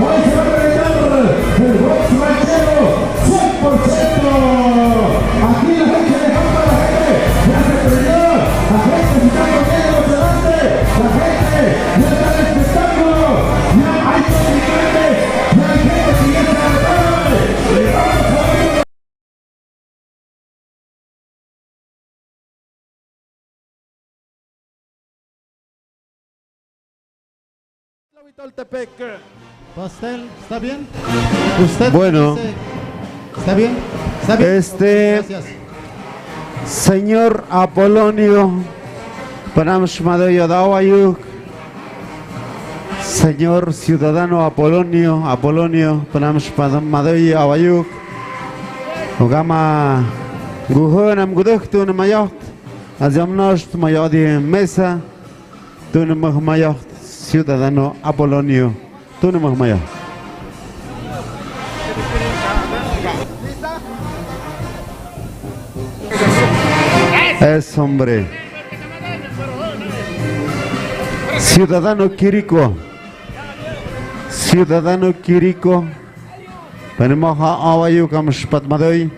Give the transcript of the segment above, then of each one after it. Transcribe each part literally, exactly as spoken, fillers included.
Hoy se va a reventar el box ranchero, cien por ciento. Aquí la gente le compra, la gente ya se prendió, la gente se está poniendo emocionante, la gente ya está en espectáculo, ya hay practicantes, ya hay gente que ya se prepara. Y vamos a ver. Pastel, ¿está bien? Usted dice, ¿está bien? Bueno. ¿Está bien? Este, gracias. Señor Apolonio, panam shmadaya dawayuk. Señor ciudadano Apolonio, Apolonio, panam shmadaya dawayuk. Ugama guhunam guduk tu namayoht. Aziamnash tu mayodi mesa. Tuna mahmaya, ciudadano Apolonio. Tuna mahmaya. Es hombre. Ciudadano Quirico. Ciudadano Quirico. Panamaha awayu kam shpat madoi.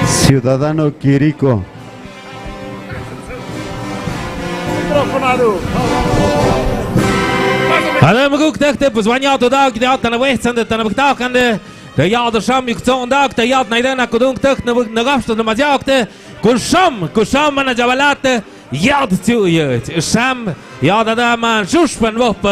Ciudadano Quirico. Adem guk tekte, pues, wanya to dak, de atan wehsan, de tan bktakan, de, de ya de sham yuk zon dak, de ya nai de na kudung tek, na buk na gafst, na maziak, de, kusham, kusham, na jabalate, ya de tsu, ya, sham, ya da da man, shush, pan, wop,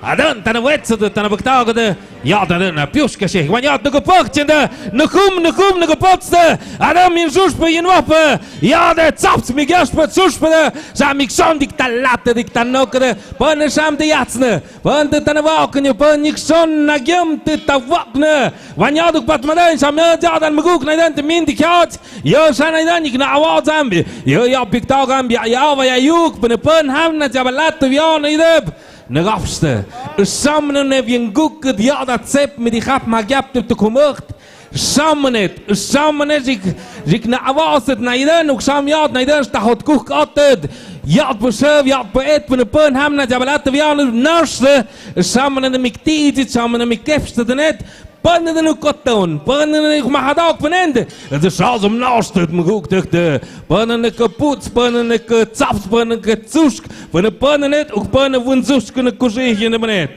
Adan tana wetsa de tana baktaga de. Ya tana na piuska she. Wan ya tana gupakchen de. Nukum, nukum, na gupatste. Adan min suspa yin wapa. Ya de tsaps mi gaspa suspa de. Sa mi son dik talata dik tanoka de. Pana sam de yatsne. Pana tana wakne. Pana nik son na giam te tawakne. Wan ya duk patmadan sam ya dan maguk na dan te min dik yats. Yo sana dan nik na awa zambi. Yo ya biktaga ambi. Ya wa ya yuk. Pana pana ham na jabalata wiana ideb. Nagapste. Samne ne wienguk diada tsep mi di hap ma giap tu kumukt. Samne, samne rik, rik na awaset na idan, uk sam yad na idan, sta hot kuk ated. Yad bu sev, yad bu et, bu ne pun ham na jabalat, wian naste. Samne ne mikti, samne ne mikefste denet. Pun ne nu koton, pun ne mahadak pun ende. Et sa zum naste, muguk dekte. Pun ne ke puts, pun ne ke tsaps, pun ne ke tsusk, pun ne pun ne, uk pun ne wun tsusk ne kusi, yene mene.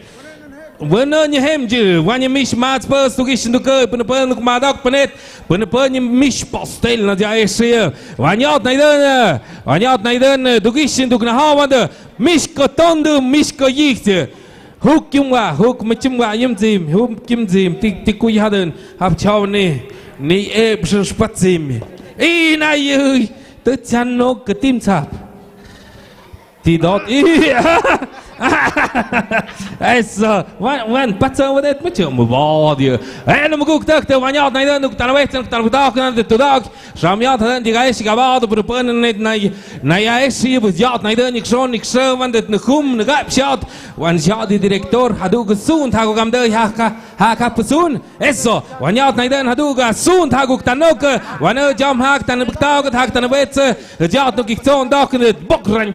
Wun ne hem ji, wanye mish mats pus, tu gish nduke, pun ne pun ne mahadak pun ne, pun ne pun ne mish pastel na ja esie. Wanyat na iden, wanyat na iden, tu gish nduk na ha wande, mish koton du, mish ko yihte. Huk kim wa, huk machim wa, yim zim, huk kim zim, tik, tik kuy hadun, hap chaw ni, ni e bshin shpat zim. I na yu, tu chan no katim tsap. Ti dot, i. Eso, wan, wan, patsa wadet machim wa dia. E, no muguk tak, te wanyat na yu, nuk talawet, nuk talawet, nuk talawet. Samyat hadan di gais gabado, pero pun ne na, na ya esi, pues yat na yu, nik son, nik sewan, det ne hum, ne gap shot. Wan siat di direktor, hadu ke sun, thago gamde, ha ka, ha ka pusun. Eso, wan yat na yu, hadu ke sun, thago tanok, wan jam hak, tan bktao, hak tan wetse, yat no kik son, dok, ne bok ran.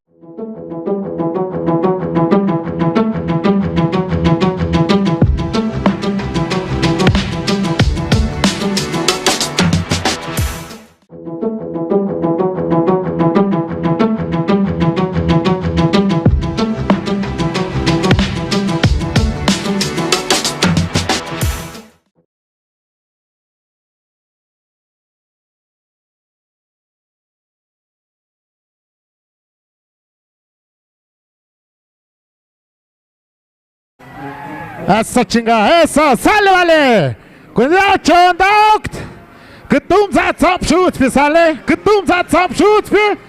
Asa chinga, eso, sale, vale. Cuidado, chondakt. Kutum sa tsap shut pi sale. Kutum sa tsap shut pi.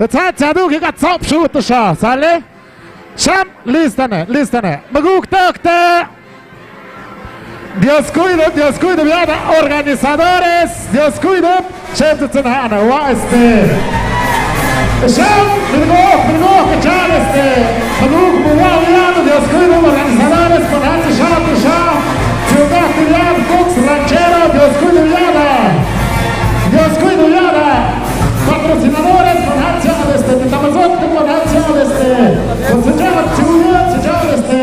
Tsa tsa du ki ka tsap shut sha, sale. Sham, listane, listane. Maguk takte. Dios cuide, Dios cuide, viada, organizadores, Dios cuide. Shem tu tsen hana wa este. Shem, mirgo, mirgo, kachal este. Maguk buwa viada, Dios cuide, organizadores, con hati sha, tu sha. Ciudad Tilian, Cooks, Ranchero, Dios cuide, viada. Dios cuide, viada. Patrocinadores, con hati sha, este. Tamazot, con hati sha, este. Con su chava, chuya, su chava, este.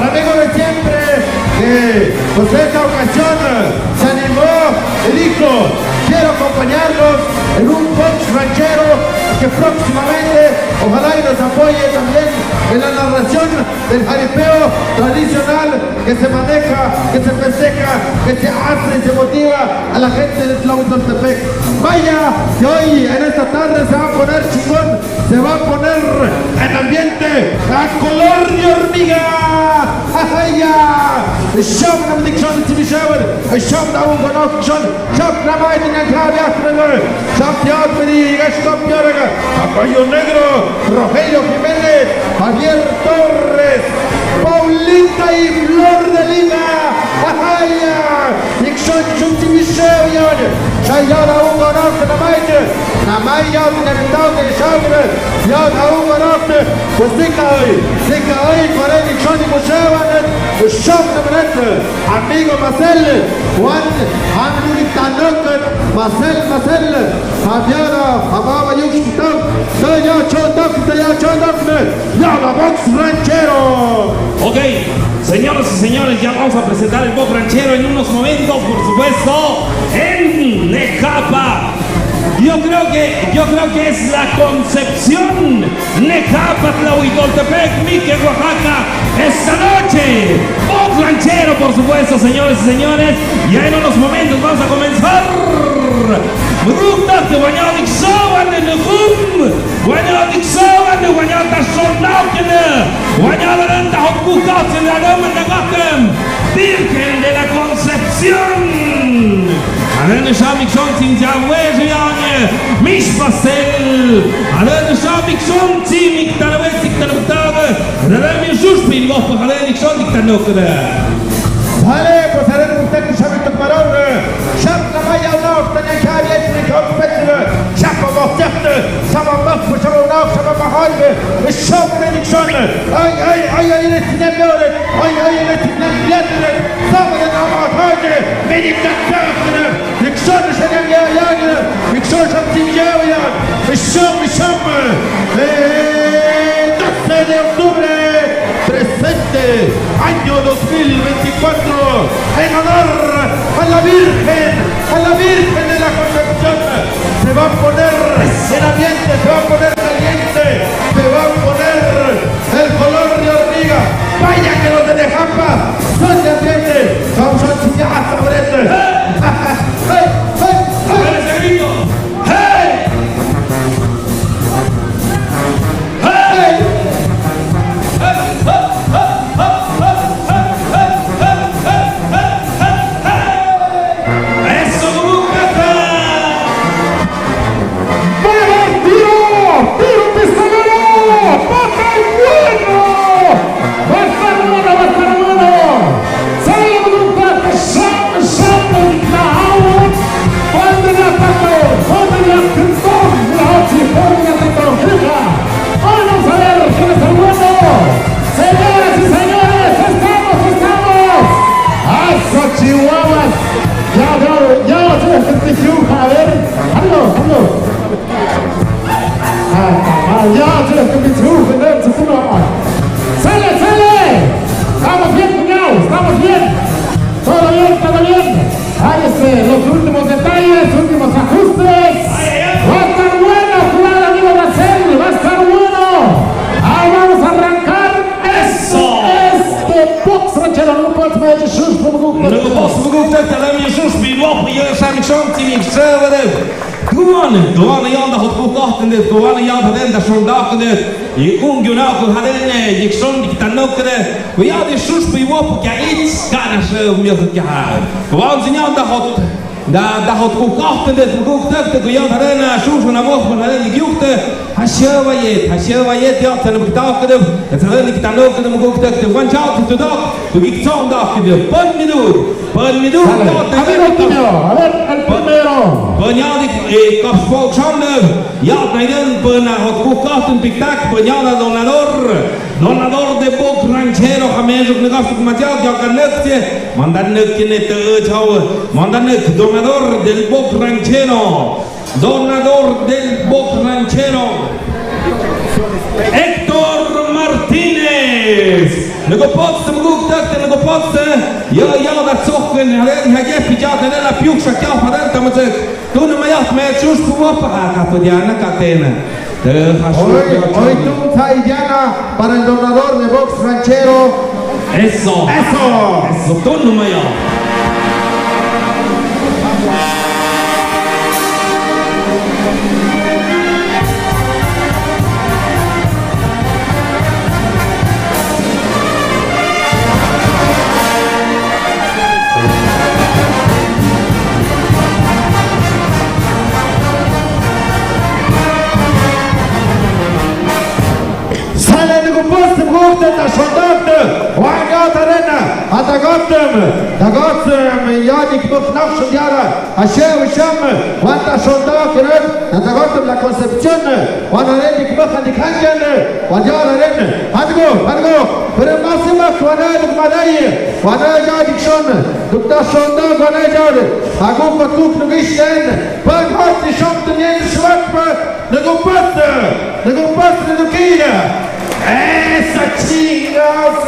Al amigo de siempre, que, pues, esta ocasión, eh, se animó y dijo: "Quiero acompañarlos en un box ranchero que próximamente, ojalá y nos apoye también en la narración del jaripeo tradicional que se maneja, que se festeja, que se hace y se motiva a la gente de Tlahuitoltepec". Vaya, que hoy en esta tarde se va a poner chingón, se va a poner en ambiente a color de hormiga. ¡Ajaya! Shop nam dikshon tibishawan, shop da un gonokshon. Shop namay din ang kabi akmelo. Shop yot mini, shop yorega. Caballo Negro, Rogelio Jiménez, Javier Torres, Paulita y Flor de Lima. ¡Ajaya! Dikshon shop tibishawan. Shop yot da un gonokshon namay. Namay yot din ang tao de shop. Yot da un gonokshon. Pues sika hoy, sika hoy, kore dikshon tibishawan. Shop namret. Amigo Marcel, Juan, Juan Luis Tanoc, Marcel, Marcel, Fabiana, Fababa, Yuxtau, Taya, Chotoc, Taya, Chotoc, Yala Box Ranchero. Ok, señoras y señores, ya vamos a presentar el box ranchero en unos momentos, por supuesto, en Nejapa. Yo creo que, yo creo que es la Concepción Nejapa, Tlahuitoltepec, Mique, Oaxaca, esta noche. Box ranchero, por supuesto, señores y señores. Y en unos momentos vamos a comenzar. Mruktak, wañadik sawan, nukum. Wañadik sawan, wañadik sawan. Wañadik sawan, wañadik sawan. Virgen de la Concepción. Adan shamik shon sin Yahweh rian, mish pasel. Adan shamik shon sin mik talawet sik talawet. Adan mi shush pin wah pa adan sik shon dik tanok da. Sale, pues adan muktak shamik tak maraw. Shap namaya unaw tanya kari et ni kop pet. Shap pa wah tek. Shap pa wah, shap pa unaw, shap pa mahal. Shap ni dik shon. Ay, ay, ay, ay, ni tinem yore. Ay, ay, ay, ni tinem yore. Shap pa na mahal. Ni dik tak. Dikshon shamik ya, ya, ya. Dikshon shamik ya, ya. Sham, sham. Eh, doce de octubre, presente, año dos mil veinticuatro, en honor a la Virgen, a la Virgen de la Concepción, se va a poner en ambiente, se va a poner caliente, se va a poner el color de hormiga. Vaya que los de Nejapa son de ambiente. Vamos a enseñar hasta brete. ¡Hey! ¡Hey! ¡Hey! ¡Hey! ¡Hey! ¡Eso, Bucata! ¡Va a haber tiro! ¡Tiro pistolero! ¡Va a estar bueno! ¡Va a estar bueno, va a estar bueno! Sale la Bucata, shot, shot, en la agua. Ponte la tapa, ponte la tapa, la ochi, ponte la tapa, arriba. Vamos a ver quién es el bueno. Señoras y señores, estamos, estamos. ¡Eso, chihuahuas! Ya, ya, ya, ya, ya, a ver, hazlo, hazlo. Ah, ah, ya, ya, ya, ya. ¡Sale, sale! Estamos bien, cuñados, estamos bien. Todo bien, todo bien. Ahí este, los últimos detalles, últimos ajustes. Va a estar bueno, cuidado, amigo Marcel, va a estar bueno. Ahí vamos a arrancar. Eso. Este box ranchero, no puedes ver, Jesús, por favor. No puedes ver, Jesús, por favor. Duan, duan, ya anda hot bukahtende, duan, ya anda den da shondaktende. I un yunako hadene, Dikshon dik tanokde. Kuya di shush pi wop kya its kana shö myot kya. Kuwan sinyal da hot. Nda, nda hot kuk kahte de, kuk tëkte, ku yad harena, shushu na voh, na harena, giukte, hashe vayet, hashe vayet, yad harena, buktakedev, yad harena, kitanokte, kuk tëkte, wan chao, tu dok, ku gik tsong dok, de, pon midu, pon midu, Dale. Yad harena, a ver, el primero. Pon yad, eh, kap spok shondev, yad harena, pon na hot kuk kahte, biktak, pon yad na donador. Donador de Bok Ranchero, hamezuk negosuk machao, ya kan nekche, mandan nek kene te chao, mandan nek donador del Bok Ranchero, donador del Bok Ranchero, Héctor Martínez. Nagopotse, maguktakte, nagopotse, ya, ya, da tsohken, haren, hage, pijat, haren, la piuk, shakya, haren, tamazek. Tun mayat me chus kuwa pa ka padiana katena. Te hasu. Hoy, hoy tun ta idiana para el donador de Bok Ranchero. Eso. Eso. Eso, tun mayat. Sale nagopotse, maguktakte, tashondakte, wanga tarena, atagaptem, dagaptem, yadik muknaf shandiara, ashe usham, wanta shondak, atagaptem La Concepción, wan haren dik mukhan dik hangen, wan yar haren, hadgo, hadgo, pero masima, wan dik madai, wan yadik shon, duk tashondak, wan yar, aguk, aguk, nugishten, pon hot, shon, tunien, shwakpa, nagopotse, nagopotse, nagukila. Esa chingas.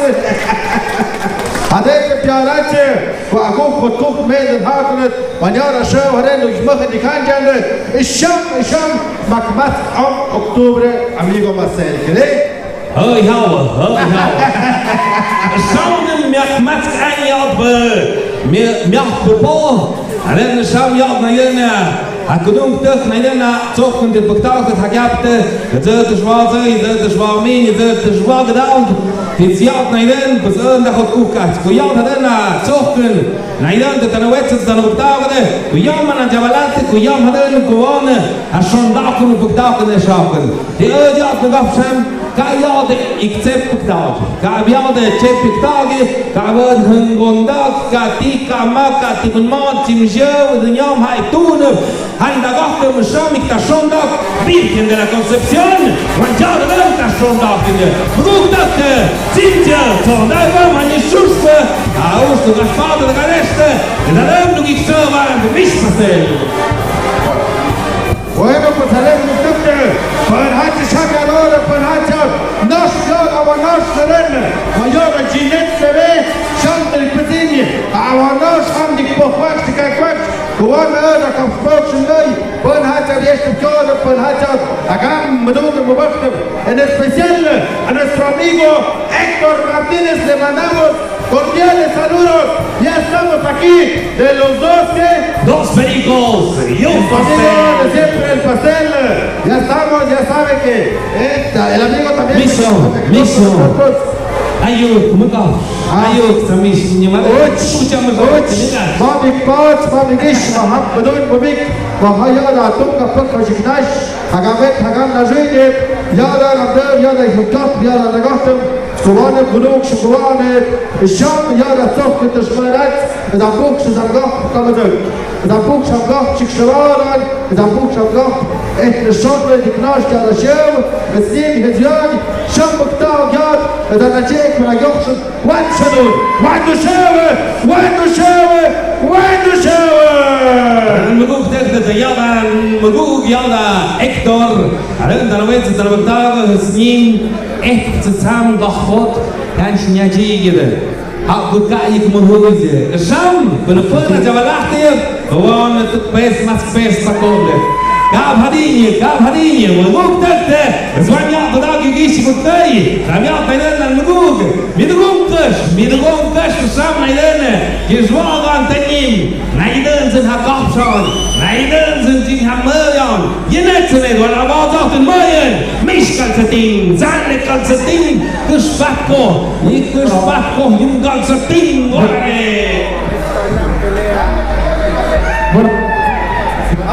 Adete piarache, kwa akuk, kwa kuk, me, den, haknet, wanyara, shew, haren, nugishmache, dikanjande, isham, isham, makmat, om, octubre, amigo Marcel, kede? Hoi, hawa, hoi, hawa. Sauden miak matsk an yalp, mi-, miak popo. Alen sam yalp na yena. Akudung tek na yena. Tsokun de buktaw tek hakyapte. Zet shwa zai, zet shwa min, zet shwa gedang. Tit yalp na yen, bes en da hot kukat. Ku yalp na yena. Tsokun. Na yen de tanawet, tanabuktaw de. Ku yalp na jabalat, ku yalp na den, ku wan. Ashon dakun buktaw de shakun. Di yalp na gapsam. Ka yalde ik tsep piktaag, ka yalde tsep piktaag, ka wan hyngondak, ka ti ka ma, ka ti man man, tim jew, de nyam hai tun, handa gak, de masham ik tashondak, Virgen de la Concepción, wan yalde tashondak, de, brukdak, de, tim jew, tsondak, man, man, shuspe, a, ustu, gaspado, de, gareste, de, de, de, ik tsaba, de, mish pasel. Bueno, pues haremos un toque. Para hacha shaka ahora, para hacha. Nos yo, agua nos serena. Mayor Ginette Bebé, Shantel Pesini. Agua nos, Andy Pojuax, Cacuax. Juan Ada, Campos, Shingai. Para hacha, este todo, para hacha. Acá, Maduro, Mubarak. En especial a nuestro amigo Héctor Martínez le mandamos cordiales saludos. Ya estamos aquí de los dos, ¿qué? Dos pericos y un pastel. El amigo de siempre, el pastel. Ya estamos, ya sabe que, eh, el amigo también. Miso, miso. Ayuk, muka. Ayuk, samish, nyamada. Och, och, mabik pats, mabik ish, mahap, bedun, mabik. Mahaya, la, tumka, paka, shiknash. Hagam et, hagam na juidet, yada rabdem, yada hukap, yada nagatem, kuwane bunuk, kuwane, sham, yada tsok, tashmarat, da buk, shazam gok, kamazak, da buk, sham gok, shik shawaran, da buk, sham gok, et shot, diknash, yada shew, snim, hezyan, sham bukta, yad, da nachek, na gok, Wan shadun, wan du shewe, wan du shewe, wan du shewe. Maguk tek de yalda, maguk yalda Héctor. Alen dan wet dan wet snim, eh, tsam gahot, dan shnya jigide. Ha, gud ka yik muhuze. Sham, bun pun na jabalahte. Wan tu pes mas pes pakole. Kab hadinye, kab hadinye, maguk tek de. Zwan ya, budak yik ish gud kai. Kab ya, penen nan maguk. Midugum kush, midugum kush, sam naiden, yizwagan tenim, naiden zin ha kapshan, naiden zin jin ha mayan, yinet zin wan abazak in mayan, mish kalsatin, zan kalsatin, kush patko, yi kush patko, yim kalsatin, wale. Bueno,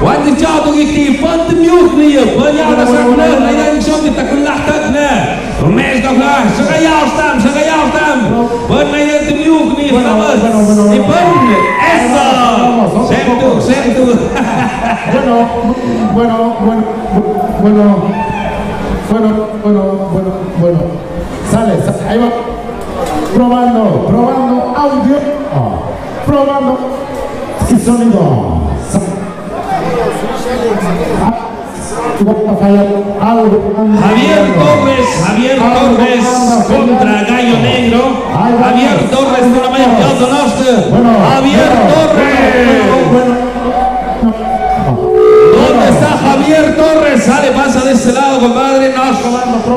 Wan di chao tu ki ti pan ti miuk ni yo. Pan ya na sak na, na ya ni shon di tak lah tak na. Mes dok lah, saka ya stam, saka ya stam. Pan na ya ti miuk ni, bueno, bueno, bueno, bueno. Di pan. Eso. Bueno, bueno, bueno, bueno, bueno, bueno, bueno, bueno, bueno, bueno. Sale, sa-, ahí va. Probando, probando audio. Ah, probando. Sí, sonido. Sa-, ah, Javier Torres, Javier Torres contra Gallo Negro. Javier Torres, una vez más, Javier Torres. ¿Dónde está Javier Torres? Sale, pasa de este lado, compadre. Nash,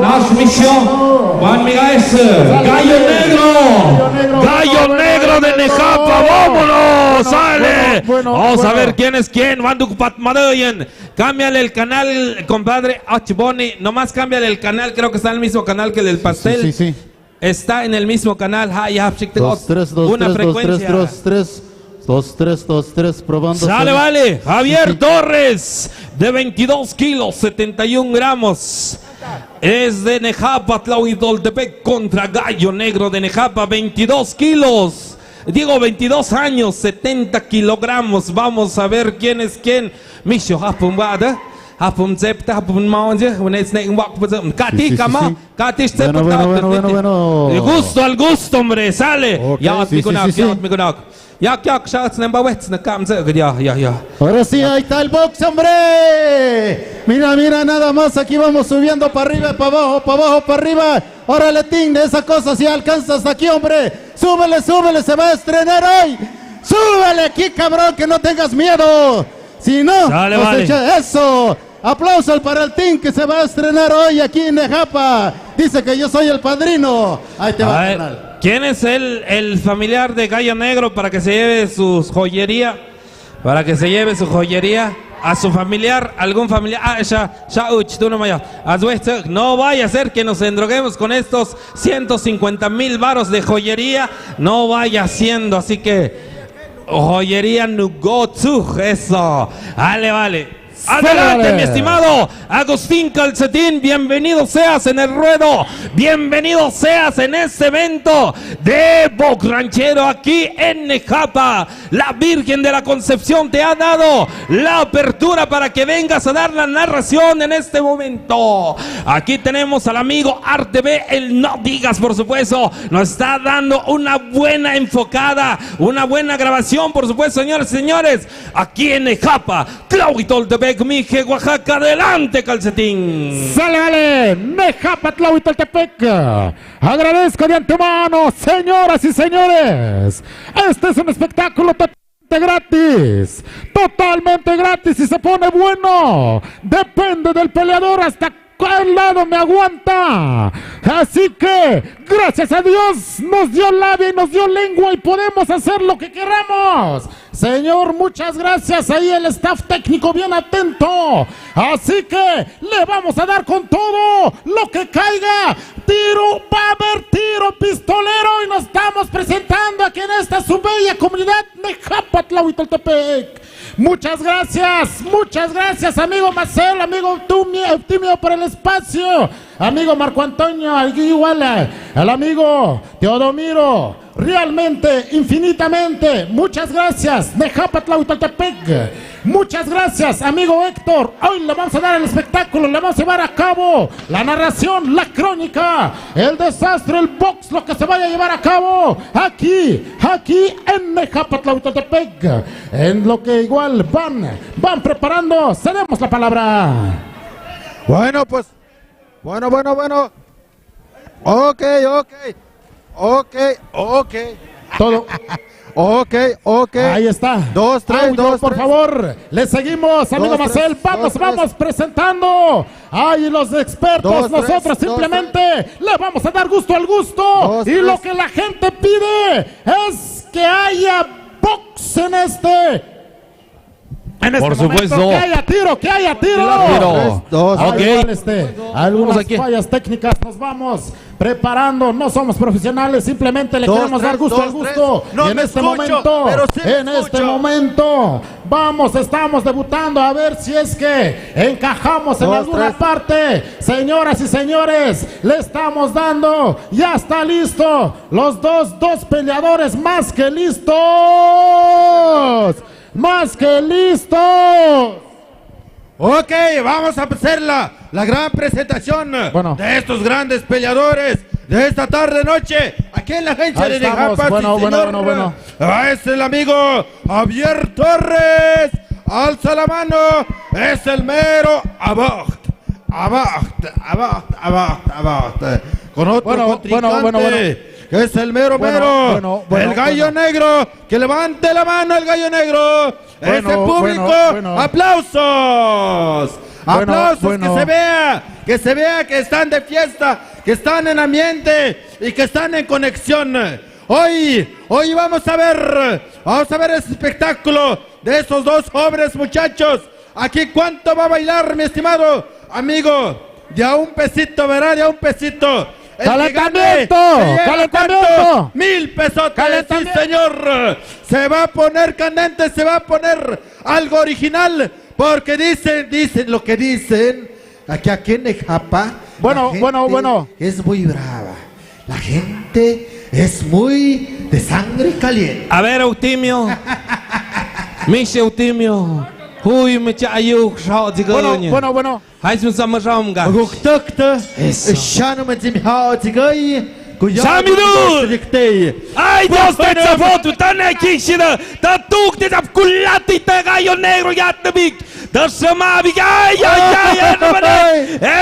Nash Mission. Van Migaes, Gallo Negro. Gallo Negro de Nejapa, vámonos, sale. Vamos a ver quién es quién. Van Dukupat Madayan. Cámbiale el canal, compadre. Ach Boni, nomás cámbiale el canal, creo que está en el mismo canal que el del pastel. Sí, sí, sí. Está en el mismo canal. Ha, ya, chik, dos, tres, dos, una tres, dos, tres, frecuencia. Dos, tres, dos, tres, probando. Sale, sale. Vale. Javier Torres, de veintidós kilos, setenta y un gramos. Es de Nejapa, Tlahuitoltepec contra Gallo Negro de Nejapa, veintidós kilos. Digo, veintidós años, setenta kilogramos. Vamos a ver quién es quién. Misho, hapun wada. Hapun zepta, hapun maonje. Unes ne wak, kati kama. Kati zepta, bueno, bueno, bueno, bueno. De gusto al gusto, hombre. Sale. Ok. Ya, sí, sí, sí, sí. Ya, ya, ya, ya. Ahora sí, ahí está el box, hombre. Mira, mira, nada más, aquí vamos subiendo para arriba, para abajo, para abajo, para arriba. Órale, Tin, de esa cosa, si alcanza hasta aquí, hombre. Súbele, súbele, se va a estrenar hoy. Súbele aquí, cabrón, que no tengas miedo. Si no, sale, vale. Eso. Aplauso para el Tin que se va a estrenar hoy aquí en Nejapa. Dice que yo soy el padrino. Ahí te va, carnal. ¿Quién es el, el familiar de Gallo Negro para que se lleve su joyería? Para que se lleve su joyería a su familiar, algún familiar. Ah, ya, ya, uch, tú no vayas. Haz, güey, no vaya a ser que nos endroguemos con estos ciento cincuenta mil varos de joyería. No vaya siendo, así que joyería Nugotsu, eso. Vale, vale. Adelante, mi estimado Agustín Calcetín, bienvenido seas en el ruedo, bienvenido seas en este evento de box ranchero aquí en Nejapa. La Virgen de la Concepción te ha dado la apertura para que vengas a dar la narración en este momento. Aquí tenemos al amigo Arte B, el No Digas, por supuesto, nos está dando una buena enfocada, una buena grabación, por supuesto, señores y señores, aquí en Nejapa. Tlahuitoltepec, Mije, Oaxaca, adelante, Calcetín. Sale, vale, Nejapa, Tlahuitoltepec. Agradezco de antemano, señoras y señores. Este es un espectáculo totalmente gratis. Totalmente gratis y se pone bueno. Depende del peleador hasta cuál lado me aguanta. Así que, gracias a Dios, nos dio labia y nos dio lengua y podemos hacer lo que queramos. Señor, muchas gracias. Ahí el staff técnico bien atento. Así que le vamos a dar con todo lo que caiga. Tiro, va a haber tiro pistolero y nos estamos presentando aquí en esta su bella comunidad, Nejapa, Tlahuitoltepec. Muchas gracias, muchas gracias, amigo Marcel, amigo Tumi-, Eutimio, por el espacio. Amigo Marco Antonio, aquí igual, eh, el amigo Teodomiro, realmente, infinitamente, muchas gracias, Nejapa, Tlahuitoltepec. Muchas gracias, amigo Héctor. Hoy le vamos a dar el espectáculo, le vamos a llevar a cabo la narración, la crónica, el desastre, el box, lo que se vaya a llevar a cabo aquí, aquí en Nejapa, Tlahuitoltepec. En lo que igual van, van preparando, cedemos la palabra. Bueno, pues, bueno, bueno, bueno. Ok, ok. Ok, ok. Todo. Ok, ok. Ahí está. Dos, tres, audio, dos, por tres. Favor. Le seguimos, amigo Marcel. Dos, tres, vamos, dos, tres. Vamos presentando. Ay, los expertos, dos, tres, nosotros simplemente le vamos a dar gusto al gusto. Dos, tres. Y lo que la gente pide es que haya box en este En este momento, que haya tiro, que haya tiro. Tiro. Tres, dos. Ahí va este. Algunas fallas técnicas, nos vamos preparando, no somos profesionales, simplemente le queremos dar gusto al gusto. Y en este momento, en este momento, vamos, estamos debutando a ver si es que encajamos en alguna parte. Señoras y señores, le estamos dando, ya está listo. Los dos, dos peleadores más que listos. Más que listos. Ok, vamos a hacer la, la gran presentación de estos grandes peleadores de esta tarde noche aquí en la agencia de Nejapa, sí, señor. A este el amigo Javier Torres, alza la mano, es el mero Abaht, Abaht, Abaht, Abaht, Abaht. Con otro contrincante, que es el mero, mero, el Gallo Negro, que levante la mano el Gallo Negro. Ese público, aplausos. Aplausos, que se vea, que se vea que están de fiesta, que están en ambiente y que están en conexión. Hoy, hoy vamos a ver, vamos a ver ese espectáculo de esos dos jóvenes muchachos. Aquí, ¿cuánto va a bailar, mi estimado amigo? De a un pesito, ¿verdad? De a un pesito. El que gane, se lleva, ¿cuánto? Mil pesotes, sí, señor. Se va a poner candente, se va a poner algo original, porque dicen, dicen lo que dicen, aquí, aquí en Nejapa, la gente es muy brava. La gente es muy de sangre caliente. A ver, Eutimio. Mishi Eutimio. Hui, mishi Ayuk, Shao, Chico. Bueno, bueno, bueno. Hais mi sama shao mga. Guk tuk ta. Eso. Shanu mi zim hao, Chico. Sami du. Ay, Dios, te chafotu, ta ne kishida. Ta tuk te chap kulati, ta Gallo Negro, ya te bik. Ta sama bik. Ay, ay, ay, ay, no, no.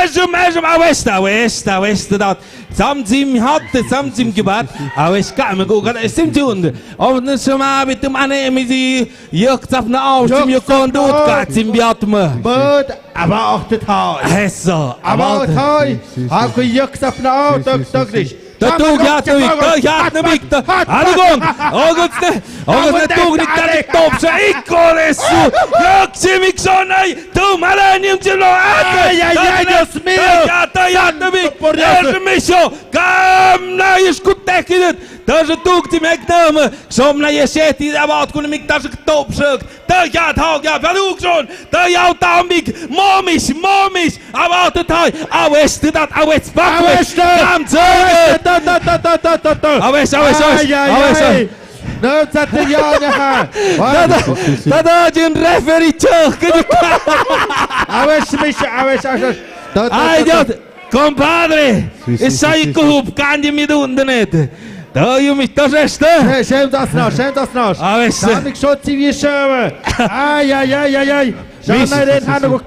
Eso, eso, awesta, awesta, awesta, dat. Samzim hat, samzim gibat. Awes ka me go ka sim jun. Of ne sama bitum ane mi zi yok tsap na au sim yok kondut ka sim biat me. But aba och te thai. Eso. Aba och te thai. Ha ku yok tsap na au tok tok dis. Ta tu ya tu ik, ta ya tu ik, ta. Argon. Ogus ne. Ogus ne tu ni ta ni top sa ik ko le su. Yok sim ik so nai. Tu mala nium sim lo. Ay, ay, ay, Dios mío. Ta ya tu ik. Por Dios. Kam na iskut tekidit. Tøsje tok ti mek døme. Som na jeseti, avat kun mik tøsje topsøk. Tøya tøya, padukson. Tøya tambik. Momis, momis. Avat tøy. Awes, tødat, awes, bak, awes. Awes, tøy. Dam, tøy. Awes, awes, awes. Ay, ay, awes, ay. Awes. Nø, tøy, ja, ja. Tøda, tøda, din referee, tøy. Awes, mis, awes, awes. Tøy, tøy, tøy. Ay, Dios. Compadre, sí, sí, esa sí, sí, kuhup kandi mi dun denet. Tøy mi tøsje este. Shem das nas, shem das nas. A ver, sa mi shot si vi shave. Ay, ay, ay, ay, ay. Sa na ren hanu.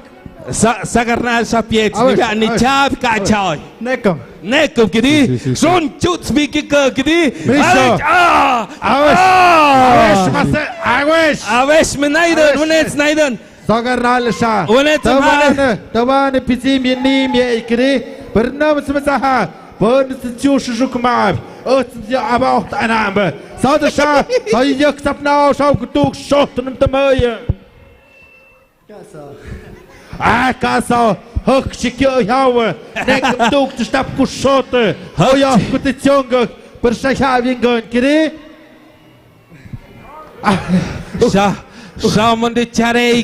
Sa, sa karnal sa piet. Ni ka ni chap ka chai. Nekum. Nekum kidi. Son chut speak ka kidi. Ay, ah. A ver. A ver, mas, a ver. A ver, me naiden, unet naiden. Sagar nal sha. Unet tawani, tawani pizim yini mi ikri. Bernam smasaha. Bern siu shukma. Ot ya abaht anamba. Sada sha. Sa yok sapna sha kutuk shot nam tamaya. Kasa. Ah, kasa. Hok shikyo yawa. Nek tuk stap kushot. Hoya kutichong. Bersha ya vingon kiri. Sa, sa mandi charei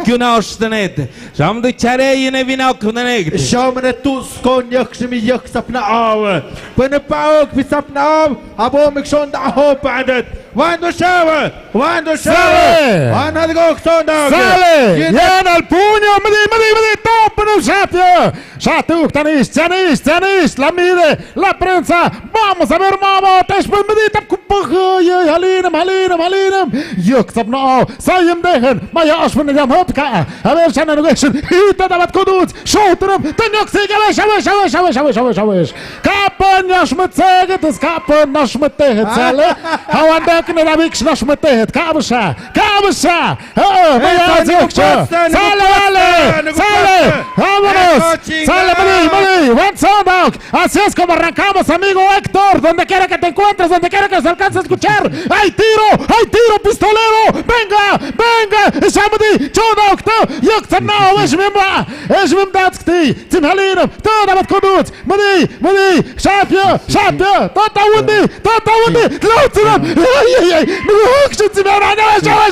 kunaus tenet. Sa mandi charei ne vinauk tenet. Sa mandi tus kon yak simi yak sapna aw. Pene pauk pi sapna aw. Abo mik son da ho padet. Wando shawa. Wando shawa. Sale. Wando go son da. Sale. Yan al puño. Madi, madi, madi. Top no sapia. Sa tuk tanis, tanis, tanis, la mire, la prensa, vamos a ver, mama, tashpun medita, kupaha, ye, halinam, halinam, halinam, yok sapna, sayim dehen, maya ashpun yam hotka, a ver, shana nugeshun, hita davat kudut, shotram, tanyok sig, awesh, awesh, awesh. Kapan yashmet seget, kapan yashmet tehet, sale, hawan dek ne davik yashmet tehet, kabsha, kabsha. ¡Ah, vaya, sale, sale! ¡Vámonos! Dale, Madi, Madi, buen sound out. Así es como arrancamos, amigo Héctor, donde quiera que te encuentres, donde quiera que se alcance a escuchar. ¡Hay tiro! ¡Hay tiro, pistolero! ¡Venga! ¡Venga! ¡Shamadi! ¡Sound out! ¡Yuk, sanao! ¡Eshmimba! ¡Eshmimba! ¡Datskti! ¡Sin halinam! ¡Toda bat kudut! ¡Madi! ¡Madi! ¡Shapia! ¡Shapia! ¡Tota wundi! ¡Tota wundi! ¡Lautsinam! ¡Ay, ay, ay! ¡Nugu hokshutsinam! ¡Ay, ay, ay! ¡Ay,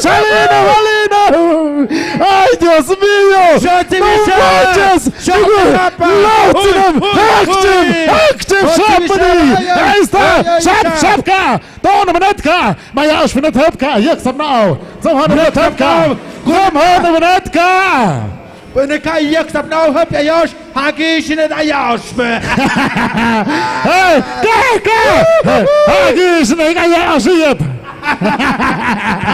Shalina, Shalina! ¡Ay, Dios mío! ¡No manches! ¡Lautsinam! ¡Hakchim! ¡Hakchim! ¡Shapmani! ¡Ahí está! ¡Shap, shapka! ¡Tona manetka! ¡Maya oshpinathepka! ¡Yaksapnao! ¡Zamhana manetka! ¡Zamhana manetka! Pwene ka yak sap nau hap ya yash, hagi shine da yash me. Hey, ka, ka. Hagi shine da yash yep.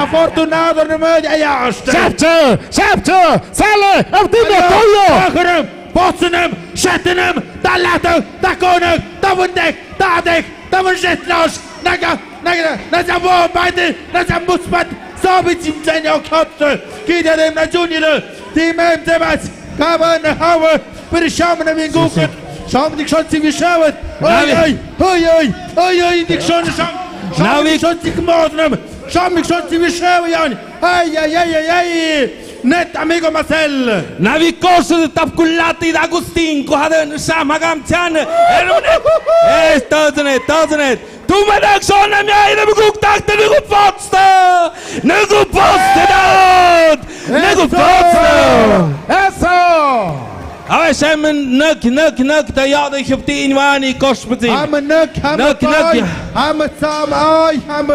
Afortunado ne me da yash. Shapcho, shapcho, sale, abdime toyo. Bakhrem, botsenem, shetenem, dalata, dakonek, davundek, dadek, Taman shet nash, naga, naga, naga, wo, baidi, naga, musbat, sabi, jim, jen, yo, khapte, kida, dem, na, junior, di, mem, debat, kaba, na, hawa, bir, sham, na, min, gukut, sham, dik, shon, si, bi, shawat, oi, oi, oi, oi, oi, dik, shon, sham, sham, dik, shon, si, kmod, nam, sham, dik, shon, si, bi, shawa, yan, ay, ay, ay, ay, ay. Net, amigo Marcel. Navi kos tap kulati da Agustin ko hadan sa magam chan. Hermane. Es toznet, toznet. Tu madak shona mi ay na buguk tak te nugu potsta. Nugu potsta dad. Nugu potsta. Eso. Awe shem nuk, nuk, nuk ta yada hipti inwani kos putin. Ham nuk, ham nuk, nuk. Ham sam ay, ham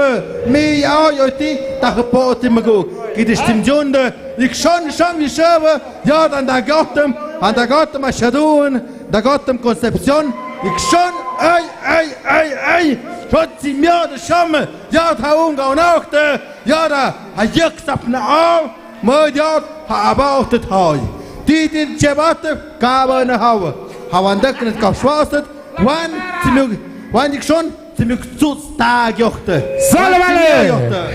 mi ay oti ta hipoti maguk. Kidis tim junda. Ikshon sham yishava, yad anda gotem, anda gotem a shadun, da gotem Concepción, ikshon, ay, ay, ay, ay, shotsi miad sham, yad ha unga unachte, yada ha yek sapna au, mo yad ha abaute thai. Titin chebate, kaba na hawa, hawa ndeknet kap shwastet, wan, timug, wan ikshon, Timik tsutsta giohte. Sale, vale.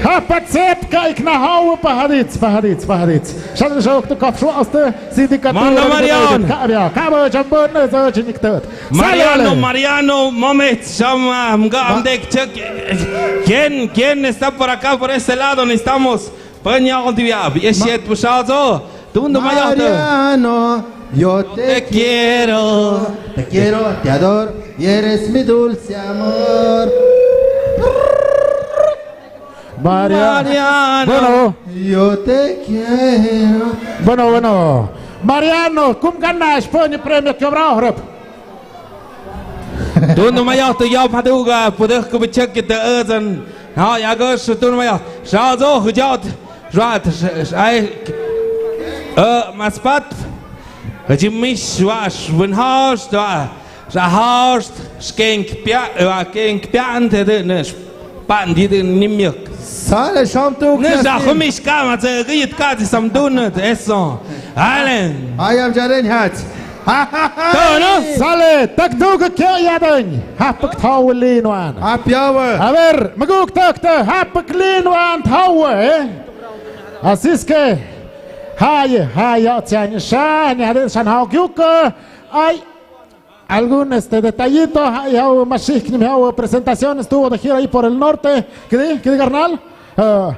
Hapa tsepka ikna hau pahadits, pahadits, pahadits. Shadri shokte kofshuaste, sindikatura. Mano Mariano. Kabia, kabo chambon, so chiniktot. Mariano, Mariano, moment, shama, mga amdek check. ¿Quién, quién está por acá, por este lado? Necesitamos Panya on tibia, bi eshet pushazo. Tundo mayo. Mariano, yo te quiero, te quiero, te adoro, y eres mi dulce amor. Mariano. Bueno. Yo te quiero. Bueno, bueno. Mariano, kum gana, España premio que obra, Tundo mayo, tu yau paduga, puduk ku bichek kita ezan. Ha, ya gus, tundo mayo. Shazo, hujat. Rat, ai. Eh, maspat. Haji mish, wa, shwin host, wa. Sha host, skenk pia, wa, kenk pia, ante de, ne, pan di de, nimyuk. Sale, sham tu. Ne, sha humish kama, ze, git ka, di sam dun, eso. Alen. I am Jaren Hat. Tono. Sale, tak tu ke kya yadan. Hapik thau linwan. Hap yawa. A ver, maguk tak te, hapik linwan thau, eh. Así es que, hay, hay, ya, ya, ya, ya, ya, ya, ya, ya, ya, hay algún, este, detallito, hay, hay, más chic, ni me hago presentaciones, estuvo de gira ahí por el norte. ¿Qué di? ¿Qué di, carnal? Eh,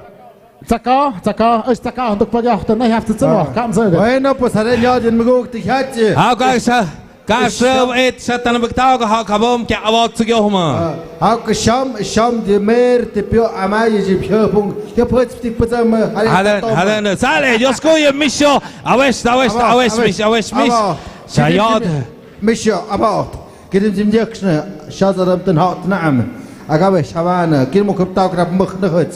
Tsaka, tsaka, es tsaka, nduk pagi ahta, nay hafta tsamo, kam sa. Bueno, pues, haré ya din maguk ti hachi. Ha, ka sa, ka sa, et sa tan bagtao ka ha kabom kya awak sa kyo huma. Ha, ka sham, sham di mer ti pio amai ji pio pung, kya phoch ti pazam, haré. Hadan, hadan, sale, yo sko ye misho, awesh, awesh, awesh, mish, awesh, mish. Sa yod. Misho, about. Kidim jim jekshne, shazaram ten hot naam. Agabe shavana, kidim ukap tauk rap mukh na hut.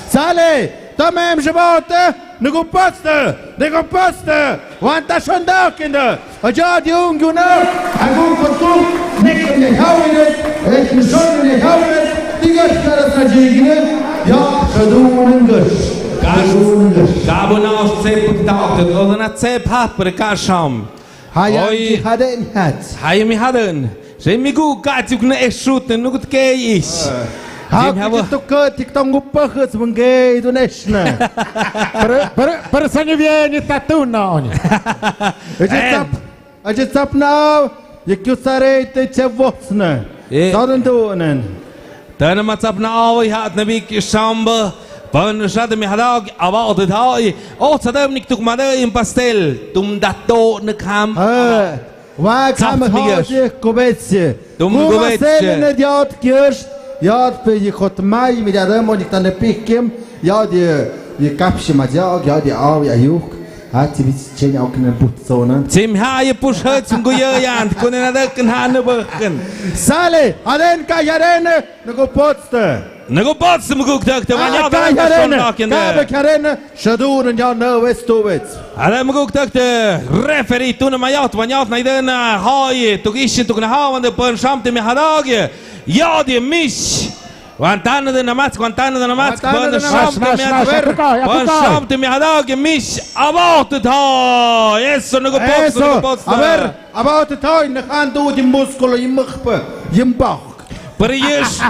Sale, tamam shabote, nugu poste, nugu poste, wanta shonda kinda. Aja diung yuna, agu kutu, nek ne hawine, ek nishon ne hawine, tiga shkara sa jigine, ya shadu nungush. Shadu nungush. Gabona os tsep tauk, odana tsep hap prekasham. Hayam ki haden hat. Hayam mi haden. Remigu ka juk na esrut na nugut ke is. Hak, jin hawa. Jin tu kë tik tong upa khë sbengge i tu nesna. Per, per, per sani vie ni tatu na oni. Aji sap, aji sap na au, ye kyu sare te che votsna. E. Sa den tu nen. Tana ma sap na au, i hat na vik shamba. Pan shat mi hadag, awa ote thai. O sadam nik tuk made in pastel. Tum dato ne kam. Ha. Wa kam haji kubetse. Tum kubetse. Kuma sel ne diot kirst. Yat pe yi khot mai mi diadem onik tane pikim. Yat yi, yi kapshi ma diog, yat yi au ya yuk. Ha, ti bit chen ok ne but sonan. Sim ha yi push hut sim guye yan. Kunen adak ha ne bøkken. Sale, aden ka yarene, ne go potste. Nagu bots muguk tak te wanya ka yarene, ka be yarene, shadun ya no wes tu wets. Ale muguk tak te referee tu na mayat, wanyat na idena, hai, tuk ishin tuk na hawan de pon sham te mi hadag. Ya de mish. Wantana de namatsk, wantana de namatsk, pon sham te mi hadag. Pon sham te mi hadag, mish. About it ha. Eso, nagu bots, nagu bots. A ver, about it ha, na khan du di músculo, yi mukpa, yi mbak. Pero yes,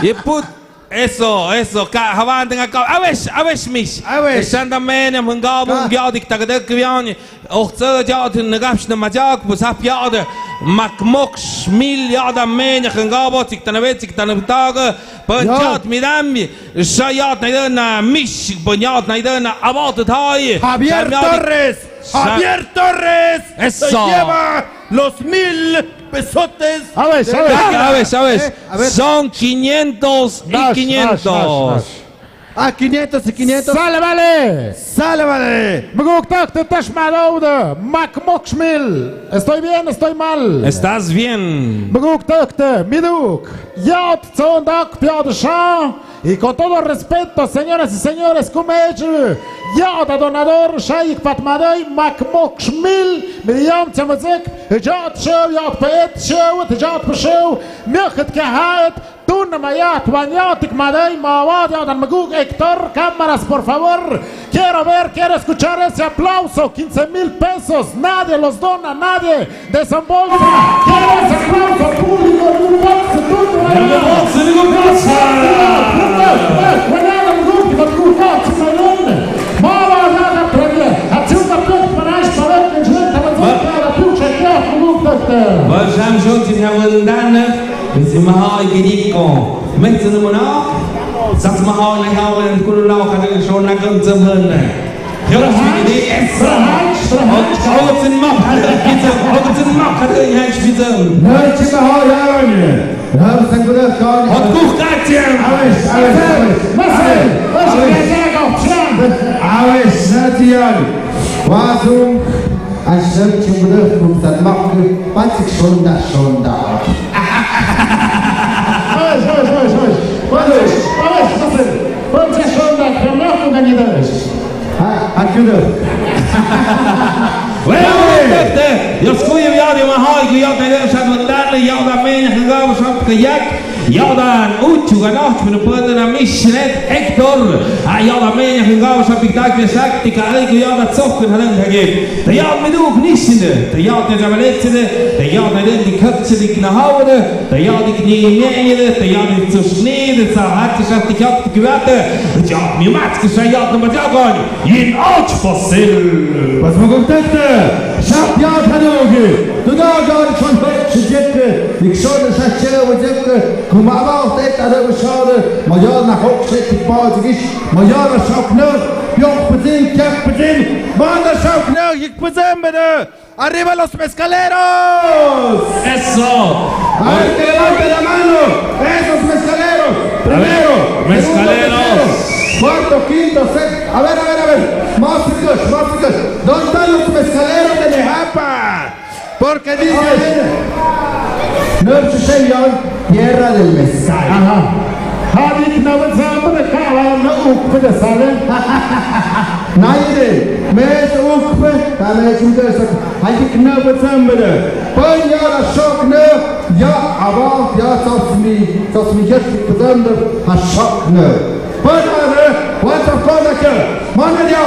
ye put, eso, eso, ka, hawan tenga ka, awesh, awesh mish. Awesh. Santa mene, mengabo, ka. Ngiadik tagadak kviani, och so, ja, nagapsh na majak, bus hap ya de, makmok, shmil, ya da mene, ngabo, tik tanawe, tik tanabtaga, panchat, midami, shayat, na, na, mish, panchat, na, na, about it hai. Javier Torres. Javier Torres. Eso. Se lleva los mil pesotes. A ver, a ver. A ver, a ver. Eh, a ver. Son quinientos y quinientos. Ah, quinientos y quinientos. Sale, vale. Sale, vale. Muguk tak te tashmadouda. Makmokshmil. Estoy bien, estoy mal. Estás bien. Muguk tak te miduk. Yat tsondak piadasha. Y con todo respeto, señoras y señores, kumechu, ya da donador, shayik patmadai, makmok shmil, midiam chamazek, ya show, ya pet show, ya show, miakhat kahat, tun mayat, wanyat, madai, mawad, ya dan maguk, Héctor, cámaras, por favor. Quiero ver, quiero escuchar ese aplauso, quince mil pesos, nadie los dona, nadie desembolsa. Quiero ese aplauso público, no pasa, no pasa. Ba sham shon sin ha wëndan, sin ma ha i kinik ko. Meh sin mo na. Sas ma ha le ha wëndan kulu na ka de shon na kan zam hën. Yora hini, eso. Hot, hot sin ma ka de, hot sin ma ka de, hot sin ma ka de. Hot kuh kachen. Awes, awes, awes. Awes, awes, natian. Wasum, asher chimbude, kum san mak, patik shonda, shonda. Awes, awes, awes, awes. Awes, awes, awes. Patik shonda, kramna, kum nani das. Ha, ha, kudo. Weh, weh, weh. Yos kuyu ya di mahal, kuyu ya di shat mandan, ya da men, ya da shat kayak, ya da uchu gana, uchu na puede na mishnet, Héctor. Ah, ya da men, ya da shat piktak, ya shat, tika, ay, kuyu ya da tsok, na dan kage. Ta ya mi du, nishinde, ta ya te jamaletsinde, ta ya da den di kakse di na hawde. Tayaadik ni nge'ede, tayaadik tsushniide, sahat shat tikat kiwate. Tayaadik mi matske shayat na majagon. Yin och pasil. Pas magumtekte. Shat yat hanugi. Tudagan kon hek shijekte. Ikshon shat chewe jekte. Kumaba otet ade ushade. Majar na hok shet tikpa jigish. Majar na shakne. Yok pazin, kyak pazin. Manda shakne, yik pazin bede. ¡Arriba los mezcaleros! ¡Eso! A ver, que levante la mano. Esos mezcaleros. Primero, segundo, tercero, cuarto, quinto, sexto. A ver, a ver, a ver. Más cerca, más cerca. ¿Dónde están los mezcaleros de Nejapa? Porque dice, no se llama tierra del mezcal. Ajá. Hadik na wazamba de kala na ukpe de sale. Naide, mes ukpe, kala chunta sa. Hadik na wazamba de. Panya la shok ne, ya aba, ya sasmi, sasmi yet wazamba, ha shok ne. Panya ne, wata kona ke, mana dia,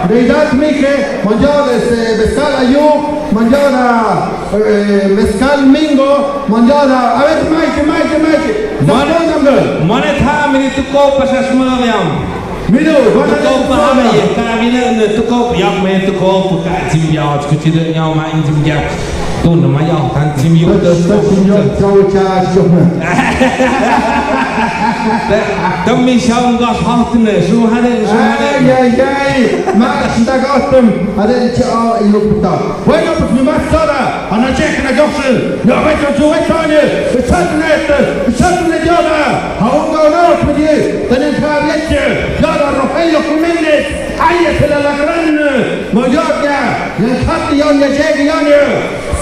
Deidad Mije, mangiada, este, mezcal Ayuk, mangiada, eh, mezcal Mingo, mangiada. A ver, Mike, Mike, Mike. Mane, mane tha mini tuko pasas mariam. Mino, mane tuko pa tuko. Ami, ka mino ne tuko, yak me tuko, puka jim ya, kuchi de nyau ma jim ya. Tun ma ya, tan jim yo. Tan jim yo, chau cha, chau. Tami shau ngas hafne, su hane, su hane. Ay, ay, ay. Ma, shinta gastem. Hane, cha, yo puta. Bueno, pues mi más sola. Ana chek na goksen. Ya ve con su ventana. Satnet, satnet yoda. Haunga no, pidi. Tenen ka vieche. Yoda Rogelio Jiménez. Ay, es el Alagrán. Moyoka. Ya khat yo, ya chek yo.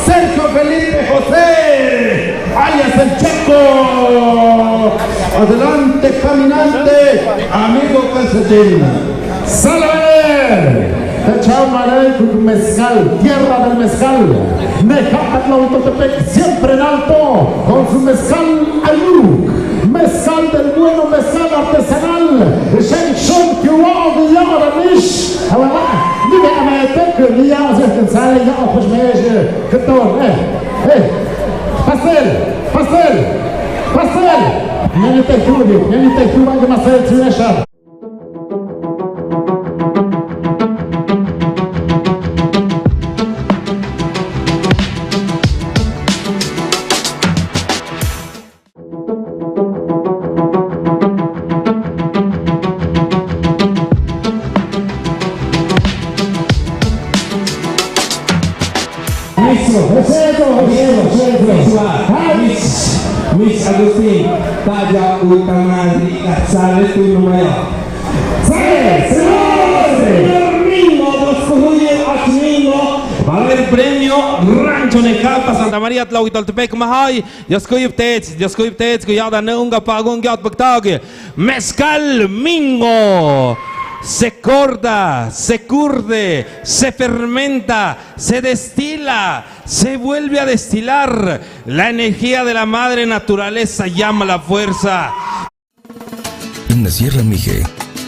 Sergio Felipe José, alias el Checo. Adelante, caminante, amigo Calcetín. Salve. Te chau mare con mezcal, tierra del mezcal. Mezcal, siempre en alto, con su mezcal Ayuk. Mezcal del bueno, mezcal artesanal. Sheng Shong, que wow, que ya, la nish. Awala, ni me ame tek, ni ya, se, que sale ya, pues me, eh, que todo, eh, eh. Pastel, pastel, pastel. Ni me te juro, ni me te juro, que más se, se, se. Miss, Miss Agustin, taya utama di kasale tu numaya. Sale, señor. Mingo, dos kuhuye, ach Mingo. Va a haber premio, Rancho Necapa, Santa María Tlahuitoltepec, Mahai. Dios kuyu ptets, Dios kuyu ptets, kuyada ne unga pagun gyot paktag. Mezcal Mingo. Se corta, se curte, se fermenta, se destila, se vuelve a destilar. La energía de la madre naturaleza llama la fuerza. En la Sierra Mije,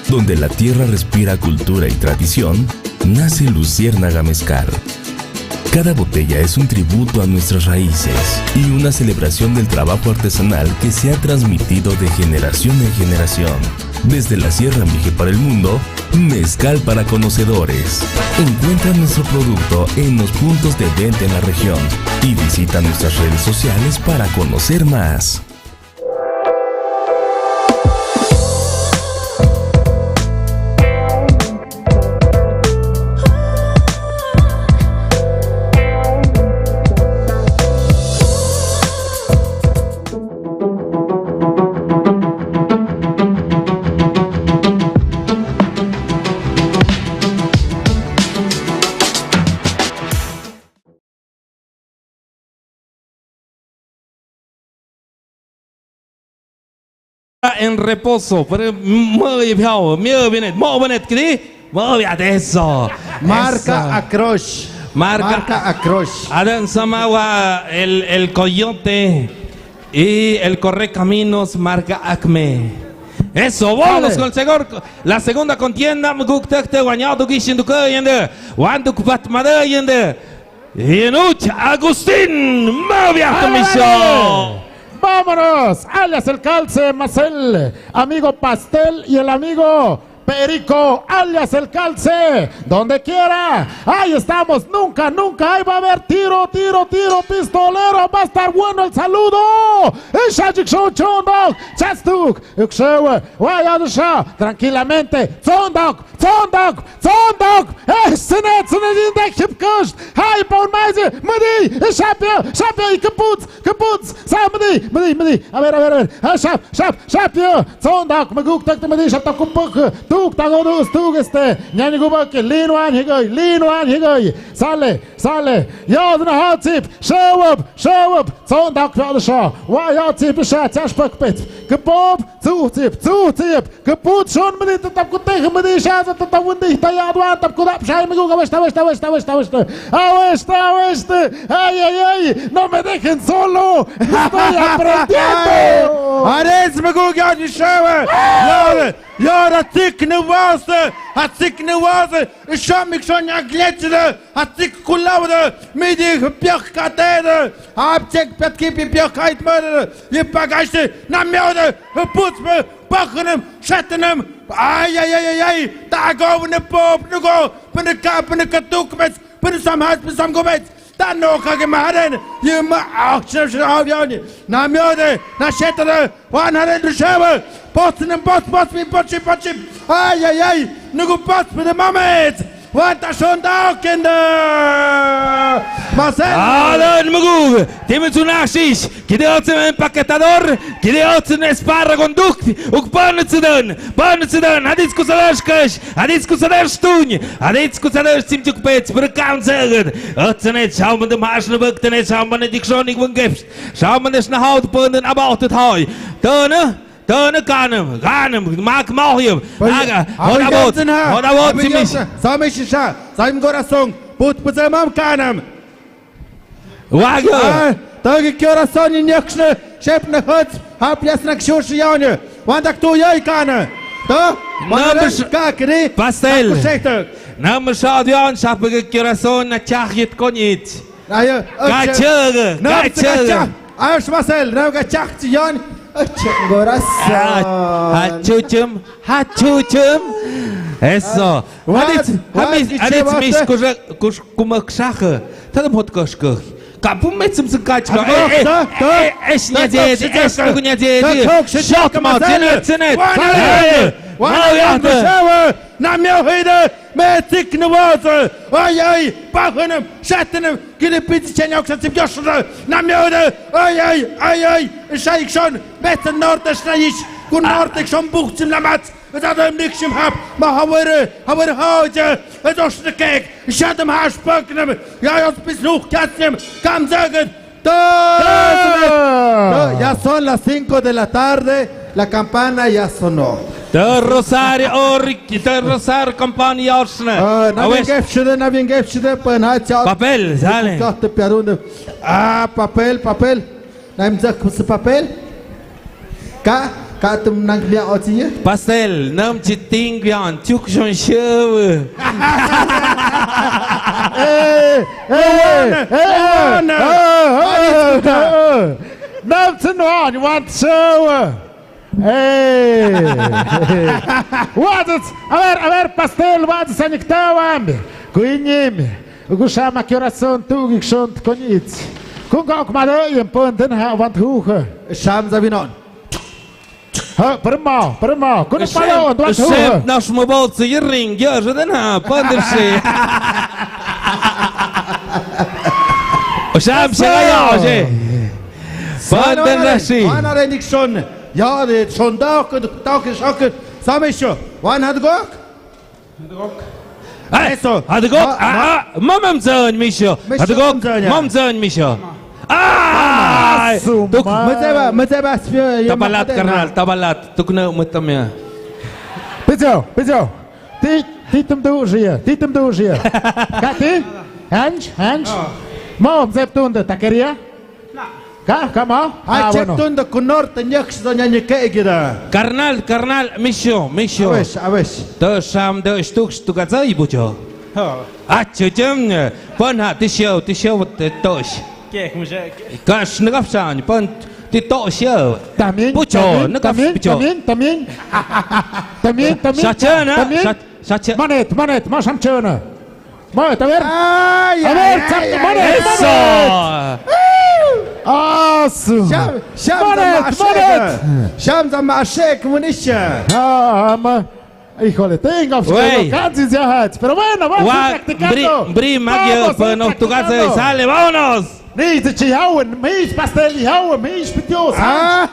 donde la tierra respira cultura y tradición, nace Luciérnaga Mezcal. Cada botella es un tributo a nuestras raíces y una celebración del trabajo artesanal que se ha transmitido de generación en generación. Desde la Sierra Mije para el mundo, mezcal para conocedores. Encuentra nuestro producto en los puntos de venta en la región y visita nuestras redes sociales para conocer más. En reposo, pero muy bien, muy bien, muy bien, ¿qué? Muy bien, eso. Marca Acrosh. Marca Acrosh. Adan Samawa, el, el coyote y el correcaminos, marca Acme. Eso, vámonos con el segor-, la segunda contienda. Mguk tek te wanyado gishin duke yende. Wanduk patmade yende. Yenuch Agustín, movia tu misión. Vámonos, alias el Calce, más el amigo Pastel y el amigo Perico, alias el Calce, donde quiera, ahí estamos, nunca, nunca, ahí va a haber tiro, tiro, tiro, pistolero, va a estar bueno el saludo. Eshajik Show Chondok, Chastuk, Ukshewe, vaya, tranquilamente, Chondok, Tsondok, Tsondok. Eh, sene, sene, sene, hip kush. Hai, pon mai, madi, shapia, shapia, i kaputs, kaputs. Sa, madi, madi, madi. A ver, a ver, a ver. Ah, shap, shap, shapia. Tsondok, maguk tak, madi, shap tak, kupuk. Tuk, tak, odus, tuk, este. Nyani gubak, linwan, higoi, linwan, higoi. Sale, sale. Yod na hatsip, shawab, shawab. Tsondok, yod sha. Wa yod sip, sha, chash pak pet. Kapop, tsuh sip, tsuh sip. Kaput shon madi, tatap kuteh madi, sha, tatap windi, tayad wan, tap kudap shai, migu, aweshta, aweshta, aweshta, aweshta, aweshta. Aweshta, aweshta. Ay, ay, ay. No me dejen solo. Estoy aprendiendo. Ares, migu, ya, ya, ya. Yora, tsik ni wasa, ha tsik ni wasa, i shom ik shon ya gletsida, ha tsik kulawda, midi piak kateda, ha tsik piatki pi piak kait mada, i pagaste, na mioda, ha putspa, pakhanam, shatanam, ay, ay, ay, ay, ay, ta go ne pop, ne go, pene ka, pene ka tukmes, pene samhas, pene samgobets, Tano kage maharen, yema action shraviani. Na miode, na shetare, wan haren du sheva. Potsnem, pots, pots, mi, potsi, potsi. Ay, ay, ay. Nugu pots, mi de mamet. Wan ta shonda kende. Masen. Adan mugug. Timi tsunashish. Kide otsen empaquetador. Kide otsen esparra conduct. Uk pan tsuden. Pan tsuden. Hadis kusadashkash. Hadis kusadar stuny, hadis kusadar simjuk pets, brukam zegen. Ötsenet, schaumende Maschne böktene, schaumende Dikschon, ik wun gefst. Schaumende Schnahaut, Pönden, aber auch tot hoi. Töne, töne, kanem, kanem, mak, mauhim. Aga, hon abot, hon abot, ziemlich. Samisch, sha, saim corazón, put, put, mam, kanem. Wagyo. Ai, tagi corazón ni niaksne, shepne hots, hap yasnak shush yone. Wandak tu yai kana. To? Namsh kakri. Pastel. Namsh adion, shapige corazón na chahit konit. Ayo. Kachöge, kachöge. Ayo, Pastel, na kachah yon. Corazón. Hachuchum, hachuchum. Eso. Hadits, hadits, hadits mis kush, kush, kumakshahe. Tadam hot kush kuh. Kapum metsum sengkach. Es nyajedi, es nugu nyajedi. Shot ma, zenet, zenet. Mau yahde. Namyo hide, metsik nuwaze. Ay, ay, pahanam, shatanam, gili piti chenyok sa sip yoshra. Namyo hide, ay, ay, ay, ay. Shaikshon, metsen norte, shnayish. Kun norte, shon buchim lamat. Zadam nikshim hap, ma hawere, hawere haja, edos nekek, shadam hash paknem, ya yos bis luch kasnem, kam zagen, to, ya son las cinco de la tarde, la campana ya sonó. Te rosario, oriki, te rosario, campana ya osne. Ah, na bien gefshide, na bien gefshide, pues, na, chao. Papel, sale. Chao, te piadunde. Ah, papel, papel. Naim zak kusu papel. Ka, ka tum nang mia ochi ye? Pastel, nam chiting yan chuk shon shewe. Eh, eh, eh, eh, eh, eh. Nam tsin wan, wan shewe. Eh. Wadzes, a ver, a ver, pastel, wadzes, anik tawambe. Kuinyim. Ugu shama corazón tu gik shon konit. Kunga ok mado yem pon den ha want huhe. Sham zabinon. Ha, primo, primo. Kunu palo want huhe. Shep nash mo bol tsi ring ya den ha pon den shi. Sham shaya oje. Pon den rashi. Wan are nik shon. Ya de shon da ok da ok shak. Samisho. Wan had gok. Hadgok. Eso. Hadgok. Ah, ah, mamam zan misho. Hadgok. Mamam zan misho. Ai. Tuk. Mezeba, mezeba. Tabalat, karnal, tabalat. Tukna matamia. Pijo, pijo. Ti, ti tum du ria, ti tum du ria. Kati? Hanj, hanj. Mo zep tunde takeria. Ka, kama? Ai, chek tunda kunor te nyek sto nya nyeke gida. Karnal, karnal, misho, misho. Awesh, awesh. To sham de shtuk shtuk atsai bucho. Acho chem, pon ha, ti shio, ti shio, te tosh. Kash nagaf shan, pon ti tosh. Tamin, bucho, tamin, nagaf tamin, bucho. Tamin, tamin. Tamin, tamin. Shachana, tamin. Shach-, shacha-. Manet, manet, ma sham chana. Manet, a ver. Ay, a ver, ay, ay, manet, ay. Eso. Asu. Sham, sham, manet, manet. Sham, sham, shek, munisha. Ah, ma-, híjole, tengo que, wey, casi ya, pero bueno, vamos a practicando. Bri, bri, magio, vamos a practicando. Pues, no, tu casa y sale, vámonos. Mis chihawen, mis pastel, chihawen, mis pitios. Ah,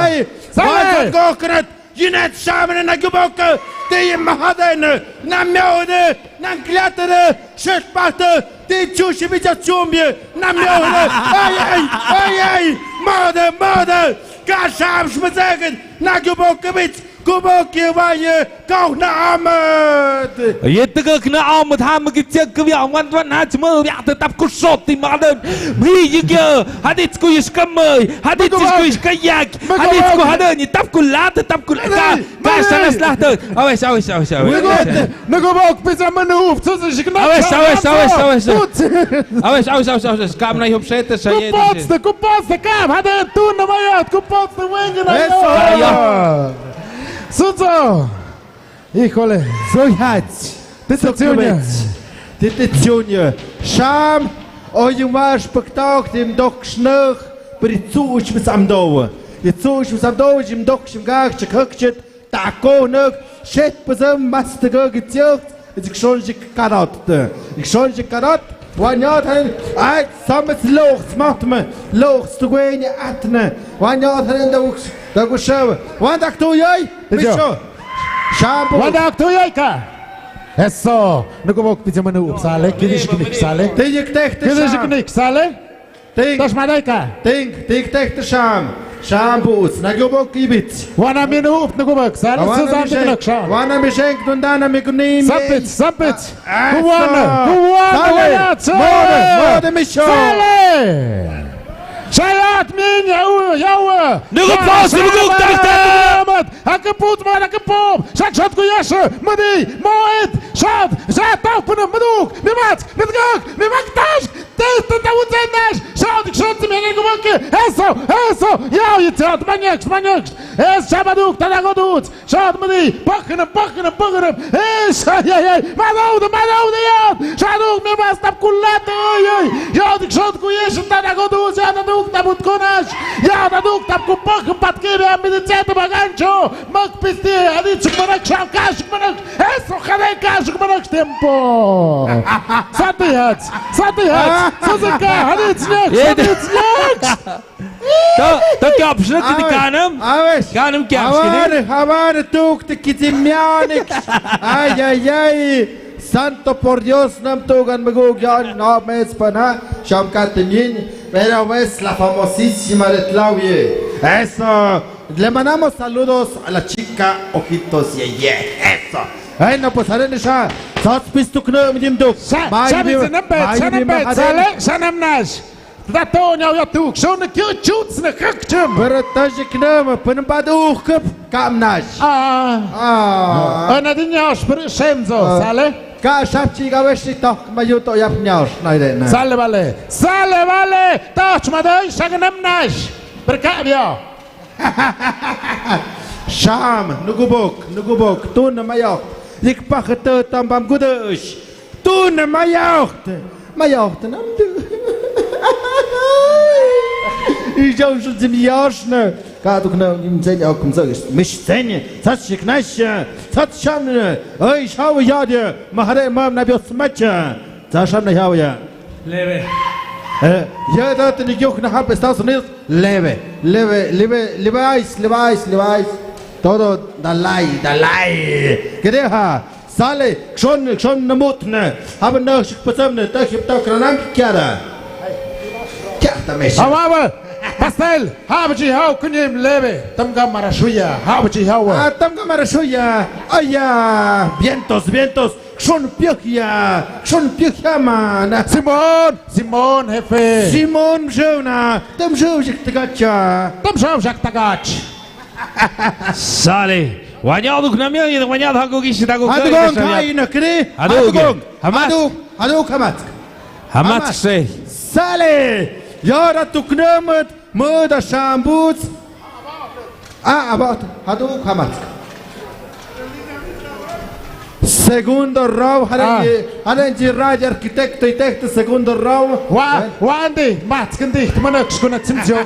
ay. Sale. Vamos a coconut. Yinet shamene na gubok, ti mahaden, na miode, na gliatere, shetpate, ti chushi bicha chumbie, na miode, ay, ay, ay, ay, mode, mode, ka sham shmezegen, na gubok bich, Kubo ki wa ye kau na amad. Ye tega kena amad ha magi tiak kebia wan wan ha cuma ya tetap kusot di madan. Mhi ye kia hadit ku yus kamai hadit ku yus kayak hadit ku hadan ye tap ku la tetap ku ka ka sanas lah tu. Awes awes awes awes. Nagobok pisa manu uf susu shikna. Awes awes awes awes. Awes awes awes awes. Kam na hop sete sa ye. Kupots de kupots de kam hadan tu na mayat kupots. Eso. Suso. Híjole. Soy hach. Tete tsiunya. Tete tsiunya. Sham. Oyum wash paktaok dim dok shnuk. Pri tsuush mis amdo. Ye tsuush mis amdo jim dok shim gak chakakchit. Tako nuk. Shet pazam mas tego gitsiokt. Zik shon zik karot. Zik shon zik karot. Wan yot han, ai, samet loks, matme, loks, tu gwen atne. Wan yot han, da uk, da uk shaw. Wan dak tu yai, misho. Shampoo. Wan dak tu yai ka. Eso. Nagobok pija manu up sale, kini shiknik sale. Tijik teh teh. Kini shiknik sale. Ting. Tash madai ka. Ting, ting teh teh sham. Shampoo, nagobok ibit. Wan a minu up nagobok sale. Wan a misheng. Wan a misheng, dundana mi kunim. Sampit, sampit. Kuwana, kuwana, wayat, sale. Mode, mode, misho. Sale. Shayat min, yau, yau. Nugu pos, nugu tabita. Haka put, ma haka pop. Shat, shat, ku yasha. Madi, moit. Shat, shat, tau, puna, maduk. Mimat, mitgak, mimaktash. Testa, tau, tenash. Shat, shat, mi, haka, kubanke. Eso, eso. Yau, yitsat, manyaks, manyaks. Es, shabaduk, tadagodut. Shot madi, pakhnam, pakhnam, pakhnam. Ei, sha, yai, yai. Madauda, madauda, yot. Shaduk mi mas tap kulata, ei, ei. Yot, shot ku yesh, tada godu, yada duk, tabut konash. Yada duk, tap ku pakh, pat kiri, ambi de chet bagancho. Mak pisti, adi chukmanak, sham kash, chukmanak. Eso, khare kash, chukmanak, tempo. Sati hats, sati hats. Sosika, adi chnyaks, adi chnyaks. To, to kiapsna kiti kanam. Awes. Kanam kiapsna kiti. Awar, awar, tuk, ti kiti mianik. Ay, ay, ay. Santo por Dios, nam tugan magugan, no me espana. Shamkat min. Pero es la famosísima de Claudia. Eso. Le mandamos saludos a la chica Ojitos Yeye. Eso. Ay, no, pues, haré ni sha. Sas pistuk no, mi dim duk. Sha, sha, mi dim, sha, mi dim, sha, sale, sha, nam nash. Tata to nyau ya tuk, shon na kyu chuts na khak chim. Pero ta jik na ma, pun ba du khup kam nash. Ah. Ah. Ana di nyau shpir shem zo, sale? Ka shap chi ga wesh ni tok, ma yu to yap nyau shnai de na. Sale vale, sale vale, ta chma dai shag nam nash. Per ka bia. Sham, nugubok, nugubok, tun na mayok. Yik pa khata tam bam gudush. Tun na mayok. Mayok, tanam du. I jau shul zim yash na. Ka duk na im zen ya kum zag. Mish zen. Sat shik nash. Sat shan. Oi, shaw ya de. Mahare mam na bios macha. Sa sham na yaw ya. Leve. Eh, ya da tini yok na hap Estados Unidos. Leve, leve, leve, Levi's, Levi's, Levi's. Todo, dalai, dalai. Kede ha, sale, kshon, kshon namut ne. Haba na shik pasam ne, ta hip ta kranam kiara. Kiara ta mesha. Haba, haba. Pastel, haba ji hau kunim leve. Tamga marashuya, haba ji hau. Ah, tamga marashuya. Aya, vientos, vientos. Kshon piakhia, kshon piakhia mana. Simón, Simón, jefe. Simón, mjewna, tam mjew jak tagacha. Tam mjew jak tagach. Sale. Wanyal duk namia, wanyal hago gishi dago. Hadugong kai na kri. Hadugong. Hamat. Hadug, hadug hamat. Hamat se. Sale. Yara tuknamat. Muda shambut. Ah, about, haduk hamat. Segundo round, hadan ji, hadan ji raja arquitecto y texto, segundo round. Wa, wandi, mat, kandi, tmanak, skuna, tsimsyo.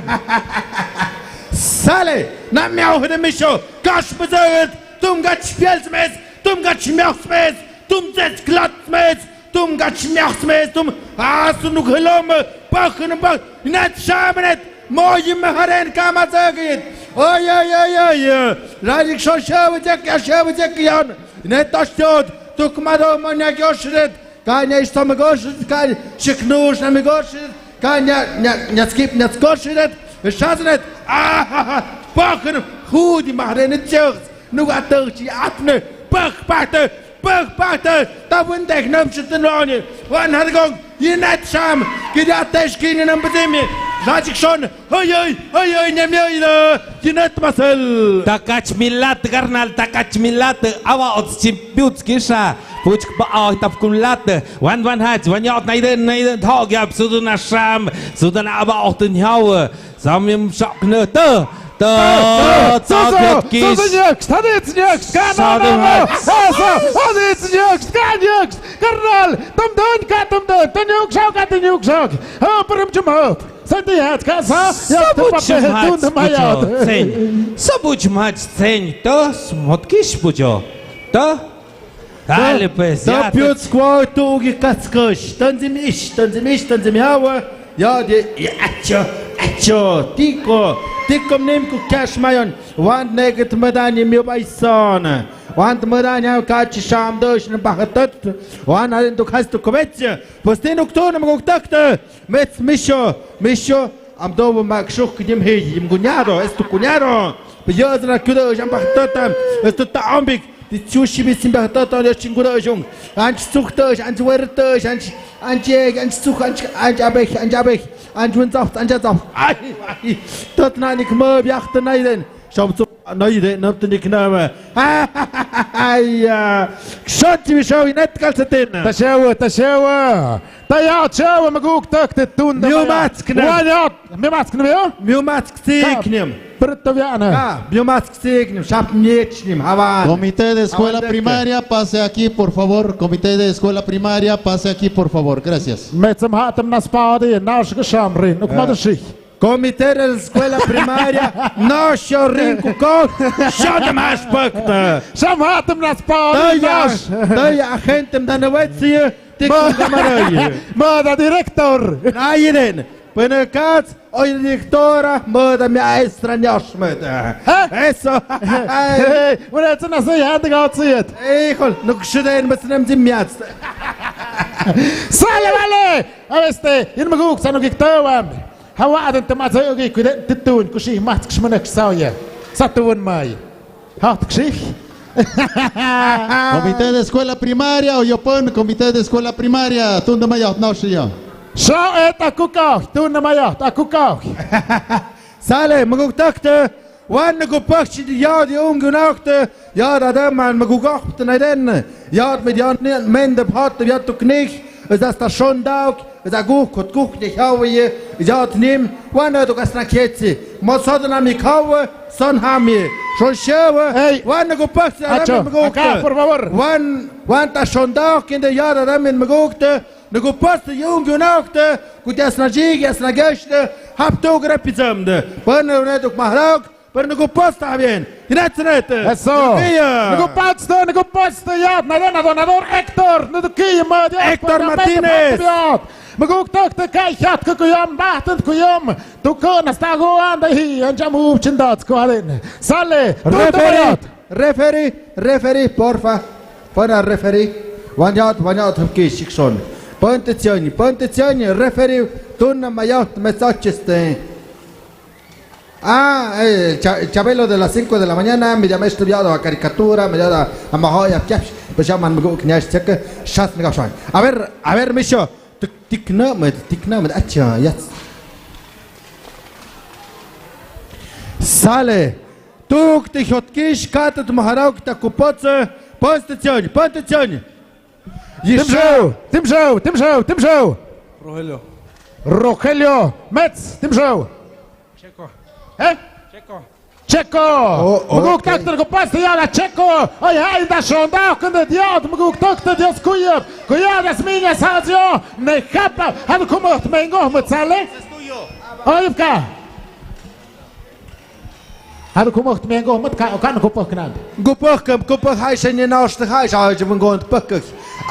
Sale, na miau, hede misho, kash bezet, tum gach piel smes, tum gach miau smes, tum zet klat smes, Tum gach miak smes tum, asu nuk helom, pakh na pakh, net shamanet, moyim haren kama zagit. Oy, oy, oy, oy, oy. Radik sho shaw jek ya, shaw jek yan. Net ashtot, tuk mado manya gyoshret, kanya ishtam goshret, kanya shiknush na mi goshret, kanya nya, nya skip, nya goshret, shaznet. Ah, pakh na, hudi maharen chok. Nuga tøgchi atne, pøg pagte, pøg pagte, ta windeg nömchi tønloni, wan hargong, yinat sham, kidi atesh kini nömbüdimi, rajik shon, hoi, hoi, hoi, hoi, nyem, hoi, da, yinat masel. Takach milat, karnal, takach milat, awa otchi biutskisha, puchk ba, ah, tapkunlat, wan, wan hach, wan yot, naiden, naiden, thog, yap, suduna sham, suduna awa otun hau, Samim shakne, ta, ta, ta, ta, ta, ta, ta, ta, nyaks, ta, nyaks, ka, na, na, na, sa, sa, ta, nyaks, ka, nyaks, karnal, tam, dun, ka, tam, dun, ta, nyuk, shak, ka, ta, nyuk, shak. Ha, parim, chum, ha. Sa, ti, ha, ka, sa, ya, ta, pa, pe, dun, ta, ma, ya, ta. Sabuch mat sen, ta, smot kish bujo. Ta, Dale, pues, ta ya, ta. Piut skwa tu gi katskësh, tanzim ish, tanzim ish, tanzim hawa. Ya, di, ya, acho, acho, tiko, tiko mnim ku kash mayon. Wan negit madani mi baisan. Wan madani ha kachi sham dësh na bahatat. Wan harin tu khas tu kubets. Pues tinuk tu na maguk takte. Mets misho, misho. Am dobo mak shuk nim hi, im gunyaro, esto kunyaro. Pe yëzra kudësh am bahtata, esto ta ambik. Ti chushi bi sim bahtata, ya chingudësh ung. Anch sukdësh, anch wertësh, anch, anch eg, anch suk, anch, anch abeh, anch abeh, anch wenzaf, anch azaf. Ai, ai. Tot na nik mö biacht naiden. Shom suk naiden, nöp tinik nöme. Ai, ya. Shot bi shau inet kalsetin. Tashewa, tashewa. Ta ya chewa maguk tak te tunda. Miu matsknem. Wa ya, miu matsknem ya? Miu matsksiknem. Pero todavía no. Ka, miu matsksiknem, shap niechnem, hawan. Comité de escuela primaria, pase aquí, por favor. Comité de escuela primaria, pase aquí, por favor. Gracias. Metsam hatam naspadi, nash gshamrin, ukmadashik. Comité de la escuela primaria, no, sho rin ku ko, sho de mas pakta. Sham hatam naspadi, nash. Taya, taya, agente, mdana wetsi. Tik ma-, mamaray. Mada director. Nairen. Pene kats, oi directora, mada mi aestra nyoshmet. Ha? Eso. Hey, una tsena sei hande gatsiet. Híjole, nuk shiden mas nem zimiats. Sale, vale. A este, in maguk, sano gik tawam. Hawa adan tamazo gi kuiden titun, kushi matsk shmanak saoya. Satun mai. Hat ksik. Comité de escuela primaria, o yo pon, comité de escuela primaria, tunda mayot no shia. Sha et akukau, tunda mayot akukau. Sale, maguk takte, wan nagu pakchi di ya di ungu nakte, ya da da man maguk akte na den, ya mit ya mende hat ya tuknik, es hasta schon dauk, Za guh kot guh ni hawi, ya tnim, wan tu kasna kietsi. Mo sodna mi kawe, son hami. Son shewe, hey. Wan nagu pas, acho, ramin magukte. Acá, por favor. Wan, wan ta shondak, kinde yara ramin magukte. Nagu pas, yung yunakte. Kutias na jig, yas na geshte. Haptu grepizamde. Wan ne duk mahrak. Pero nagu pasta bien. Gracias, nete. Eso. Aleluya. Nagu pasta, nagu pasta, ya. Nada, nada, nada, Héctor. Nada, que ma, Dios, Héctor Martínez. Maguk tak te kai hat ke kuyam, bahtan kuyam. Tu ko na sta go anda hi, anjam hu chindat ko alen. Sale. Referee, referee, referee, porfa. Para referee. Wanyat, wanyat, ki shikson. Ponte tiani, ponte tiani, referee. Tunna mayat, me sachiste. Ah, eh, Cha-, Chabelo de las cinco de la mañana, me llamé estudiado a caricatura, me llama a Mahoya, pues llaman me guk nyash cheque, shas me gafshan. A ver, a ver, Misho, tik, tik, no, me, tik, no, me, acha, ya. Sale, tuk, te hotkish, kata, tu maharau, kita kupotse, ponte tiani, ponte tiani. Timshow, Timshow, Timshow, Timshow. Rogelio. Rogelio, Mets, Timshow. Checo. Eh? Checo. Checo. Oh, oh, maguk okay. Takter ko pas ya la Checo. Ay, ay, da shonda, kende Dios, maguk takter Dios kuyap. Kuyap das miña sazio. Ne hapa, han kumot mengo, metsale. Ay, ka. Hadu kumok tmian go mat ka, kan kupok nan. Kupok, kupok hai seni naus te hai sa je ngon pok.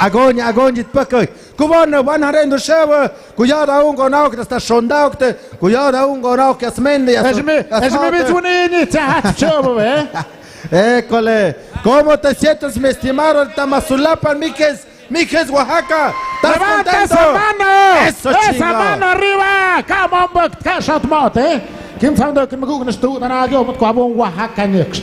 Agoni, agoni pok. Kubon wan haren do sewa. Kuyada ungo nauk te sta shondauk te. Kuyada ungo nauk yasmende yas. Esme, esme bizuni ni cha hat chobo, eh. École. ¿Cómo te sientes, mi estimado Tamazulapa, Mijes? Mijes, Oaxaca. ¿Estás contento? Levanta esa mano. Eso, esa chingado. Mano arriba. Come on, but cash out mouth, eh. Kim sound, kim guk na stu na yo, but kwa bon Oaxaca next.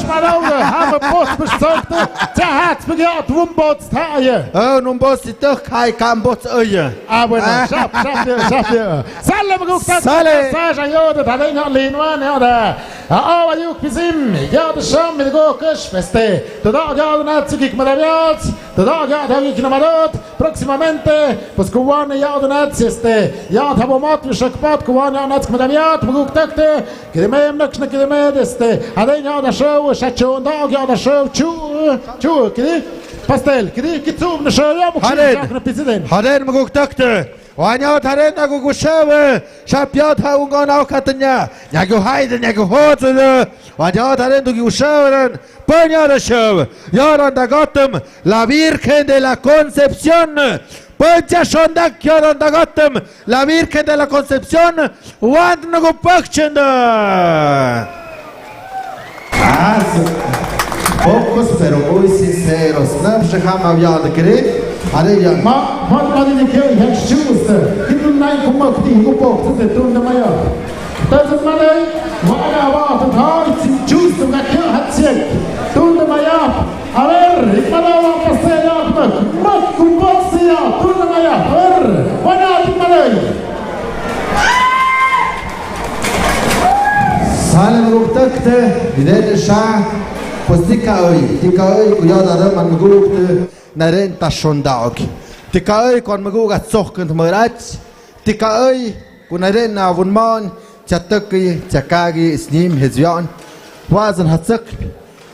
Pyrshah ma daw, ha ma pos pyrshah tø. Cha hats pag ya, tu wum bots tha ya. Ë, wum bots tø khai kam bots ë ya. Ah, bueno, shap, shap ya, shap ya. Sale ma guk tø. Sale. Sa sa yo tø tha de nyo lin wan ya da. Ah, oh, ayuk pisim. Ya da sham mi go kush peste. Tø da ya da na tsikik ma da ya. Tø da ya da gik na ma dot. Próximamente, pues, kuwan ya da na, este, ya da bo mat, shak pat, kuwan ya na, ma da ya, ma guk tø. Kidime, mnakshna kidime, este, hadien ya da show, sha chon da, ya da show, chu, chu, kidi, pastel, kidi, kitsum na show, ya, muk-, hadien, shak na pisiden. Hadien ma guk tø. Wan ya hadien na guk show, shap ya da ungon au katanya, ya gu haid, ya gu hot, wan ya hadien du guk show, ran, pon ya da show, ya ran da gotum, la Virgen de la Concepción, Pyncha shondak yodan dagatem, la Virgen de la Concepción, wan nagu pakchenda. Ah, sí. Pocos, pero muy sinceros. Nam shahama yadakri. Are ya. Ma, ma, ma, ni ke, ya shusta. Kitun nai kumak ti, ku pok, te tunda maya. Tazan malay, wala wa, ta, ta, sin, shusta, na, ke, hat, siek. Tunda maya. A ver, ikmadawa pasteya, mak, mak, kumbotsia, turnamaya, a ver, wana, ikmaday. Sale ma guk tø, nidene sha, pues tika oi, tika oi, kuyada rø man ma guk tø, naren ta shondaok. Tika oi, kon ma guk at sohkent mørach, tika oi, ku naren na wun man, cha tøki, cha kagi, snim, hezvian, wazan hatsøk,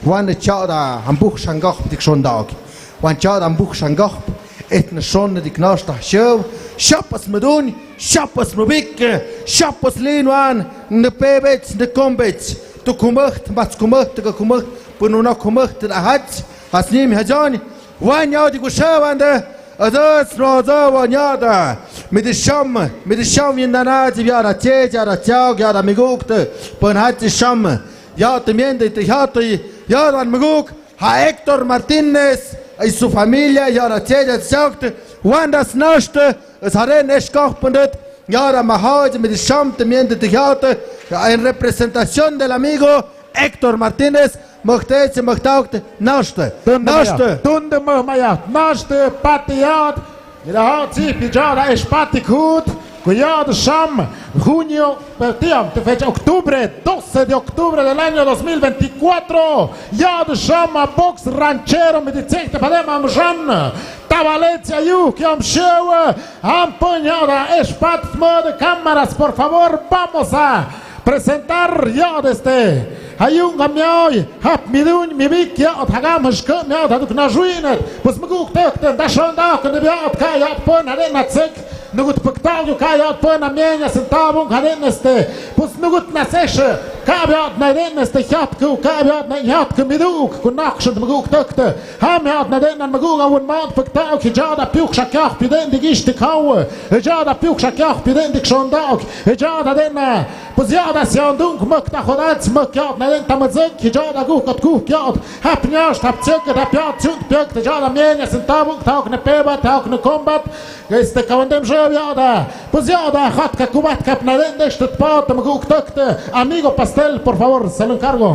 Wan chada hambuh shangahp dik shondaok. Wan chada hambuh shangahp. Etna shon dik nashta shew. Shapas madun, shapas mabik, shapas linwan, ne pebech, ne kombech. Tu kumøht, mats kumøht, tu kumøht, pununa kumøht, na hach, hasnim hajan. Wan yau dik shewande. Adas no da wan yada. Midisham, midisham yin nana di yada che, yada chao, yada migukte. Pun hach sham. Ya temiente te ya te ya dan maguk ha Héctor Martínez y su familia ya ra che ya chakt wanda snashte es hare neshkah pundet ya ra mahaj midisham temiente te ya te en representación del amigo Héctor Martínez, muhtech muhtaukt nashte. Nashte. Tunde mah maya nashte patiat. Mira, ha, sí, pijada es patikut, kuyada sham, junio, eh, tiam, te fecha octubre, doce de octubre del año dos mil veinticuatro, yada sham, a box ranchero, me dice, te padema, mjan, tabalecha, yu, kiam, shewa, ampuñada, es pat, mode cámaras, por favor, vamos a presentar, ya, desde, Hayu'nga miaoi, hap miduuñ mibik ya'od hagam hashkø miaod haduk na ruinad. Pues magu'uk tøktø, ndasho ndakø na bia'od ka ya'od pon hade na tsek. Nugut pagta'o ka ya'od pon na mienya sin tabung hade na este. Pues nugut na seshe, ka bia'od na de na este hiatkø, ka bia'od na hiatkø midu'uk, kun nakshan magu'uk tøktø. Ham ya'od na de na magu'uk awun maod pagta'o, ki ja'od a piuk shakiak piden di gish di kawe. Ja'od a piuk shakiak piden di kshon da'ok. Ja'od a de na Pues ya'od a siaun dunk møk ta hodats møk ya'od na den ta mazøk ki ja'od a guhkat guhk ya'od. Hap nyash hap tsøk hap ya'od tsut pek ta ja'od a mienya sin tabuk tauk na peba tauk na kombat. Este kawandem jøb ya'od a. Pues ya'od a hat ka kubat kap na den deshtet pa ta maguk tøkte. Amigo Pastel, por favor, se lo encargo.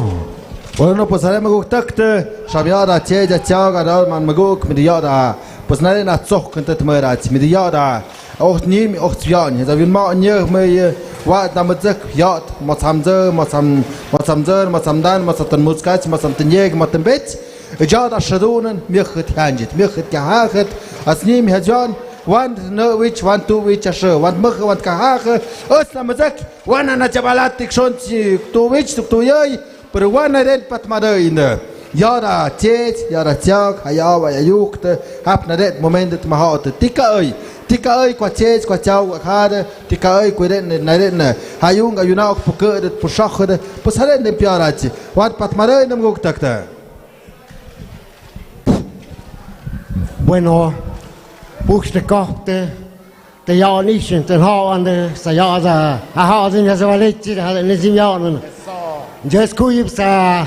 Bueno, pues haré maguk tøkte. Shab ya'od a che ja chao ga da man maguk mi ya'od a. Pues na den a tsok kan tet mørat mi ya'od a. Ocht nim, ocht jaun. Hesa wil ma nyeh me ye. Wa da mazek yat, ma samzer, ma sam, ma samzer, ma samdan, ma satan muskach, ma satan yeg, ma tembet. Ja da shadunen, mich het hanjit, mich het gehaget. As nim het jan, want ne wich, want tu wich ashe, want mech, want gehage. As da mazek, wan na jabalatik schon tu wich, tu tu yei. Pero wan na den pat madain. Yara chech, yara chak, hayawa, yayukte, hap na den moment ma haute. Tika ei, tika ei kwa chech, kwa chau, kwa hade, tika ei kwa den, na den. Hayung, ayuna ok puke, pushak, de, pues hade den piarachi. Wat pat madain guk takte. Bueno, push de kohte. Te ya'on ishin, te ha'on de, sa ya'on sa, ha ha'on sin ya sa walichi, ha de nisim ya'on. Jes kuyip sa,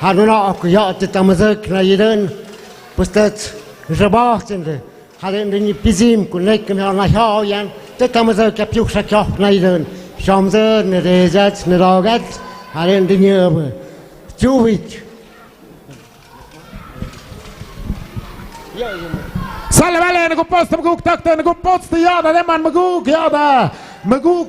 ha nuna ok ya'on te tamazek na yiden. Pues tet, rabah sin de, ha de ni pisim, kunek na na ha'on yan, te tamazek ya piuk sa kyok na yiden. Shamzer, ne rejat, ne rogat, ha de ni yebe. Chuvich. Sale, vale, ngu post, ngu takte, ngu post, ya'da, de man, ngu, ya'da, ngu,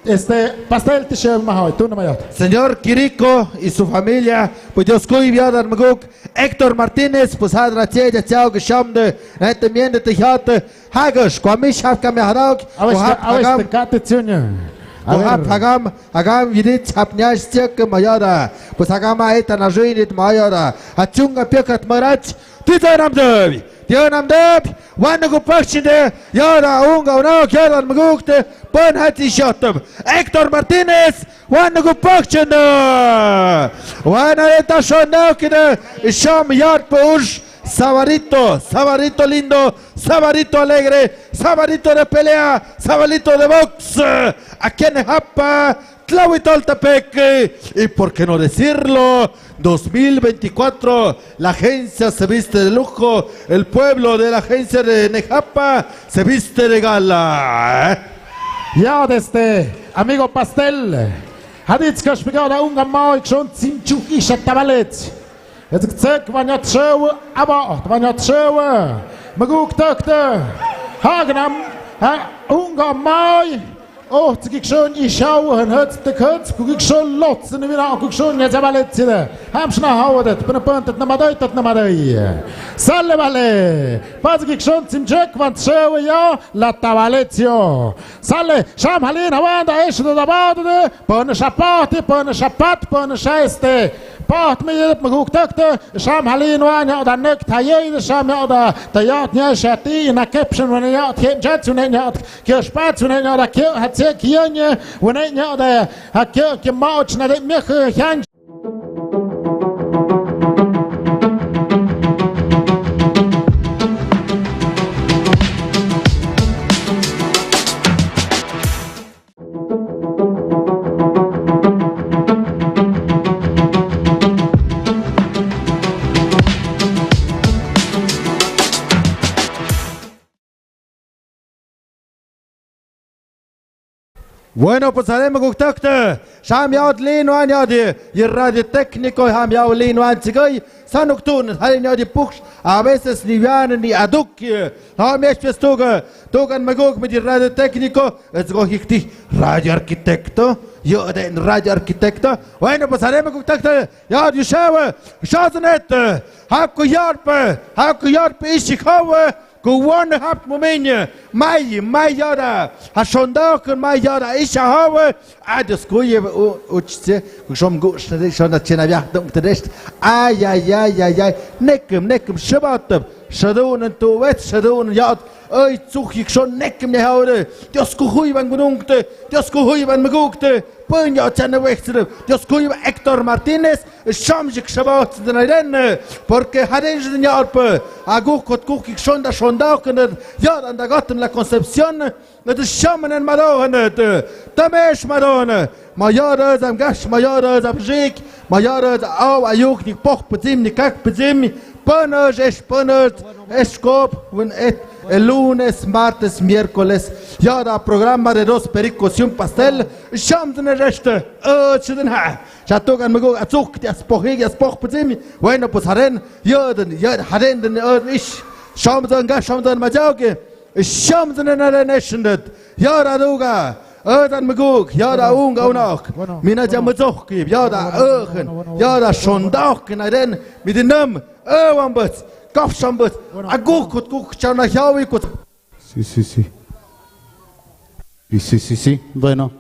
este, pastel, tishe, mahoy, tú no me ya'da. Señor Quirico y su familia, pues Dios cuide, ya'da, ngu, Héctor Martínez, pues hadra, che, ya, chao, que sham de, eh, también de, te, ya'da, Hagas, kwamish hap kami harak, awes, kwahap awes hagam, te kate tsunya. Kwahap hagam, hagam yidit hap nyash tiak mayara. Pues hagam a eta na rinit mayara. Hachunga piakat marach. Tita namdeb. Tia namdeb. Wan ngu pakchinde. Yara unga una kiara magukte. Pan hati shatab. Héctor Martínez. Wan ngu pakchinde. Wan eta shonda kide. Sham yar push. Sabadito, sabadito lindo, sabadito alegre, sabadito de pelea, sabadito de box. Aquí en Japa, Tlahuitoltepec, y por qué no decirlo, dos mil veinticuatro, la agencia se viste de lujo, el pueblo de la agencia de Nejapa se viste de gala. Ya, desde amigo Pastel, hadits kashpigada unga mao ikshon tsimchuk isha tabalet. Etzek tsek, wanyat shewe, aba, wanyat shewe. Maguk takte. Hagnam, ha, unga mai. Oh, tsikik shon ishaw, han hats te hats, kukik shon lots, ne wina, kukik shon, ne zabalet side. Hamshna hawadet, pene pantet na madai, tat na madai. Sale vale. Pazikik shon tsimchek, wan shewe ya, la tabalet yo. Sale, sham halin hawanda, esh da dabad de. Pon shapati, pon shapat, pon shaiste. Pat me yep me guktakte, sham halin wa nya da nek tayei, sham nya da tayat nya shati, na caption wa nya tyen jat, wa nya kyo spat, wa nya da kyo hatse kyenye, wa nya da ha kyo ke mauch na de mekh han. Bueno, pues haré me guktakte. Sham yaut lin wan yaut y radio técnico ham yaut lin wan chigay. Sanuk tun, haré yaut y puksh. A veces ni wan ni aduk. No me estes tuga. Tugan me guk me radio técnico. Es go hikti radio arquitecto. Yo de radio arquitecto. Bueno, pues haré me guktakte. Yaut y shawa. Shazanet. Haku yarpe. Haku yarpe ishikawa. Kuwon hap mumiñe, may, may yara, ha shondoken may yara, isha hawe, a Dios kuye, u, uchse, kushon gush, shon na chena viahdung te rest. Ay, ay, ay, ay, ay, nekem, nekem, shabatep, shadunen tu wet, shadunen yat, ay, tsuh yik shon nekem ne haure, Dios kuhuy ban gunungte, Dios kuhuy ban magukte, Pun yo chane wehsrü, Dios kuiba Héctor Martínez, shom yik shabaut de nairene, porque haren de nyarpe, agu kot kuk yik shonda shonda kene, yar anda gotten La Concepción, ne de shamanen madohene, tamesh madone, mayore zam gash, mayore zam jik, mayore au ayuk ni poh pezim ni kak pezim, Pönös, es pönös, es kop, wen et, el lunes, martes, miércoles, yara programa de dos pericos y un pastel, shamdene reste, eh, chiden ha. Chatukan mego, atsuk, ya spohi, ya spoh, pezimi. Bueno, pues haren, yeden, yeden, haren den, eh, ish. Shamden ga, shamden majaoke. Shamdene nare neshendet. Yara duga. Ödan mego, yara unga unak. Mina ya majoki, yara öhen. Yara shondaoke naren. Midinam. Ewan bas, kafshan bas, aguk kut kuk chana hiawi kut. Sí, sí, sí. Sí, sí, sí, sí. Bueno.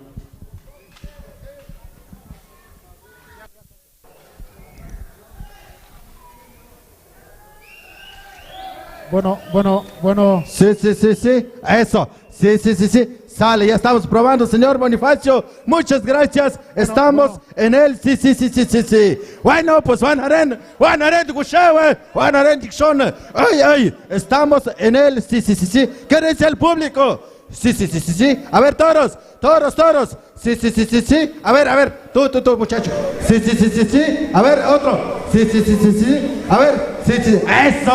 Bueno, bueno, bueno. Sí, sí, sí, sí. Eso. Sí, sí, sí, sí. Sale, ya estamos probando, señor Bonifacio. Muchas gracias. Bueno, estamos bueno. En el, sí, sí, sí. Bueno, pues, van haren, van haren, kushewe, van haren, dikshon. Ay, ay, estamos en el, sí, sí, sí, sí. ¿Qué dice el público? Sí, sí, sí, sí, sí. A ver, toros, toros, toros. Sí, sí, sí, sí, sí. A ver, a ver. Tú, tú, tú, muchacho. Sí, sí, sí, sí, sí. A ver, otro. Sí, sí, sí, sí, sí. A ver. Sí, sí. Eso.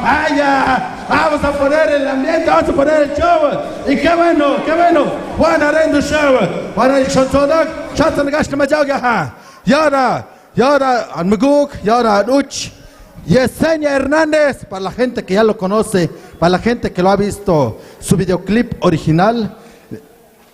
Ay, ya. Vamos a poner el ambiente, vamos a poner el show. Y qué bueno, qué bueno. Wan haren du show. Wan haren du show. Shatan gash ma jaga ha. Yara, yara, an maguk, yara, an uch. Yesenia Hernández, para la gente que ya lo conoce, para la gente que lo ha visto, su videoclip original.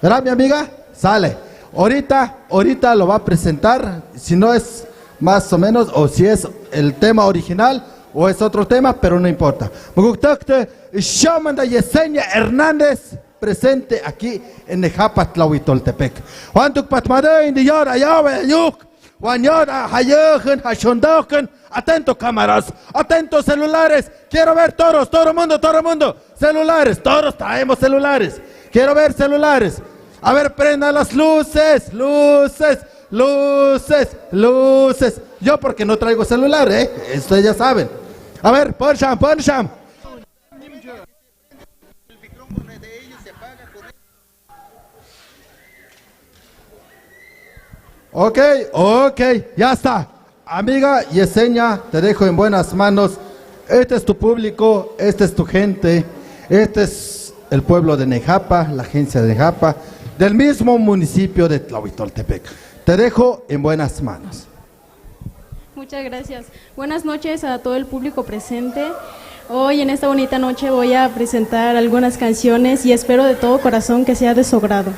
¿Verdad, mi amiga? Sale. Ahorita, ahorita lo va a presentar, si no es más o menos, o si es el tema original, o es otro tema, pero no importa. Maguk takte, shamanda Yesenia Hernández, presente aquí en Nejapa, Tlahuitoltepec. Juan tuk patmade, indi yara, yawe, yuk. Wan yara, hayöhün, hashondoken. Atento, cámaras. Atento, celulares. Quiero ver todos, todo el mundo, todo el mundo. Celulares, todos traemos celulares. Quiero ver celulares. A ver, prendan las luces, luces, luces, luces. Yo porque no traigo celular, ¿eh? Ustedes ya saben. A ver, pon sham, pon sham. Ok, ok, ya está. Amiga Yesenia, te dejo en buenas manos. Este es tu público, este es tu gente, este es el pueblo de Nejapa, la agencia de Nejapa, del mismo municipio de Tlahuitoltepec. Te dejo en buenas manos. Muchas gracias. Buenas noches a todo el público presente. Hoy en esta bonita noche voy a presentar algunas canciones y espero de todo corazón que sea de su agrado.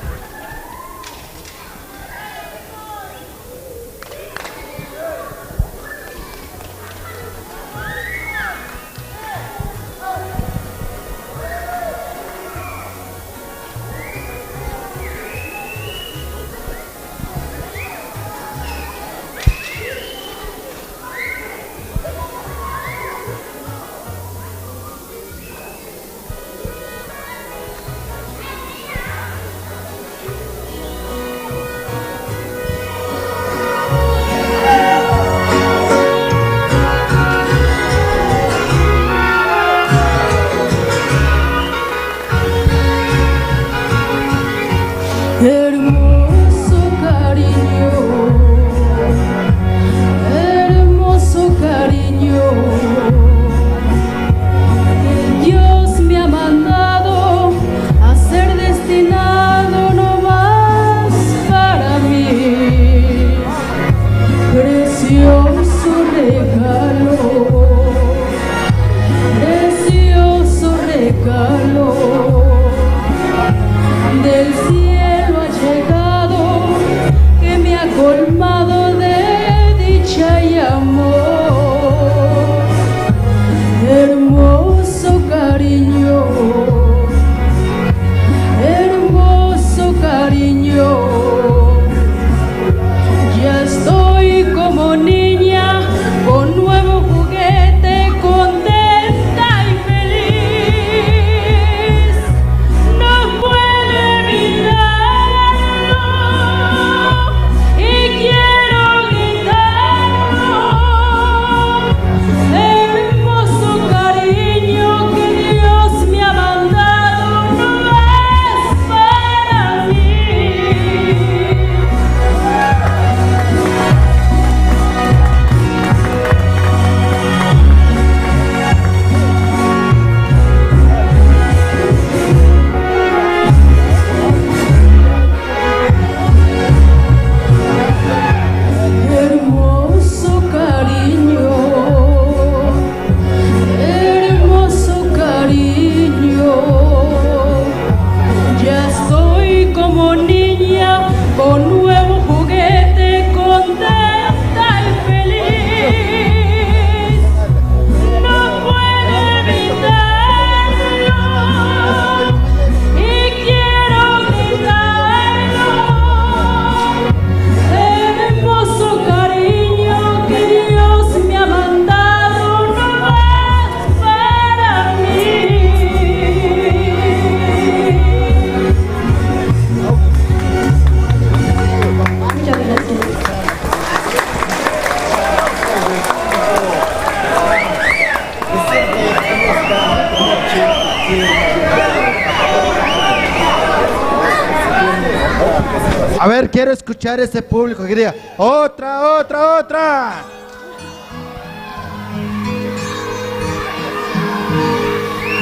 A ver, quiero escuchar ese público que diga, "Otra, otra, otra".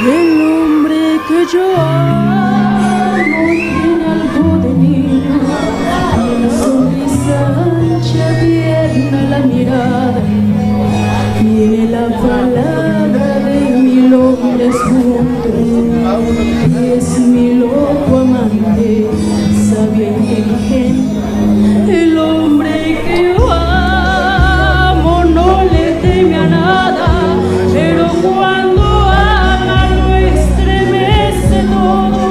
El hombre que yo amo tiene algo de niño, tiene sonrisa ancha, tierna la mirada, tiene la palabra de mil hombres juntos, y es mi loco amante, sabio, inteligente. El hombre que yo amo no le teme a nada, pero cuando ama lo estremece todo.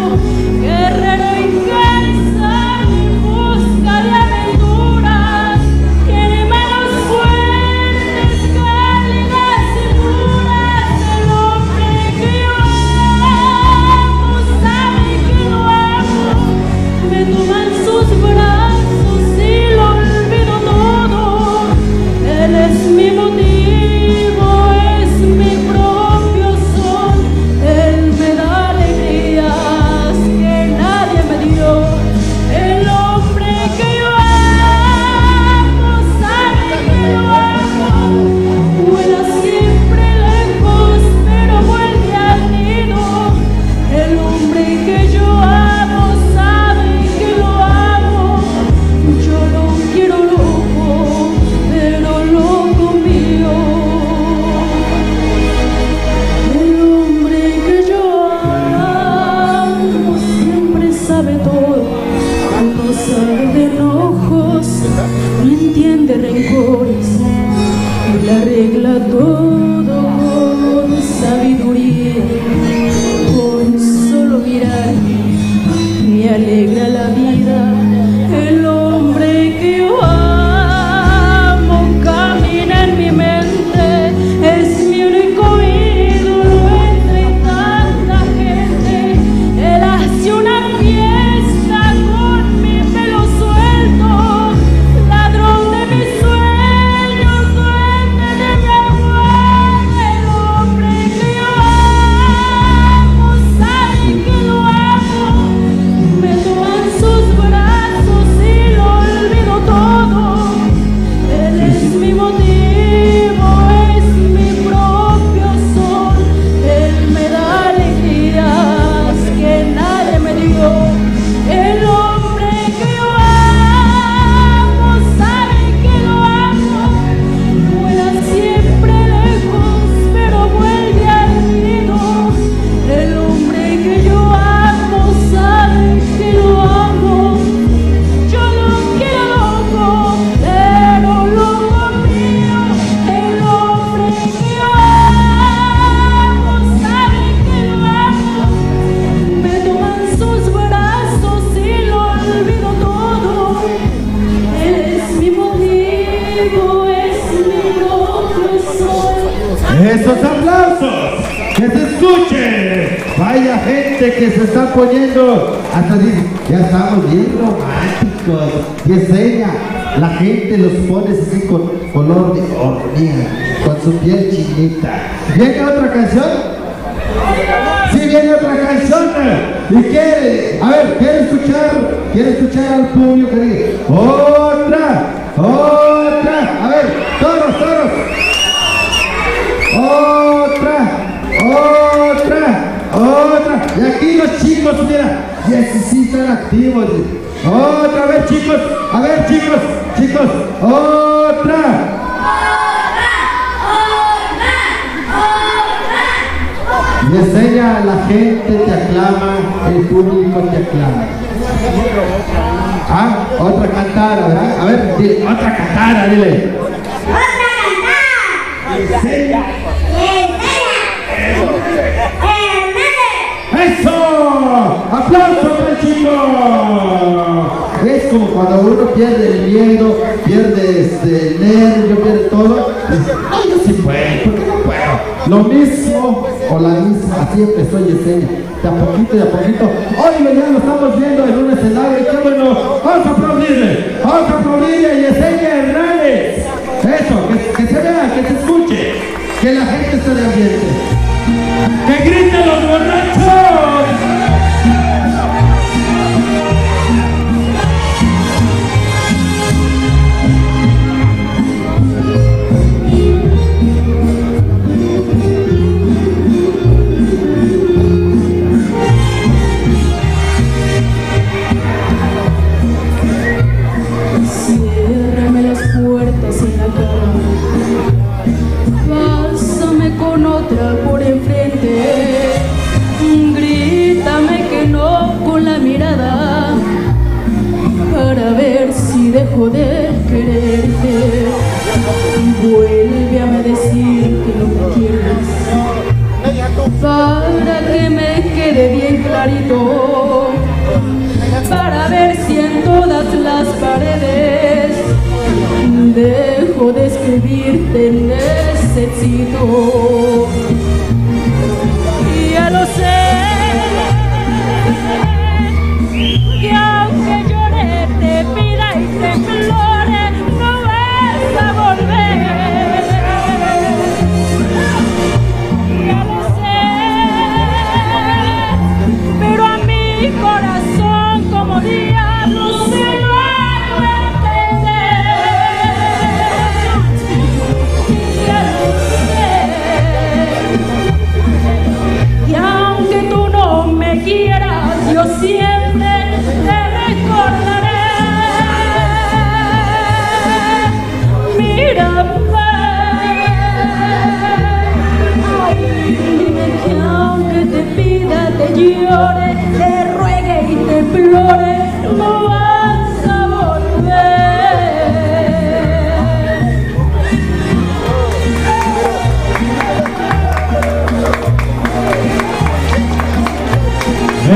Guerrero incansable, busca de aventuras, tiene manos fuertes, cálidas y puras. El hombre que yo amo sabe que lo amo. Me toma en sus brazos y lo olvido todo. Él es mi motivo, es mi propio sol. Él me da alegrías que nadie me dio. El hombre que yo amo sabe que lo amo. Vuela siempre lejos, pero vuelve al nido. El hombre que yo amo sabe que lo amo. Yo lo quiero loco, pero loco mío. El hombre que yo amo siempre sabe todo. No sabe de enojos, no entiende rencores. Él arregla todo con sabiduría. Con solo mirarme me alegra la vida. El hombre que yo amo camina en mi mente. Es mi único ídolo entre tanta gente. Él hace una fiesta con mi pelo suelto. Ladrón de mis sueños, duende de mi amor. El hombre que yo amo sabe que lo amo. Me toma en sus brazos y lo olvido todo. Él es mi motivo, es mi propio sol. Él me da alegrías que nadie me dio. El hombre que yo amo sabe que lo amo. Vuela siempre lejos, pero vuelve al nido. El hombre que yo amo sabe que lo amo. Yo lo quiero loco, pero loco mío. El hombre que yo amo sabe que lo amo. Me toma en sus brazos y lo olvido todo. Él es mi motivo, es mi propio sol. Esos aplausos, que se escuche. Vaya gente que se está poniendo, hasta dice, ya estamos bien románticos. Yesenia, la gente los pone así con color de hormiga, con su piel chinita. ¿Viene otra canción? Sí, viene otra canción. Y quiere, a ver, quiere escuchar, quiere escuchar al público que diga, "Otra, otra". A ver, todos, todos. "Otra, otra, otra". Y aquí los chicos, mira, ya sí, sí están activos. Otra vez, chicos. A ver, chicos, chicos. Otra. Yesenia, la gente te aclama, el público te aclama. Ah, otra cantada, ¿verdad? A ver, dile, otra cantada, dile. Otra cantada. Yesenia. Yesenia. Hernández. ¡Eso! ¡Aplauso para el chico! Es como cuando uno pierde el miedo, pierde, este, el nervio, pierde todo. Dice, "Ay, yo sí puedo, ¿por qué no puedo?". Lo mismo, o la misma, así empezó Yesenia. De a poquito, de a poquito. Hoy ya lo estamos viendo en un escenario, y qué bueno. Vamos a aplaudirle, vamos a aplaudirle a Yesenia Hernández. Eso, que, que se vea, que se escuche, que la gente esté de ambiente. ¡Que griten los borrachos! Dejo de quererte, vuélveme a decir que no me quieres, para que me quede bien clarito, para ver si en todas las paredes dejo de escribirte necesito. Ya lo sé, que aunque llore, te pida y te implore, no vas a volver. Ya lo sé, pero a mi corazón como diablo se lo hago entender. Ya lo sé. Y aunque tú no me quieras, yo siempre te recordaré. Mírame. Ay, dime que aunque te pida, te llore, te ruegue y te implore, no vas a volver.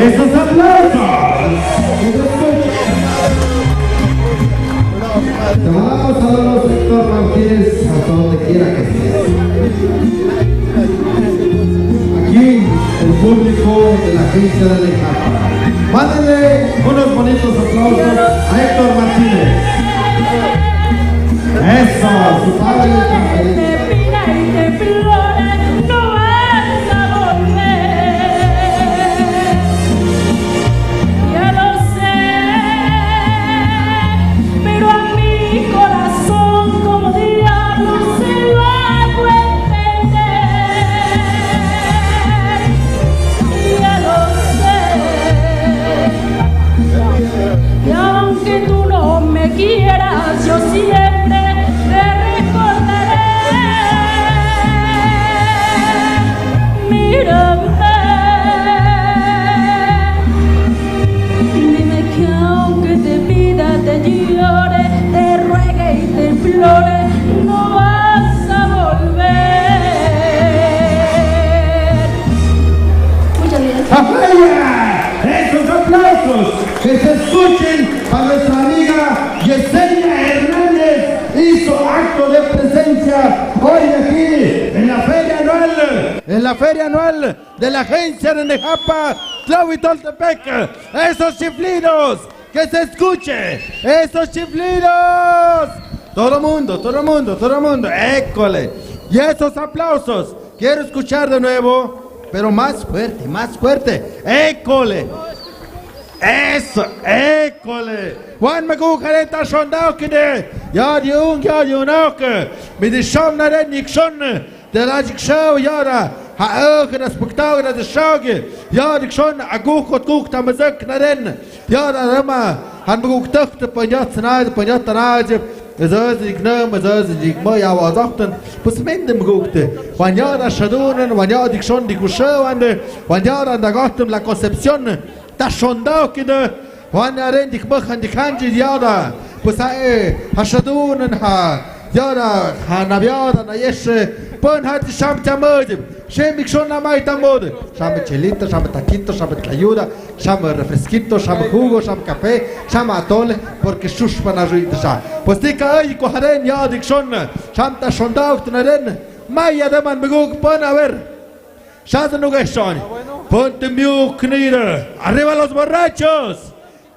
Esos aplausos. Te mandamos saludos, Héctor Martínez, hasta donde quiera que estés. Aquí, el público de la agencia de Nejapa. Mándenle unos bonitos aplausos a Héctor Martínez. Eso, su padre. No vas a volver. Ya lo sé, pero a mi corazón como diablo se lo hago entender. Ya lo sé. Y aunque tú no me quieras, yo siempre te recordaré. Mírame. Dime que aunque te pida, te llore, te ruegue y te implore, no vas a volver. Muchas gracias. ¡Aplausos! Esos aplausos que se escuchen para nuestra amiga Yesenia Hernández y su acto de presencia hoy aquí en la feria anual, en la feria anual de la agencia de Nejapa, Tlahuitoltepec. Esos chiflidos, que se escuche, esos chiflidos. Todo mundo, todo mundo, todo mundo, école. Y esos aplausos, quiero escuchar de nuevo, pero más fuerte, más fuerte. École. Eso, école. Wan magu karen ta shon daukinde. Ya diung, ya diung nauk. Mi di shon naren nik shon. Te la dik shau yara. Ha uk na spuktaw na de shaugi. Ya dik shon aguk kot kuk ta mazak naren. Yara rama. Han maguk tak te panyat sanai, panyat tanai. Ezaz dik nam, ezaz dik ma ya wa zakten. Pues mende maguk te. Wan yara shadunen, wan ya dik shon dik ushawande. Wan yara da gahtem La Concepción. Ta shon daukinde. Wan yaren dik ma han dik hanji yara. Pues ha e, ha shadunen ha. Yara, ha nabiara na yeshe. Pon ha di sham chamajib. Shem dik shon na mai tamode. Sham chelita, sham taquito, sham tlayuda. Sham refresquito, sham jugo, sham café, sham atole, porque shushpa na ruita sha. Pues tika ay ko haren ya dik shon, sham ta shon dauk na ren, maya de man maguk pon a ver. Shas no gai shon. Pon te miuk nida. Arriba los borrachos.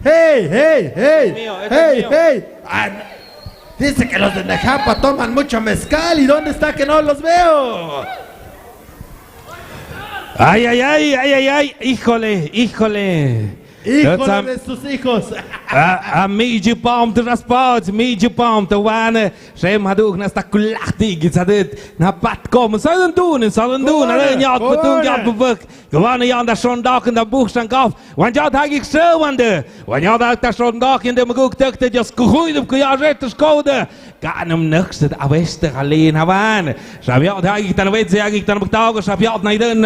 Hey, hey, hey. Hey, hey. Ah, dice que los de Nejapa toman mucho mezcal, ¿y dónde está que no los veo? Ay, ay, ay, ay, ay, ay, híjole, híjole. Híjole de sus hijos. A, a mi ji pam te raspaj, mi ji pam te wane. Shem haduk na sta kulahti gi sadet. Na pat kom, saden dun, saden dun, na nyat patung ya bubuk. Gwane ya da shon dak, da buh shon gaf. Wan ya da gi se wande. Wan ya da ta shon dak, in de maguk tek te jas kuhui de kuya ret skode. Kanam nukset aweste halin hawan. Shabia hagi tan wetse hagi tan buktago shabia na iden.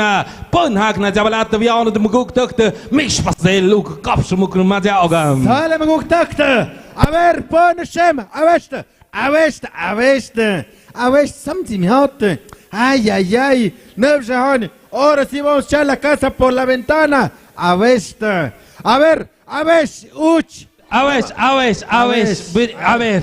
Pon hak na jabalat bia na muguk takte. Mish pasel luk kap shmuk ma jaogam. Sale muguk takte. A ver, pøn shem, a ver, a ver, a ver, a ver, samti mi hot. Ay, ay, ay, no se hon. Ahora sí vamos a echar la casa por la ventana. A ver, a ver, a ver, uch. A ver, a ver, a ver, a ver.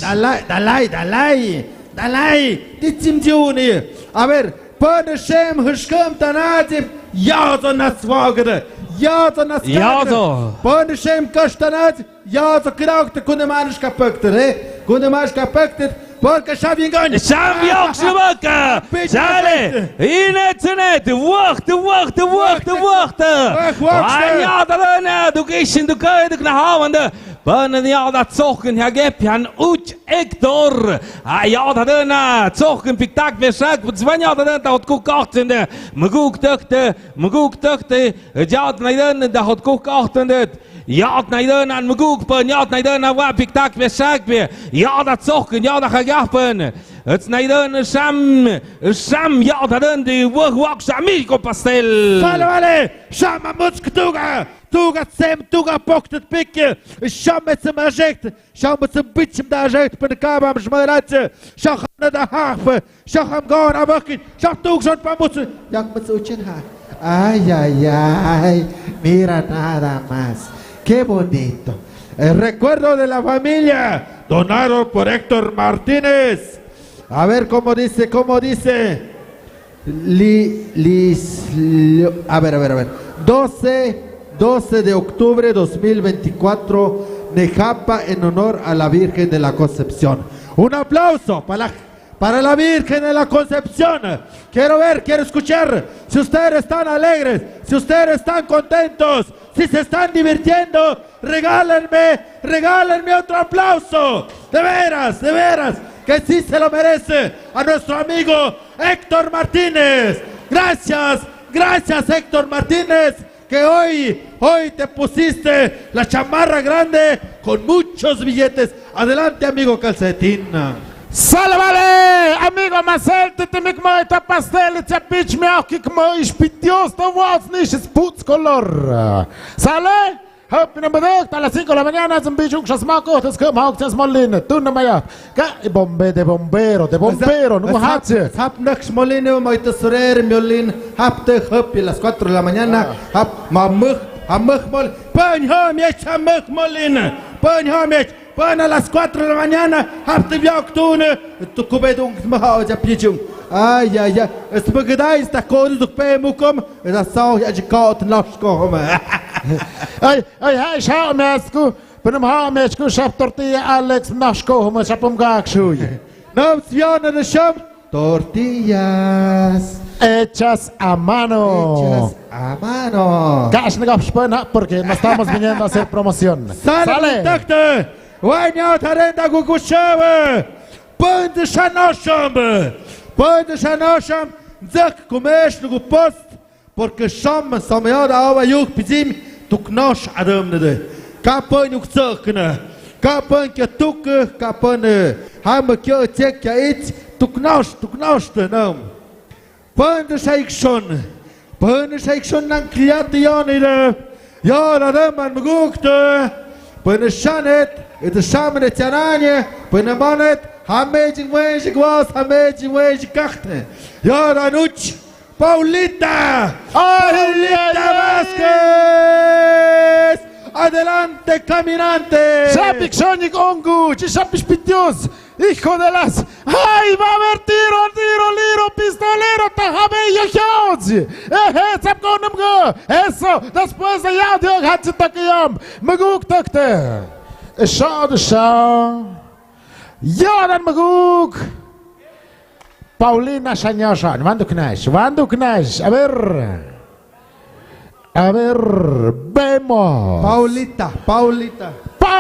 Dalai, dalai, dalai, dalai. Titsim diuni. A ver, pøn shem, hushkum tanati. Yazo naswagde. Yazo naswagde. Yazo. Pøn shem kashtanati. Yazo krakte, kune mansh kapekte, eh? Kune mansh kapekte. Porque shavingani. Shaviokshuwaka. Sale. Ine tsenet. Wakt, wakt, wakt, wakt. Wakt, wakt. Ay, yazo dene. Duk ishin, duk ay, duk nahavande. Pøn yazo tsohken, ya gep, yan uch Héctor. Ay, yazo dene. Tsohken piktak besak. Zwan yazo dene, ta hot kuk achtende. Muguk tökte. Muguk tökte. Yazo naiden, ta hot kuk achtende. Yazo naiden an muguk pøn, yazo naiden an wa piktak besak be. Yazo tsohken, yazo hagah pøn. Ets naiden sham, sham yazo naiden di wak wak shami ko pastel. Sale, vale. Sham amuts ktuga, tuga sem, tuga poktet pik. Sham etsem ajekt, sham etsem bichim da ajekt, pøn kabam shmadrache. Sham da hahpe. Shaham gor abakin, shahtuk shon pamuts, yak muts uchin ha. Ay, ay, ay, mira nada más. Qué bonito. El recuerdo de la familia, donado por Héctor Martínez. A ver cómo dice, cómo dice. Li, lis, li- a ver, a ver, a ver. Doce, doce de octubre dos mil veinticuatro, Nejapa en honor a la Virgen de la Concepción. Un aplauso para la Para la Virgen de la Concepción. Quiero ver, quiero escuchar. Si ustedes están alegres, si ustedes están contentos, si se están divirtiendo, regálenme, regálenme otro aplauso. De veras, de veras, que sí se lo merece a nuestro amigo Héctor Martínez. Gracias, gracias, Héctor Martínez. Que hoy, hoy te pusiste la chamarra grande con muchos billetes. Adelante, amigo Calcetín. Sale, vale, amigo Marcel, te te mik mo ta pastel, te pich me aki mo ispitios, to was nish sputs color. Sale, hop, no me dejo, a las cinco de la mañana, zum bichuk shasmako, te skem hok, te smolin, tú no me ya. Ka, bombe de bombero, de bombero, no hap, hache. Hap nak smolin, mo ito surer, miolin, hap te hop, a las cuatro de la mañana, hap, mamuk, hamuk mol, pon ho miech, hamuk molin, pon ho miech, pon a las cuatro de la mañana, hap te biok tune, tu kubedung, ma ha, ya pichung. Ay, ay, ay, es magdai, sta ko, tu pe mukom, esta sao, ya chikot, nosh kohom. Ay, ay, ay, shao, me asku. Pero ma me escucha tortilla, Alex, nashko, ma shapum gak shuy. No, Siana de Sham, tortillas. Hechas a mano. Hechas a mano. Kash na gap shpana, porque no estamos viniendo a hacer promoción. Sale. Takte. Wanya tarenda gugushaba. Pon de shanosham. Pon de shanosham. Zak kumesh nugu post. Porque sham, sham yada awa yuk pizim, tuknosh adam nede. Ka pon yuk tsakna. Ka pon ke tuk, ka pon, eh, ham ke tsek ke it, tuknosh, tuknosh te nam. Pon de shaikshon. Pon de shaikshon nan kliat yon ide. Yada dem man mugukte. Pon de shanet, ite shaman de tiananye. Pon de manet, hame jing wen jing was, hame jing wen jing kachte. Yada nuch. Paulita! Ay, Paulita, ay, ay. Vázquez! Adelante, caminante! Shapik Sonic Ongu, chi shapik pitios, hijo de las. Ay, va a haber tiro, tiro, liro, pistolero, tajabe, yo, yo. Ehe, sap con them go. Eso, después de ya, Dios, hatsi takayam. Maguk takte. Esha, esha. Yadan maguk. Paulina Shanyashan, Wanduknash, Wanduknash. A ver. A ver, vemos. Paulita, Paulita. Pa-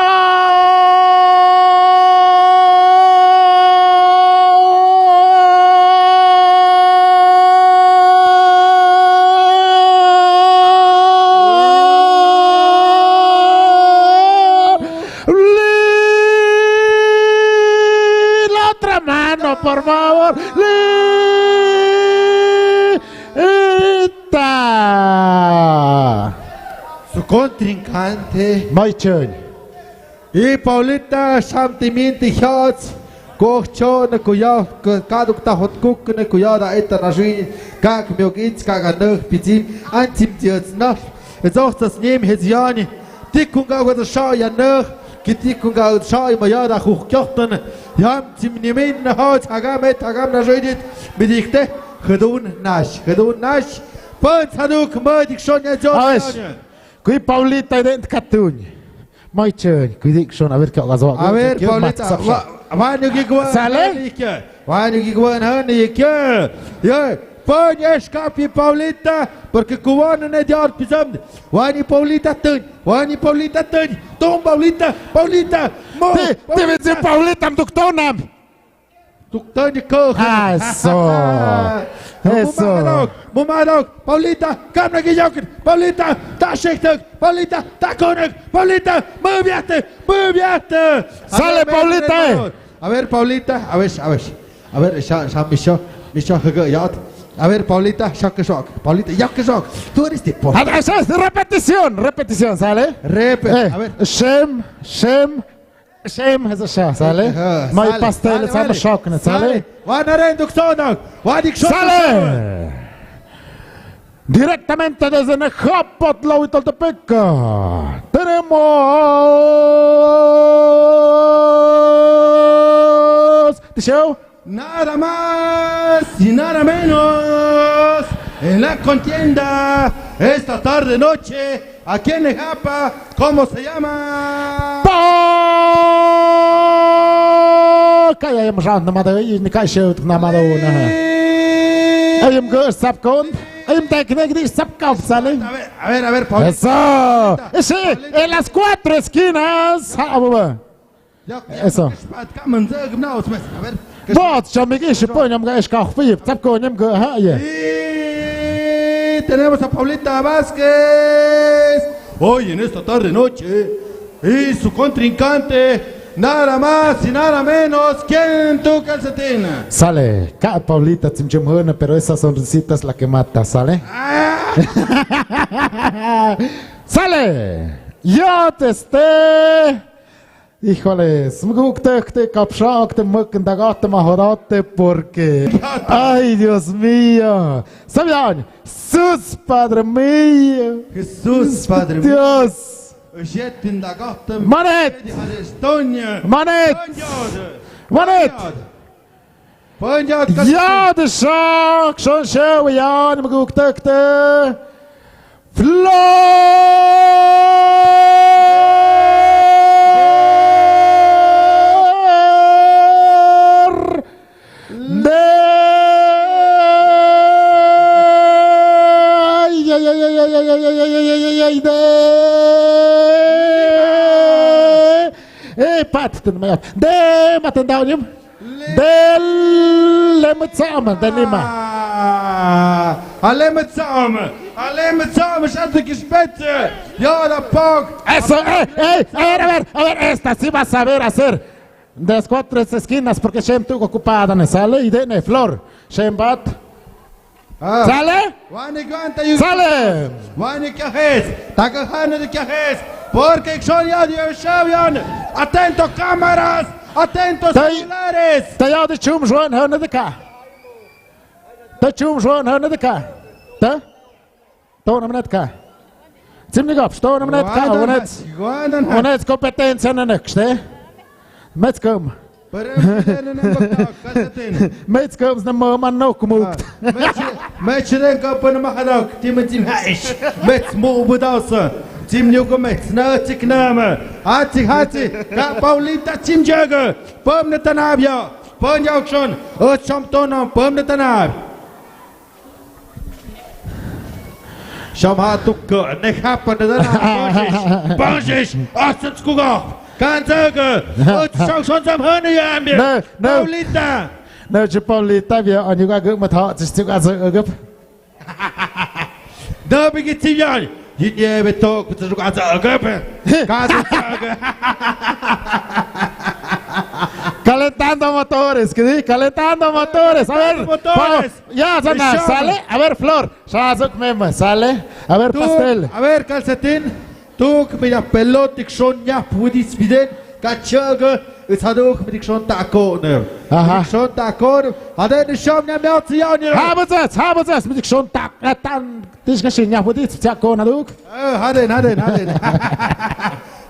Li-, la otra mano, por favor. Li-, ita. Su contrincante. Maichun. I Paulita, shamti minti hiats. Koh chona kuya, ka-, kaduk tahot kukne kuya da eta na sui, kak miok its, kak anøg pitsim, antsim tiats na. Ezohtas nim hes yani. Tikunga wada sha ya nøg, ki tikunga sha i maya da huk kyohtan. Yam tim nimin na hot, hagam et, hagam na sui dit, midikte, hedun nash, hedun nash. Pon saduk, madik shon ya zos. Awesh. Yani. Kui Paulita den katun. Mai chen, kui dik shon, a ver, kya gazo. A ver, Paulita, wa-, wani ki gwan. Sale? Wani ki gwan, hani ki. Ye, pon eskapi Paulita, porque kuwan ne diar pisam. Wani Paulita tun, wani Paulita tun. Tom Paulita, Paulita, mo. Te, te Paulita. Te vezi Paulita, mduk tonam. Tuktani ko. Eso. Eso. Mumadok, mumadok. Paulita, kamna ki yokin. Paulita, ta shektek. Paulita, ta konek. Paulita, mubiate, mubiate. Sale, Paulita. A ver, Paulita, a ver, a ver. A ver, sha, sha, misho, misho, hege, yat. A ver, Paulita, shak, shak. Paulita, yak, shak. Tú eres deporte. A ver, eso es repetición, repetición, sale. Repe-, eh, a ver. Shem, shem. Shem, esa sha, sale. Mai pastel, sale, sale, sale. Wan arenduk sonak, wadik sonak. Sale. Directamente desde Nejapa, Tlahuitoltepec, tenemos the show. Nada más y nada menos en la contienda esta tarde noche aquí en Nejapa, ¿cómo se llama? Pa! Kaya yam ran namada, i ni kaya show namada na. Ayam go sapkon, ayam teknik di sapkon sale. A ver, a ver, a ver, Paulita. Eso. Paulita. Ese, en las cuatro esquinas. Ha, baba. Eso. Bot, chamiki, si pon yam ga eskah, fi, tap ko yam ga, ha, ye. Y tenemos a Paulita Vázquez. Hoy en esta tarde noche. Y su contrincante, nada más y nada menos, ¿quién, tu calcetín? Sale, ka Paulita, tsimchum hona, pero esa sonrisita es la que mata, ¿sale? Ah. Sale. Yo te esté Híjole, smugukte, te kapshakte, mukndagatte, mahodatte, porque, ay, Dios mío. Sabian, Jesús, Padre mío. Jesús, Padre mío. Dios. Manet. Manet. Manet. Pon yad, yad shak, shon shew, yan, muguktekte. Flor. De. Ay, ay, ay, de. Eh, pat, ten mayat. De, matan daw nim. Del, le metsam, del lima. Ah, ale metsam, ale metsam, shatu kispet. Yo, la pok. Eso, eh, eh, a ver, a ver, a ver, esta sí vas a ver hacer. De las cuatro esquinas, porque shem tu ocupada, ne sale, y de ne flor. Shem bat. Ah. Sale? Wani guanta yu. Sale. Wani kiajes. Takahana de kiajes. Porque son ya Dios sabian. Atento cámaras. Atento celulares. Ta ya de chum juan hana de ka. Ta chum juan hana de ka. Ta? To na manet ka. Tsimni gap, to na manet ka. Wanets. Wanets competencia na next, eh? Metskum. Metskum na mo man no kumuk. Metsren ka pan mahadok, tim tim haish. Mets mo budausa. Tim nyugo mets na chik nama. Hachi hachi. Ka Paulita tim jaga. Pom na tanabia. Pon jaukshon. O chom to na pom na tanab. Shamha tuk ne hapa ne dana. Bansish, bansish, asat skuga. Kanzaga. Ot shong shon zam hanu ya ambi. No, no. Paulita. No, je Paulita, via aniga gu matha, tis tuk azaga. Da bigi tiyan. Yinye beto, kutu azaga. Kazaga. Calentando motores, ¿qué di? Calentando motores. A ver, motores. Ya, sana, sale. A ver, Flor. Sazuk meme, sale. A ver, pastel. A ver, calcetín. Tú, mira, pelotik son ya pudis piden. Ka chøg, its hadøg, mi dik shon takø nø. Aha. Mi dik shon takø nø. Hadø ni shom nya mjø tsi yau ni. Habø zes, habø zes, mi dik shon tak, eh, tan, tis ka shin nya hudi, tsi akø nø duk. Eh, hadø, hadø, hadø.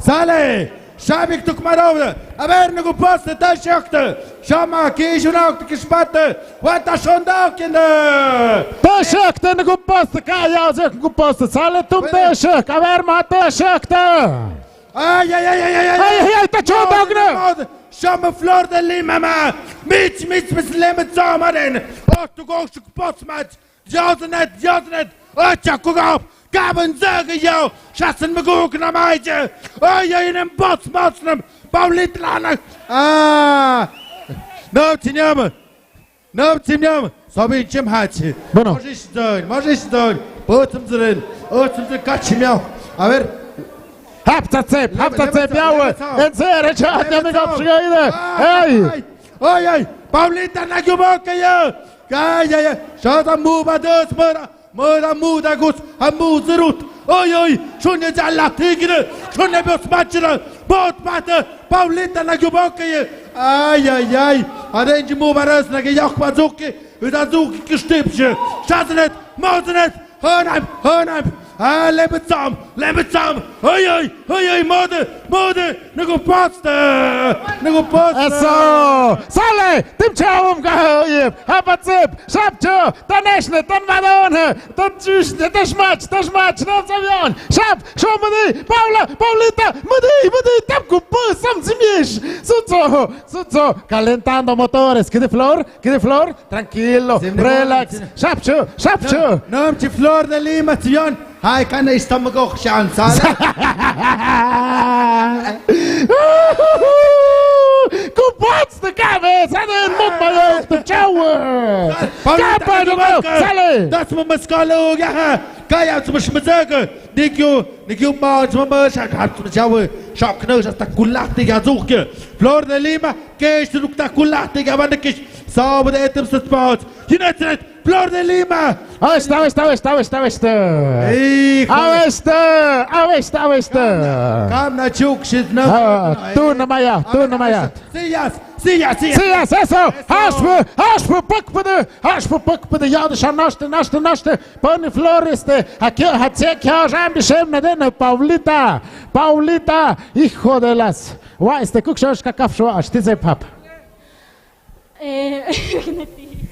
Sale, shabik tuk marøv. A ver, nugu poste, ta shøkte. Shama, ki shunok, ki shpate. Wa ta shon dø kinde. Ta shøkte, nugu poste, ka ya zek, nugu poste. Sale, tum ta shøk. A ver, ma ta shøkte. Ai, ai, ai, ai, ai, ai. Ai, ai, ai, ta chø døg nø. Shama Flor de Lima ma. Mich, mich, mich, lema zama den. Ot, du gø shuk pots mat. Jøzenet, jøzenet. Ot, chø kugø. Gaben zøge yau. Shasen me gø kna maije. Ai, ai, nem pots mat nem. Paulita lana. Ah. No, tinyama. Nöbtsi miau, sobi chim hachi. Bueno. Moses don, Moses don. Bötsüm zren, ötsüm zren kachi miau. A ver. Hap tatsep, hap tatsep miau. En zere chat ya me gap shigayde. Hey. Ay, ay. Paulita na yubo kaya. Ya, ya, ya. Shada muba dos mara. Mø da mø da gus, ha mø zerut. Oi, oi, shunne jalla tigre, shunne bos machra, bot mate, Paulita na gubokeye. Ai, ai, ai. Arenji mø baras na ge yok bazuki, uda zuki kistipshe. Shaznet, moznet, hanam, hanam. Ah, lebetsam, lebetsam. Oi, oi. Hei, hei, mode, mode, nugu poste, nugu poste. Eso. Sale, tim chawum ka, yep, hapatsip, shapcho, taneshne, tanmadon, tanchushne, tashmach, tashmach, no sabion. Shap, shomudi, Paula, Paulita, mudi, mudi, tapku, pues, sam, simish. Sutso, sutso, calentando motores, kidi Flor, kidi Flor. Tranquilo, relax. Shapcho, shapcho. Nöbchi Flor de Lima, Sion. Hai, kan ista magok shan sale. Ku pots de cabeza de mut magok de chawe. Paulita, sale. Das mo maskalo ya. Kaya mo shmazaka. Nikyo, nikyo ma mo ma shak hap mo chawe. Shak no hasta kulak de ya zuke. Flor de Lima. Kesh rukta kulak de ya van de kesh. Sabad etem sat pots. United. Flor de Lima. Awesta, awesta, awesta, awesta, awesta. Híjole. Awesta, awesta, awesta. Kam na chuk shit na. Ah, tu na maya, tu na maya. Sillas, sillas, sillas. Sillas, eso. Eso. Haspu, haspu, pakpede, haspu, pakpede. Ya de shan nashte, nashte, nashte. Pani Flores de, ha kyo, ha che kyo, rambi shem na de na Paulita. Paulita, hijo de las. Wa este kuk shosh ka kaf shwa, ashti ze pap. Eh,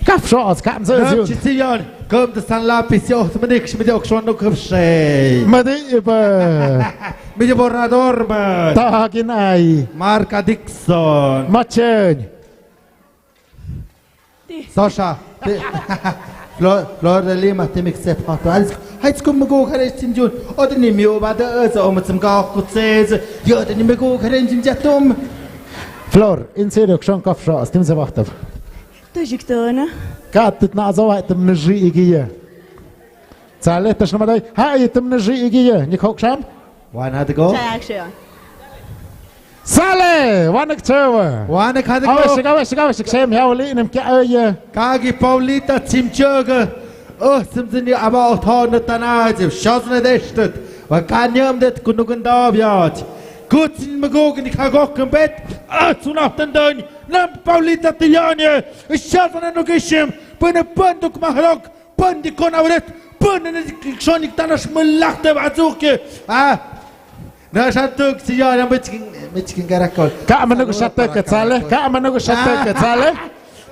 kaf shwa, kam ze. Nöbchi Sion. Kom de san lapis yo, manik shmi yo, shwan no kaf shei. Madi iba. Mi borrador ba. Tahakin ai. Marca Dixon. Machen. Sasha. Flor, Flor de Lima, timik se pato. Hais, hais kum go kare chinjun. Odni mi o ba de, so o matsam ga kutse. Yo de ni mi go kare chinjatum. Flor, in serio, kshon kaf shwa, stim se wachtab. Tajiktona. Ka tit na zo wa tum nji igiye. Sale, tashna madai. Ha, tum nji igiye. Ni khok sham. Wan had go. Chai action. Sale, wan ek chewa. Wan had go. Awesik, awesik, awesik. Shem ya wali nem kya aye. Kagi Paulita chimchoga. Oh, simzini aba othon tana je. Shazne deshtet. Wa kanyam det kunugun daviat. Kutsin magog ni khagok bet. Ah, sunaf tendon. Nam Paulita tiane. Shazne nugishim. Pune panduk mahrok. Pandi kon awret, pandi ne shonik tanash melakte bazuke. Ah. Na shatuk si ya na michikin, michikin karakol. Ka manugo shatuk sale, ka manugo shatuk sale.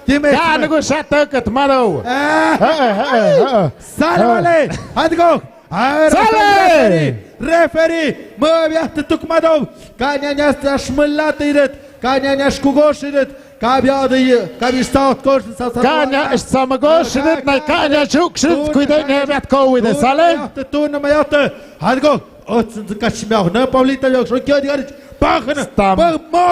Dime. Ka manugo shatuk maro. Ah. Eh, eh, eh, eh. Sale, vale. Hadi go. Sale. Referee, referee. Mabia tuk mado. Ka nyanya shmelatiret. Ka nyanya shkugoshret. Kabia de, kabia stout kos sa sa. Kanya samagoshrit na kanya shukshrit kuide ne vet ko wide sale. Te tu na mayate. Hadgo. Otsun kashmia na Paulita yo so kyo di gari. Pakna. Stam.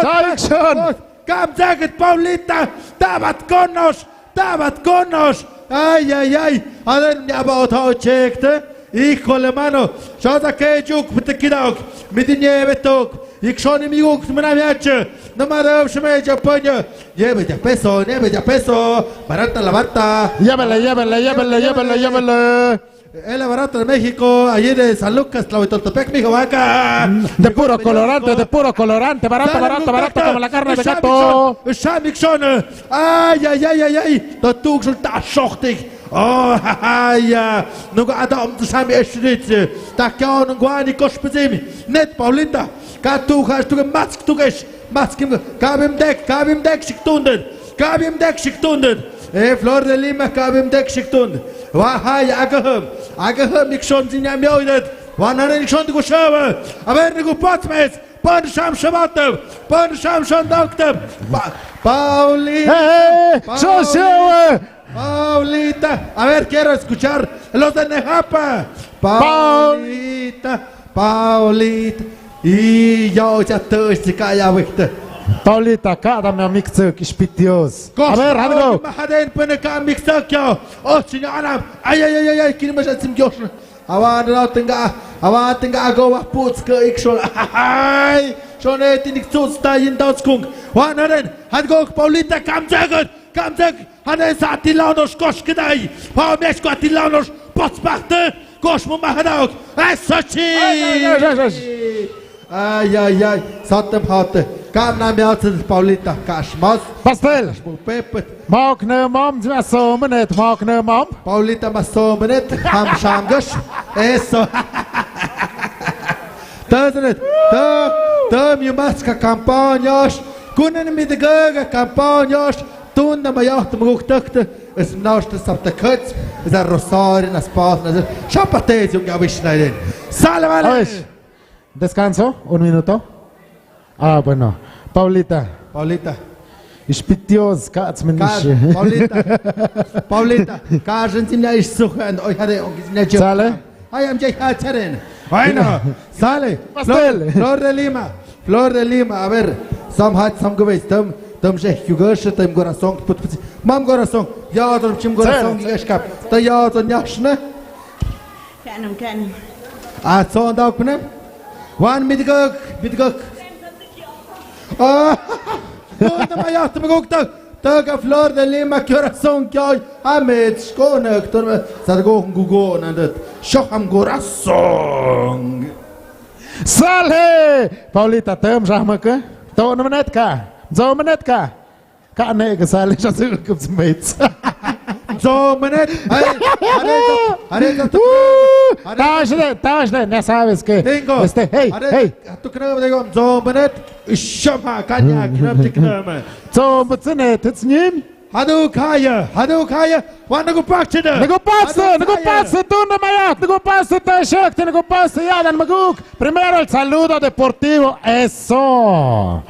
Direction. Kam jacket Paulita. Tabat konos. Tabat konos. Ay, ay, ay. Aden ya ba otho chekte. Híjole, mano. Shota ke juk pte kidok. Midi nieve tok. Ikshoni mi juk mna miache. No mara shme ya poña. Nieve ya peso, nieve ya peso. Barata la barata. Llévele, llévele, llévele, llévele, llévele. El barato de México, allí de San Lucas, Tlahuitoltepec, mijo, vaca. De puro colorante, de puro colorante, barato, barato, barato, como la carne de gato. Ay, ay, ay, ay, ay. Tatuuk sul ta shoktik. Oh, ay, ya. Nunga adam tu sami esrit. Ta kyo nunga ni kospizimi. Net, Paulita. Ka tu has tu mask tu kes. Mask kim. Kabim dek, kabim dek sik tundet. Kabim dek sik tundet. Eh, Flor de Lima, kabim dek sik tundet. Wahai, agaham. Agaham, ikshon zinya mioidet. Wanaren ikshon tu kushawa. A ver, ni ku potsmes. Pan sham shabatab. Pan sham shandauktab. Pa-, Paulita. Eh, eh, eh, Paulita. Paulita. A ver, quiero escuchar los de Nejapa. Paulita. Paulita. I, ya, ya, te, este, ka, ya, wehte. Paulita, ka, dame, amik, tsuk, ispitios. A ver, hadgo. Mahaden, pene, ka, amik, tsuk, ya. Oh, señor, anam. Ay, ay, ay, ay, ay, kin, mas, atsim, Dios. Awan, no, tenga, awan, tenga, ago, wa, puts, ke, ik, shon. Ay, shon, eh, tinik, tsuts, ta, yin, dauts, kung. Wa, naden, hadgo, Paulita, kam, jagat. Kamzek, hanen sa tilaunos kosh kedai. Pau mesko tilaunos pots bakte. Kosh mo mahadauk. Ay, sachi. Ay, ay, ay, ay, ay. Ay, ay, ay. Satem hate. Kam na miatsen Paulita. Kash mas. Pastel. Kash mo pepet. Maok ne mam, maso menet, maok ne mam. Paulita maso menet. Ham sham gash. Eso. Taznet. Ta, ta mi maska campañas. Kunen mi de gaga campañas. Tunda mayaht muguktakte, es naoshte saptakats, es a rosario nas pas, nas shapatez yung awish naiden. Sale, vale. A ver, descanso, un minuto. Ah, bueno. Paulita. Paulita. Ispitios, kats menish. Ka-, Paulita. Paulita. Kajen simna ish suhan, oi hare, ong simna. Sale. Ay, am jay ha charen. Bueno, sale. Pastel. Flor, Flor de Lima. Flor de Lima. A ver, sam hat, sam gubes, tam, tam sheh yugash, tam corazón, put, put. Mam corazón. Ya otro chim corazón, yugash kap. Ta ya otro nyashna. Kanam, kanam. A son da okna. Wan midgok, midgok. Ah, no, no, ya, tam guk, tak. Taka Flor de Lima, corazón, que hoy. Amet, shkona, ktor, sargo, gugo, nandet. Shoham corazón. Sale! Paulita, tem, rahmaka. To, no, menetka. Zo, menetka. Ka, ne, ke, sale, shasu, kup, smates. Zo, menet. Ay, are, are, are, are, are, tash de, tash de, ya sabes que. Tengo. Este, hey, are, hey. Tu knam de gom, zo, menet. Shama, kanya, knam, tik, knam. Zo, menet, it's nim. Hadu kaya, hadu kaya, wa nagu pakchida. Nagu paksa, nagu paksa, tunda mayat, nagu paksa, ta shakti, nagu paksa, yadan maguk. Primero el saludo deportivo, eso.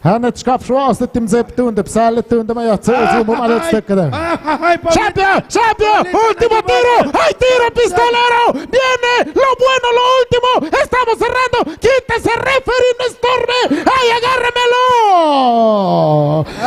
Hanat shkap shwa, oste tim zep, tunda psale, tunda mayat, se, se, mum, adat, stekada. Champion, champion, último tiro, hay tiro pistolero, viene lo bueno, lo último, estamos cerrando, quítese referee, no estorbe, ay, agárremelo.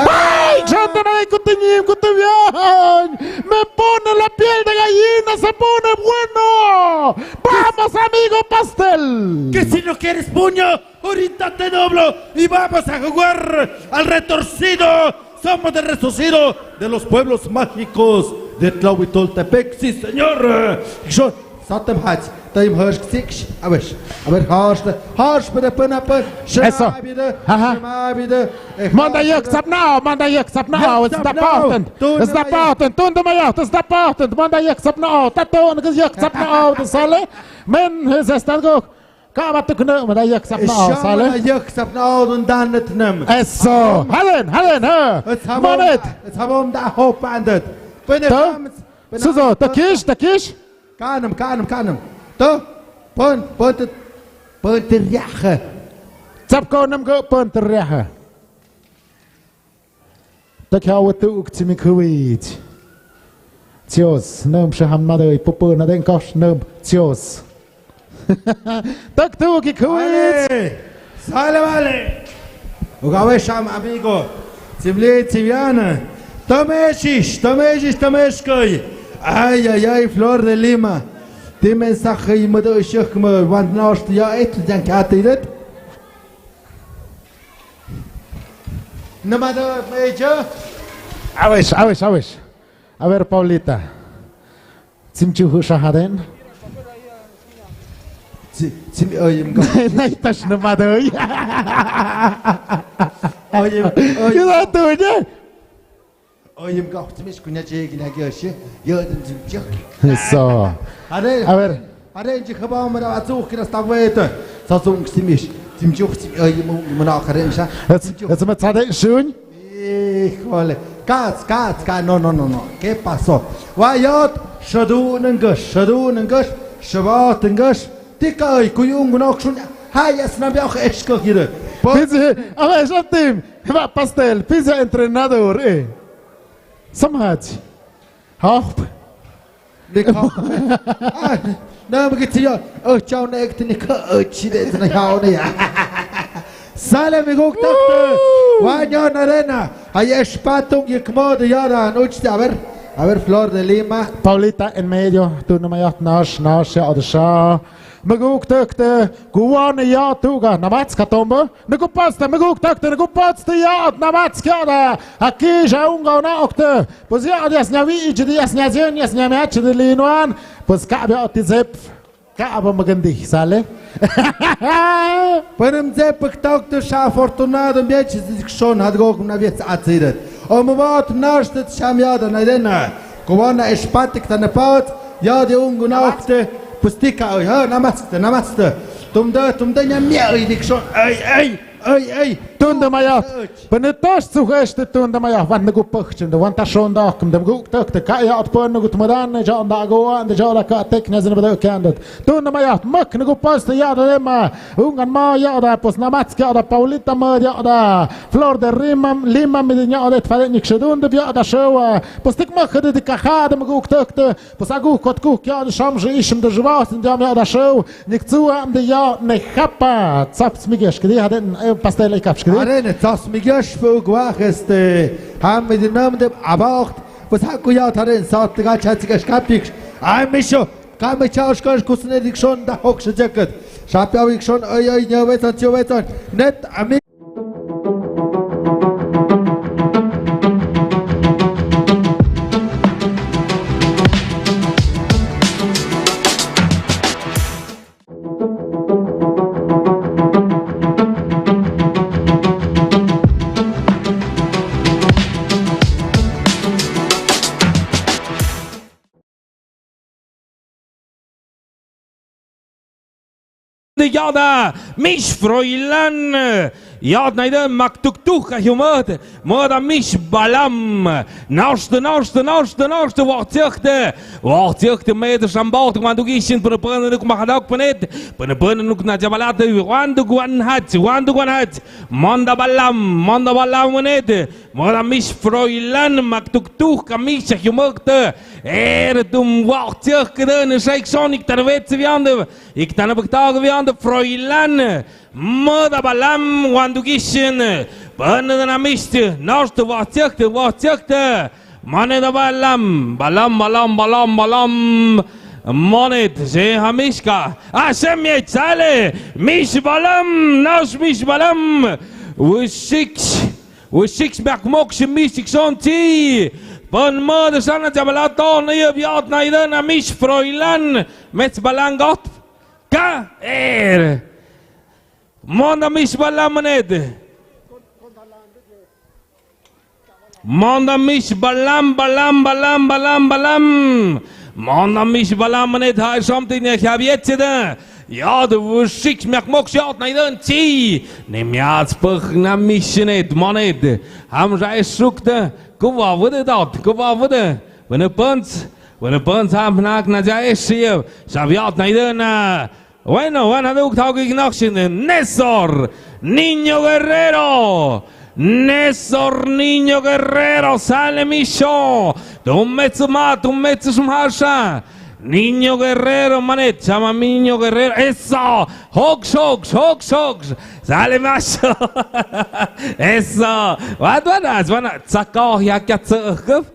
¡Ay! Chanta na de Cotiñín, Cotiñín. Me pone la piel de gallina, se pone bueno. ¡Vamos, amigo Pastel! Que si no quieres puño, ahorita te doblo y vamos a jugar al retorcido. Somos del retorcido de los pueblos mágicos de Tlahuitoltepec. Sí, señor. Yo, Satem hach, taim harsh ksik, awesh. Awer harsh, harsh pada pana pa, eso. Shemabida, aha. Shemabida. Manda yak sapnao, manda yak sapnao, it's the important. It's the important. Tunda mayo, it's the important. Manda yak sapnao, tato, yak sapnao, sale. Men, es esta go. Kaba tukno, manda yak sapnao, sale. Manda yak sapnao, dun dan net nem. Eso. Halen, halen, ha. Manet. It's habom da hope and it. Suzo, takish, takish. Kanam, kanam, kanam. To, pon, pon, pon tiryaha. Tsap ko nam go pon tiryaha. Takya watu uk timi kuwit. Dios, nam shaham mado i pupu na den kosh nam Dios. Tak tu ki kuwit. Sale, vale. Ugawe sham, amigo. Simli, Siviana. Tomeshish, tomeshish, tomeshkoy. Ay, ay, ay, Flor de Lima. Ti mensaje i mado shakma, want naost ya et, yan katiret. Namado mejo. Awesh, awesh, awesh. A ver, Paulita. Simchuhu shahaden. Si, si mi öyim ka. Nai, nai, tas na madøy. Öyim, öyim. Ila tu ne. Öyim ka, si mi skunya che gina gyo shi. Yo, dim sim chok. So. Are. A ver. Are, nji khaba mara atsu kira sta weta. Sa sung si mi. Sim chok si öyim, mana karen sha. Ets, ets ma tsade shun. Híjole. Kats, kats, kats. No, no, no, no. ¿Qué pasó? Wayot, shadun ngøsh, shadun ngøsh, shabat ngøsh. Tika ay kuyung nok shun. Hayas na biak eshko hire. Pizzi, a ver, shatim. Va pastel, pizza entrenador, eh. Samhaj. Hop. Nik hop. Ah, na mi gitsi yo. Oh, chao na ek tini ka, oh, chide na hao na ya. Sale mi guk takte. Wanyo na rena. Ay espatung y kmo de yara. Nuch, a ver. A ver, Flor de Lima. Paulita en medio. Tú no me has nash, nash, ya, o de sha. Maguk tøkte, kuwan ya tuga, namatska tombo. Nagupatste, maguk tøkte, nagupatste ya, namatska da. Aki ja unga na okte. Pues ya, dias nyawi, dias nyazien, dias nyamiach de linuan. Pues ka bia oti zep. Ka aba magandi, sale. Panem zep tøkte sha afortunado, miach zikshon hadgok na viet atsiret. O mabot nashtet shamiada na dena. Kuwan na espatik ta na pot. Ya de ungu na okte. Pustika, oi, ha, namaste, namaste. Tumda, tumda, nya mia, oi, dikshon, oi, oi, oi, oi. Tunda maya. Pene tas tsuheste tunda maya. Wan nagu pökchen, wan tashon da, kum dem guk tøkte, ka ya ot pon nagu tmadan, ja da go, ande ja da ka tek, nya zin bada kandet. Tunda maya, mak nagu paste ya da ma. Ungan ma ya da, pos namatska da, Paulita ma ya da. Flor de Lima, Lima mi de nya da, tfade nik shedun de ya da showa. Pos tik mak de ka ha de guk tøkte. Pues agu kot ku kya de sham je ishim de jwa sin de ya da show. Nik tsu am de ya ne hapa. Tsap smigesh kedi haden, eh, pastel e kapsh kedi. Are ne tsap smigesh fu gwa este. Ham de nam de abacht. Pues ha ku ya taren sat ga cha tsike skapik. Ay misho. Ka me cha oshkan kusne dikshon da hok se jacket. Shapia dikshon ay ay nya wetan tio wetan. Net ami. De yada, mish Fräulein, yad naide mak tuk tuk a humød, møda mish balam, nashte, nashte, nashte, nashte, wachtichte, wachtichte, mede shambalt, man du gishin, pene pene nuk mahadok penet, pene pene nuk na jabalate, wan du gwan hach, wan du gwan hach, manda balam, manda balam wenet, Møda mish Fräulein, mak tuk tuk a mish a humøgte. Ere dum wachtichte, ne shaik sonik tan wetse viande, ik tan bektage viande Fräulein. Møda balam, wan du gishin. Pene na mish, nashte wachtichte, wachtichte. Mane da balam, balam, balam, balam, balam. Monet, je hamishka. A shemye chale, mish balam, nash mish balam. Ushik. Ushik miak mok shi mish ik son ti. Pon møda shana jabalato na yab yat na ida na mish Fräulein. Mets balangot. Ka er. Manda mish balam maned. Manda mish balam, balam, balam, balam, balam. Manda mish balam maned ha something ne habietse da. Ja, du wursik miak mok shot na idan chi. Ne miats pach na mishinet monet. Ham ja esukte. Kuwa wude dat, kuwa wude. Wene pons, wene pons ham nak na ja esie. Sabiat na idan. Bueno, wan haduk tauki nok shin. Néstor, Niño Guerrero. Néstor Niño Guerrero, sale misho. Tumetsuma, tumetsuma hasha. Niño Guerrero, manet, chama Niño Guerrero. Eso. Hoks, hoks, hoks, hoks. Sale misho. Eso. Wat, wat, wat, wat, tsako, ya, ya, tsako.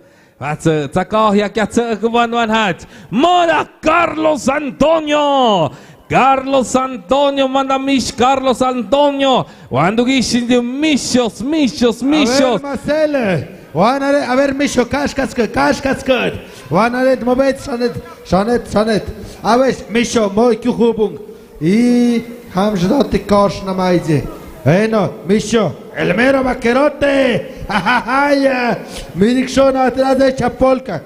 Wat, tsako, ya, ya, tsako, wan, wan, hat. Manda Carlos Antonio. Carlos Antonio, manda mish, Carlos Antonio. Wan du gishin de mishos, mishos, mishos. A ver, Marcelo. Wan are, a ver, misho, kash, kash, kash, kash, kash. Wan are, mobet, shanet, shanet, shanet. A ver, misho, moy, kiu hubung. Y ham sdoti kors na maidze. Bueno, micho, el mero vaquerote. Ay, mi dikshona atrás de Chapolca.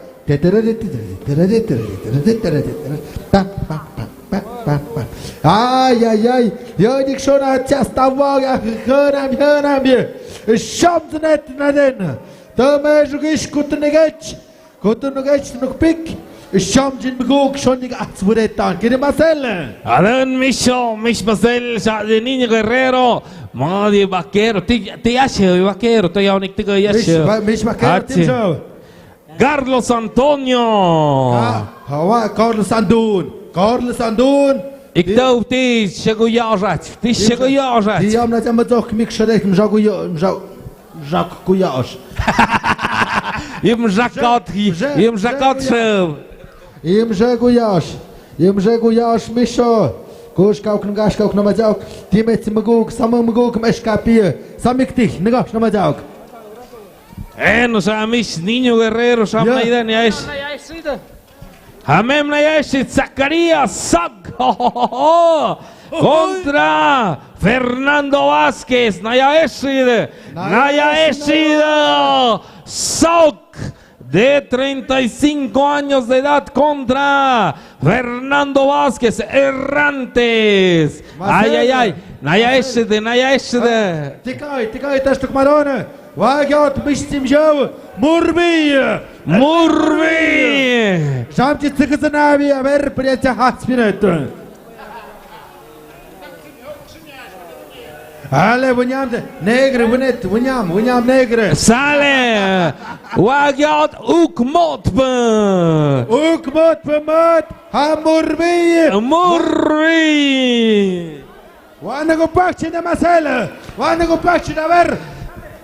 Ay, ay, ay. Yo dikshona atrás tawa, ya, hana, hana, hana. Shom znet na den. Tome jugish kutnegech. Kutnegech nukpik. Shom jin mguk shonik atsburetan. Kiri masel. Adan micho, mich masel, sa de niño guerrero. Madi vaquero. Ti, ti ashe vaquero. Ti ya unik ti ya ashe. Mich, va-, mich vaquero, Hachi. Tim show. Carlos Antonio. Ka-, hawa, Carlos Andun. Carlos Andun. Iktau ti shegu ya ojach. Ti shegu ya ojach. Ti amna jama jok mik shadek mjagu ya, mja-, mjaku ya oj. Im jakot, im jakot sheu. Im shegu ya oj. Im shegu ya oj micho. Kush kauk ngash kauk na majak. Ti met mguk, sama mguk meshkapie. Samik ti, ngash na majak. Eh, no sa mis niño guerrero, sa ya. Mnaida niais. Hamem nayaeshi Zacarías Sok. Contra Fernando Vázquez. Nayaeshi. Nayaeshi Sok. De treinta y cinco años de edad contra Fernando Vázquez, Errantes. Ay, ay, ay. Nayaeshi de, nayaeshi de. Tikai, tikai, tas tuk marone. Wagiot, mis tim show. Murbi. Murbi. Samchi tsikitsanabi, a ver, prietsa hatspinet. Ale, winyam de, negre, winet, winyam, winyam negre. Sale. Wagiot, uk motbe. Uk motbe, mot. Ha, Murbi. Murbi. Wan nagu pakchi na masel. Wan nagu pakchi na ver.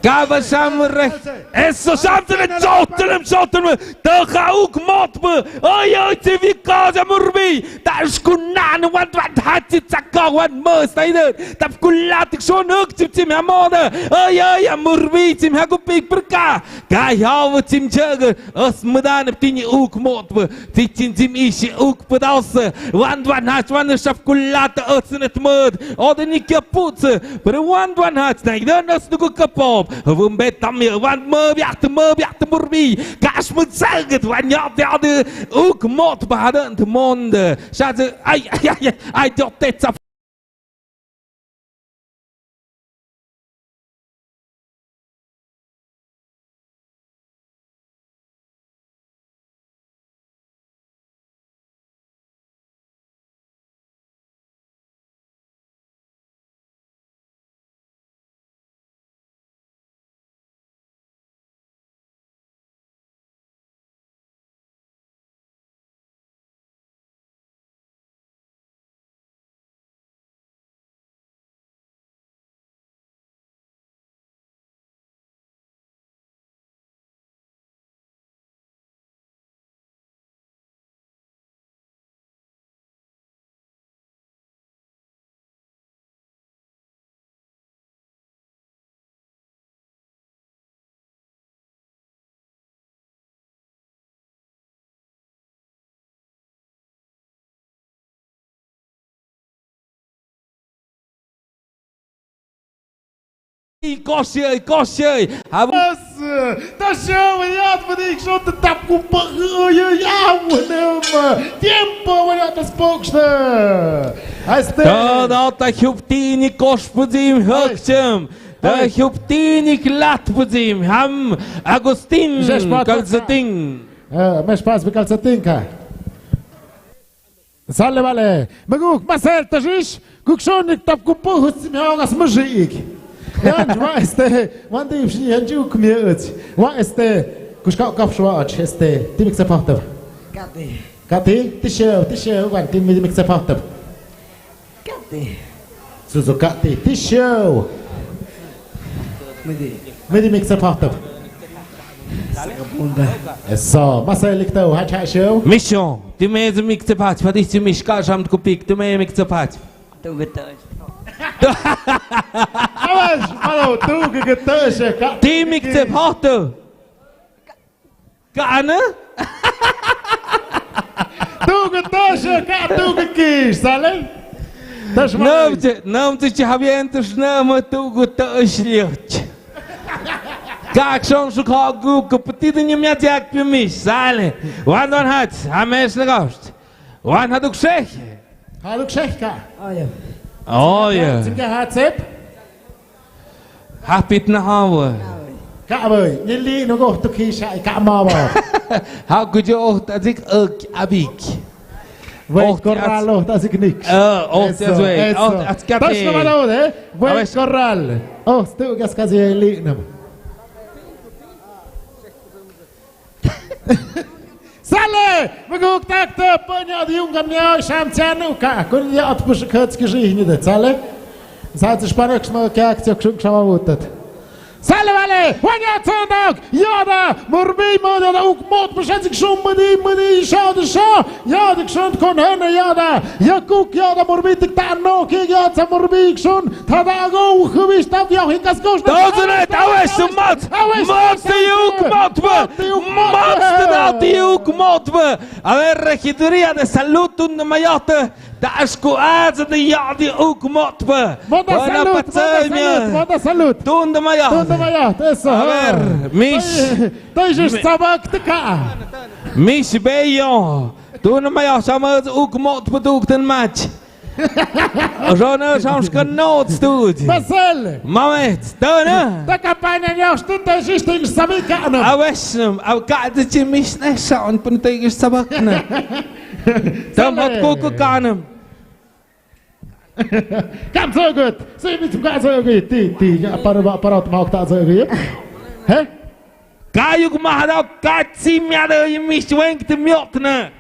Kaba samre. Eso samre, chotlem, chotlem. Taha uk motbe. Oi, oi, ti vika ja Murbi. Tashkunan wan, wan hachi tsaka wan mos taide. Tap kulatik shonuk chip chim hamode. Oi, oi, Murbi chim haku pik perka. Kai hawa chim jaga. As madan tini uk motbe. Tichin jim ishi uk pedaus. Wan wan hach wan shaf kulat asnet mud. Odeni kaputs. Pero wan wan hach na idan as nuku kapop. Vumbe tam wan mo biat mo biat Murbi. Kash mud sagat wan yat yat uk motbe hadan monde. Shaz ay ay ay ay jote tsap. Ikoshi, ikoshi. Abas, tashe, wayat, wadi, shot, tap, kupa, ya, ya, whanem. Tiempo, wayat, tas pokshta. Este. Da, da, ta huptini kosh pudim, hakchem. Ta huptini klat pudim, ham, Agustin, Kalzatin. Eh, mes pas, Kalzatin ka. Sale, vale. Maguk, masel, tashish. Kukshon, nik tap kupu, hutsim, hogas, mujik. Yan, wa, este, wan, di, shi, yan, juk, mi, uch. Wa, este, kushka, kap, shwa, uch, este, timik, sa, pahtab. Kati. Kati, tisho, tisho, wan, tim, mi, timik, sa, pahtab. Kati. Suzu, kati, tisho. Midi. Midi, mik, sa, pahtab. Eso, masel, lik, tau, hach, hach, show. Mission. Ti me zu mik tsepat, pati ti mishka sham kupik, ti me mik tsepat. Tu gete. Awas, malo, tu gete, ka. Ti mik tsepat. Ka ana? Tu gete, ka, tu gete, sale? Nömchi, nömchi chi habientos nömötu gu tösliöch. Kak son su kha gu ku pati de nyumya jak pimis. Sale. Wan wan hat. Hames na gaust. Wan haduk seh. Haduk seh ka. Oh, yeah. Oh, yeah. Singa hat sep. Hapit na hawa. Ka bai, nili no go to kisha ka mawa. Ha kujo oh tazik ok abik. Wei koralo tazik niks. Oh, tazik wei. Oh, atskati. Tasno malo de. Wei koral. Oh, stu gas kazi li nam. Sale, maguk tak te panya di yung kamya sham chanu ka. Kun ya at pus khats ki ri ni de sale. Sa tsi sparak sma kak chok shuk sama wutat. Sale vale, wanya tsandak, yada, murbi mo yada uk mot pus sik shum mudi mudi sha de sha. Yada kshon kon hana yada. Yakuk yada murbi tik ta no ki yada murbi kshon. Thada go khubis tap ya hikas kos. Tawzene, tawe sumat. Mat yuk mat ba. Mat da yuk mat ba. A ver, regiduría de salud, tun de mayate. Da asku az de ya di uk mat ba. Manda salud, manda salud, manda salud. Tun de mayate. Tun de mayate, eso. A ver, mis. Tayis sabak tika. Mis bello. Tun de mayate, sama uk mat ba duk den mach. Rona sams kan not stud. Marcel. Mamet, dona. Ta kampanya niya stud ta sisting sabi ka na. Awes, aw ka de chi mis ne sa on pun te sabak na. Tam hat ko ko kanam. Kam so gut. Si mit ka so gut. Ti, ti, ya para, para ma ta so gut. He? Kayuk mahadok katsi miado mis weng te miot na.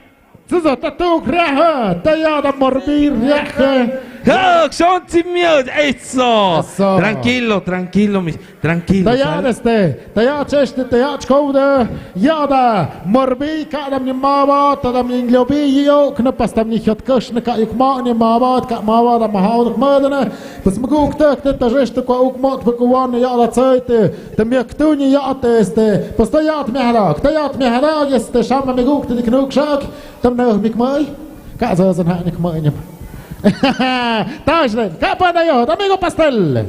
Suso, ta tuk riaha, ta ya da morbi riaha. Ha, son ti mio, eso. Eso. Tranquilo, tranquilo, mi, tranquilo. Ta ya da este, ta ya cheste, ta ya chkouda, ya da morbi, ka da mi maba, ta da mi nglobi, yo, kna pas ta mi hiot kush, na ka yuk ma, ni maba, ka maba, da mahau, da madana. Pas maguk tak, ta reste, kwa uk mot, pa kuwan, ya da tsaite, ta mi aktuni, ya te este, pas ta ya mi hara, ta ya mi hara, este, shama mi guk, ta dik nuk shak. Tam na mik mai. Ka sa sa na mik mai nyam. Tajlen. Ka pa na yo, amigo pastel.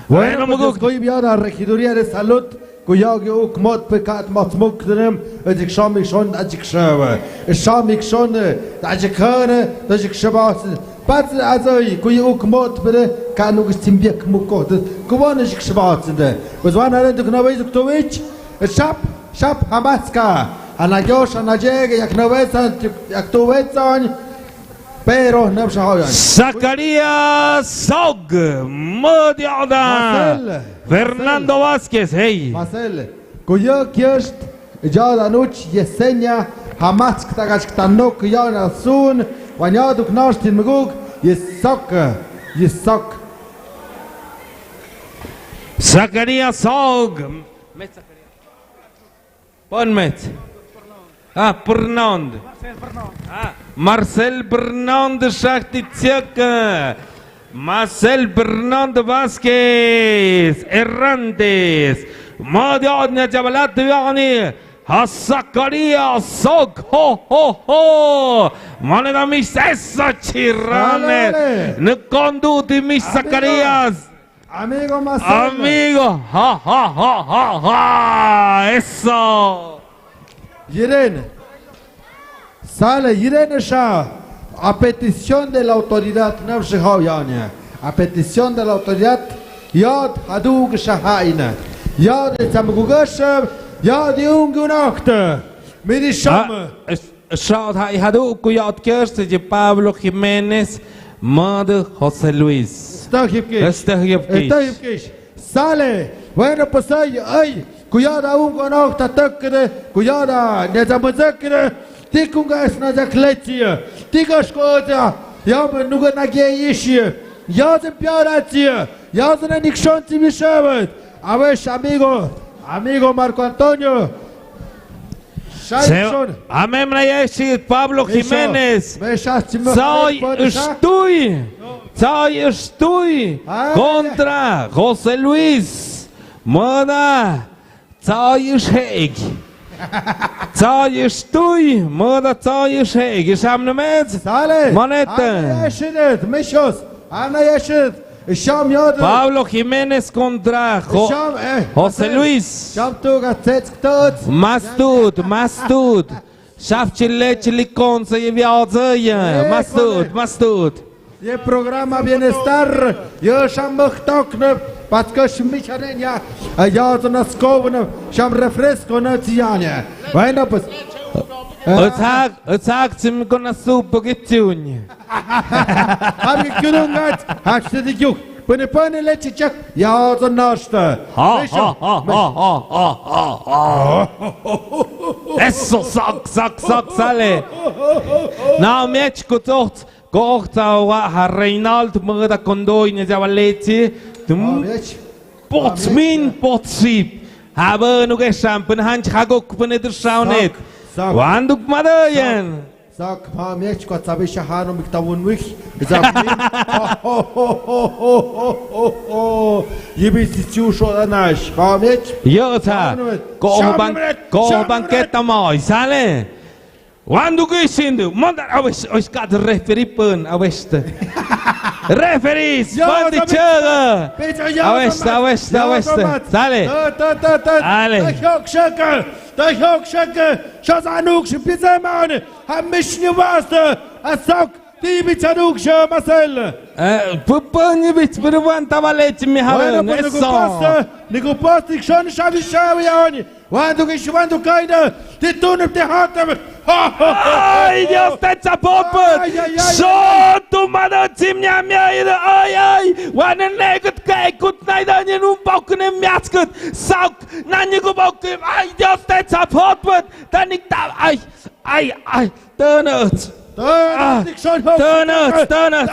Bueno, pues, koy biara regiduría de salud. Kuya ki uk mot pe kat mot smuk tenem. Ajik shamik shon, ajik shawa. Shamik shon, ajik khane, ajik shawa. Pat azoi kuya uk mot pe ka nuk simbiak mukot. Kuwan ajik shawa. Pues wan aren duk na wei duk to wich. Shap. Shap hamatska, ana Dios, ana llegue, yak no ves, yak tú ves, pero no se jodan. Zacarías Sog, Modiada. Marcel, Fernando Vázquez, hey. Marcel, kuyo kierst, ya la noche, Yesenia, hamatsk tagash tanok, ya na sun, wanyaduk nashtin muguk, Yesok, Yesok. Zacarías Sog. Pon met. Ah, Pernand. Ah, Marcel Pernand, Shaktitsiak. Marcel Pernand Vázquez, Errantes. Madiadna Jabalat, yani. Ha Zacarías Sog, ho, ho, ho. Maneda mi sesa chirane. Dale, dale. Nukondu di mi Zacarías. Amigo Marcel. Amigo. Ha, ha, ha, ha, ha. Eso. Yiren. Sale, yiren sha. A petición de la autoridad, no se jodan. A petición de la autoridad, yod hadug shahaina. Yod samugugasha, yod yungunakta. Miri shama. Ah, es- Shout ha i hadu kuya otkers de Pablo Jiménez, Mad José Luis. Esta hipkish. Esta hipkish. Esta hipkish. Sale. Bueno, pues ay, ay. Kuya da un gonok tatakre. Kuya da ne da mazakre. Tikunga es na da kletia. Tiga shkoda. Ya me nuga na ge ishi. Ya se piaratia. Ya se na nikshon ti bishabat. A ver, amigo. Amigo Marco Antonio. Amén, Pablo Jiménez. Soy estoy. Soy estoy contra José Luis. Mada. Soy estoy. Tsaaji stui, mööda tsaaji seegi samna meets. Sale. Manette. Ana yeshit, michos. Ana yeshit. Sham yod. Pablo Jiménez kontra Jo-, Sham, eh, José Luis. Sham tu ga tsets ktots. Mastut, mastut. Shafchi lechi likonsa i viatsaya. Eh, mastut, mastut. Ye programa Bienestar, yo sham muhtokne, patko shmicharenya, yo to na skobne, sham refresco na tiane. Bueno, pues. Utsak, utsak, sim kona supo gitsuny. Abi kudungat, hashte di yuk. Pone, pone leche chak, yo to nashta. Ha, ha, ha, ha, ha, ha, ha. Eso, sak, sak, sak, sale. Na miech kutocht. Kohta wa ha Reinald mööda kondoine ja wa lechi. Tum. Potsmin, potsip. Ha bønu gesam, pun hanch hagok pun edur saunet. Sak, sak. Wanduk madayan. Sak, sak, ma miech kwa tsabi shahano miktawun wik. Zamin. Yibi si chu sho anash. Ma miech. Yo sa. Kohban, kohban keta mai, sale. Wanduk isindu, mondar, awes, awes, kat referee pun, awes te. Referee, yo, pandi Thomas. Chaga. Pecha, yo, awes, Thomas. Awes, yo, awes, Thomas. Dale. Ta, ta, ta, ta. Dale. Ta hiok shaka, ta hiok shaka. Shazanuk shi pizemane. Hamish ni wasta. Asok, ti bichanuk shi masel. Eh, pupani bich, purwan tavalech mi. Bueno, haven, pues, eso. Niku pasta, niku pasta, shon shavi shavi ani. Wandu ki shwandu kaina, ti tunip ti hatam. Ay, Dios, te tsapopet. Ay, ay, ay, ay. So, tu mano chimnya mia ida. Ay, ay. Wane nekut kaikut naida ni num bokne miatskut. Sok, nani ku bokne. Ay, Dios, te tsapopet. Tanik ta, ay, ay, ay. Tanat. Tanat, ah, tanat, tanat.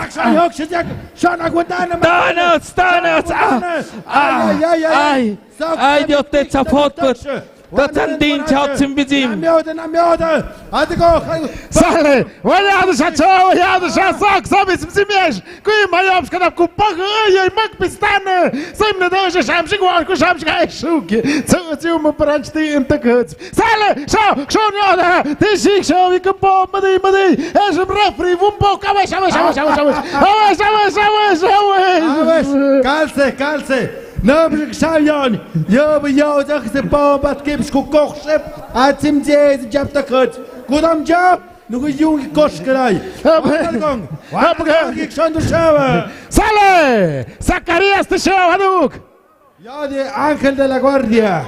Tanat, tanat. Ah. Ay, ay, ay, ay. Ay, Dios, te tsapopet. Tatan din chao tsimbijim. Sale, waya de sha cho, waya de sha sak, sabi sim sim yesh. Kui mayam shkadap ku pag, ay, ay, mak pistane. Sim ne de sha sham shik wan ku sham shik ay shuki. Tsu tsu mu pranch ti in takuts. Sale, sha, sha, no, da. Ti shik sha, wi ku po, madi, madi. Esh referee, vum po, kawe, shawe, shawe, shawe, shawe. Awe, shawe, shawe, shawe. Awe, kalse, kalse. Nabrik Shayon, yob yow jak se pau bat kip sku koch sep, atsim je jap ta koch. Kudam jap, nugu yung koch krai. Abe. Abe. Abe. Sale, Zacarías te shawa haduk. Ya de Ángel de la Guardia.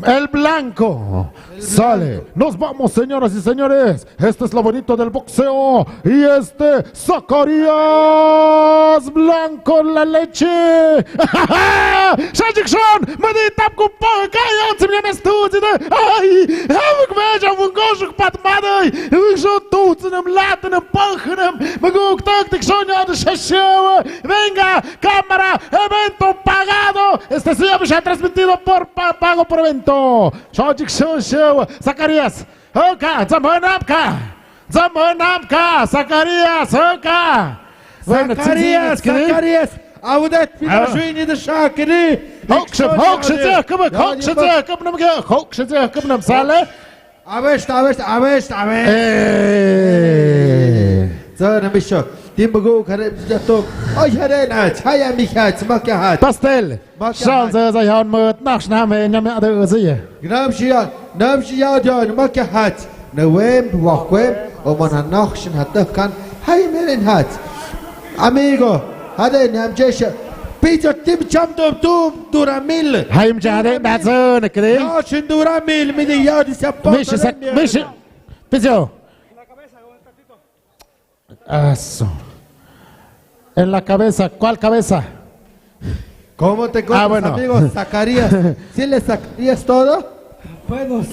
El blanco. Sale. Nos vamos, señoras y señores. Este es lo bonito del boxeo. Y este, Zacarías Blanco la leche. Shajik shon, madi tap ku pa, kaya tsim ya mes tu zide. Ay, hamuk meja mungoshuk pat madai. Shon tu zinem latenem pahenem. Maguk tak tik shon ya de shashewa. Venga, cámara, evento pagado. Este sí, ha sido transmitido por pa-, pago por evento. Shajik shon shewa. Zacarías. Hoka, zamhönapka. Zamhönapka, Zacarías, hoka. Bueno, Zacarías, sí, sí, sí. Zacarías. Awdet, ah, pino shuini de shakiri. Hokshe, hokshe, Jacob, hokshe, Jacob, nam ke, hokshe, Jacob, nam sale. Avesta, avesta, avesta, avesta. Eh. Zona misho. Timbugu kare jato. Ay, harena, chaya mi hat, maka hat. Pastel. Shan zë zë yan mët naq shnam he nyam ya dë zë. Gnam shi ya, gnam shi ya dë, gnam ke hat. Në wem, wak wem, o man han naq shin hat dë kan, hay meren hat. Amigo, hadë nyam jesha. Pijo tim cham dum dum duramil. Hay mjade na zë në kri. Ya shin duramil, mi di ya di sa pa. Mishi sak, mishi. Pijo. Eso. En la cabeza, ¿cuál cabeza? ¿Cómo te encuentras, amigo Zacarías? Ah, bueno. ¿Sí le sacarías todo? Fuegos.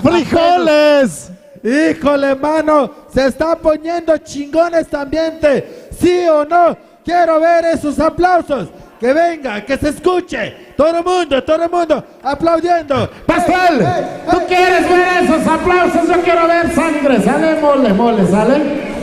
Frijoles. Híjole, mano, se está poniendo chingón este ambiente. ¿Sí o no? Quiero ver esos aplausos. Que venga, que se escuche. Todo el mundo, todo el mundo aplaudiendo. Pastel, hey, hey, hey, ¿tú quieres ver esos aplausos? Yo quiero ver sangre. ¿Sale? Mole, mole, ¿sale?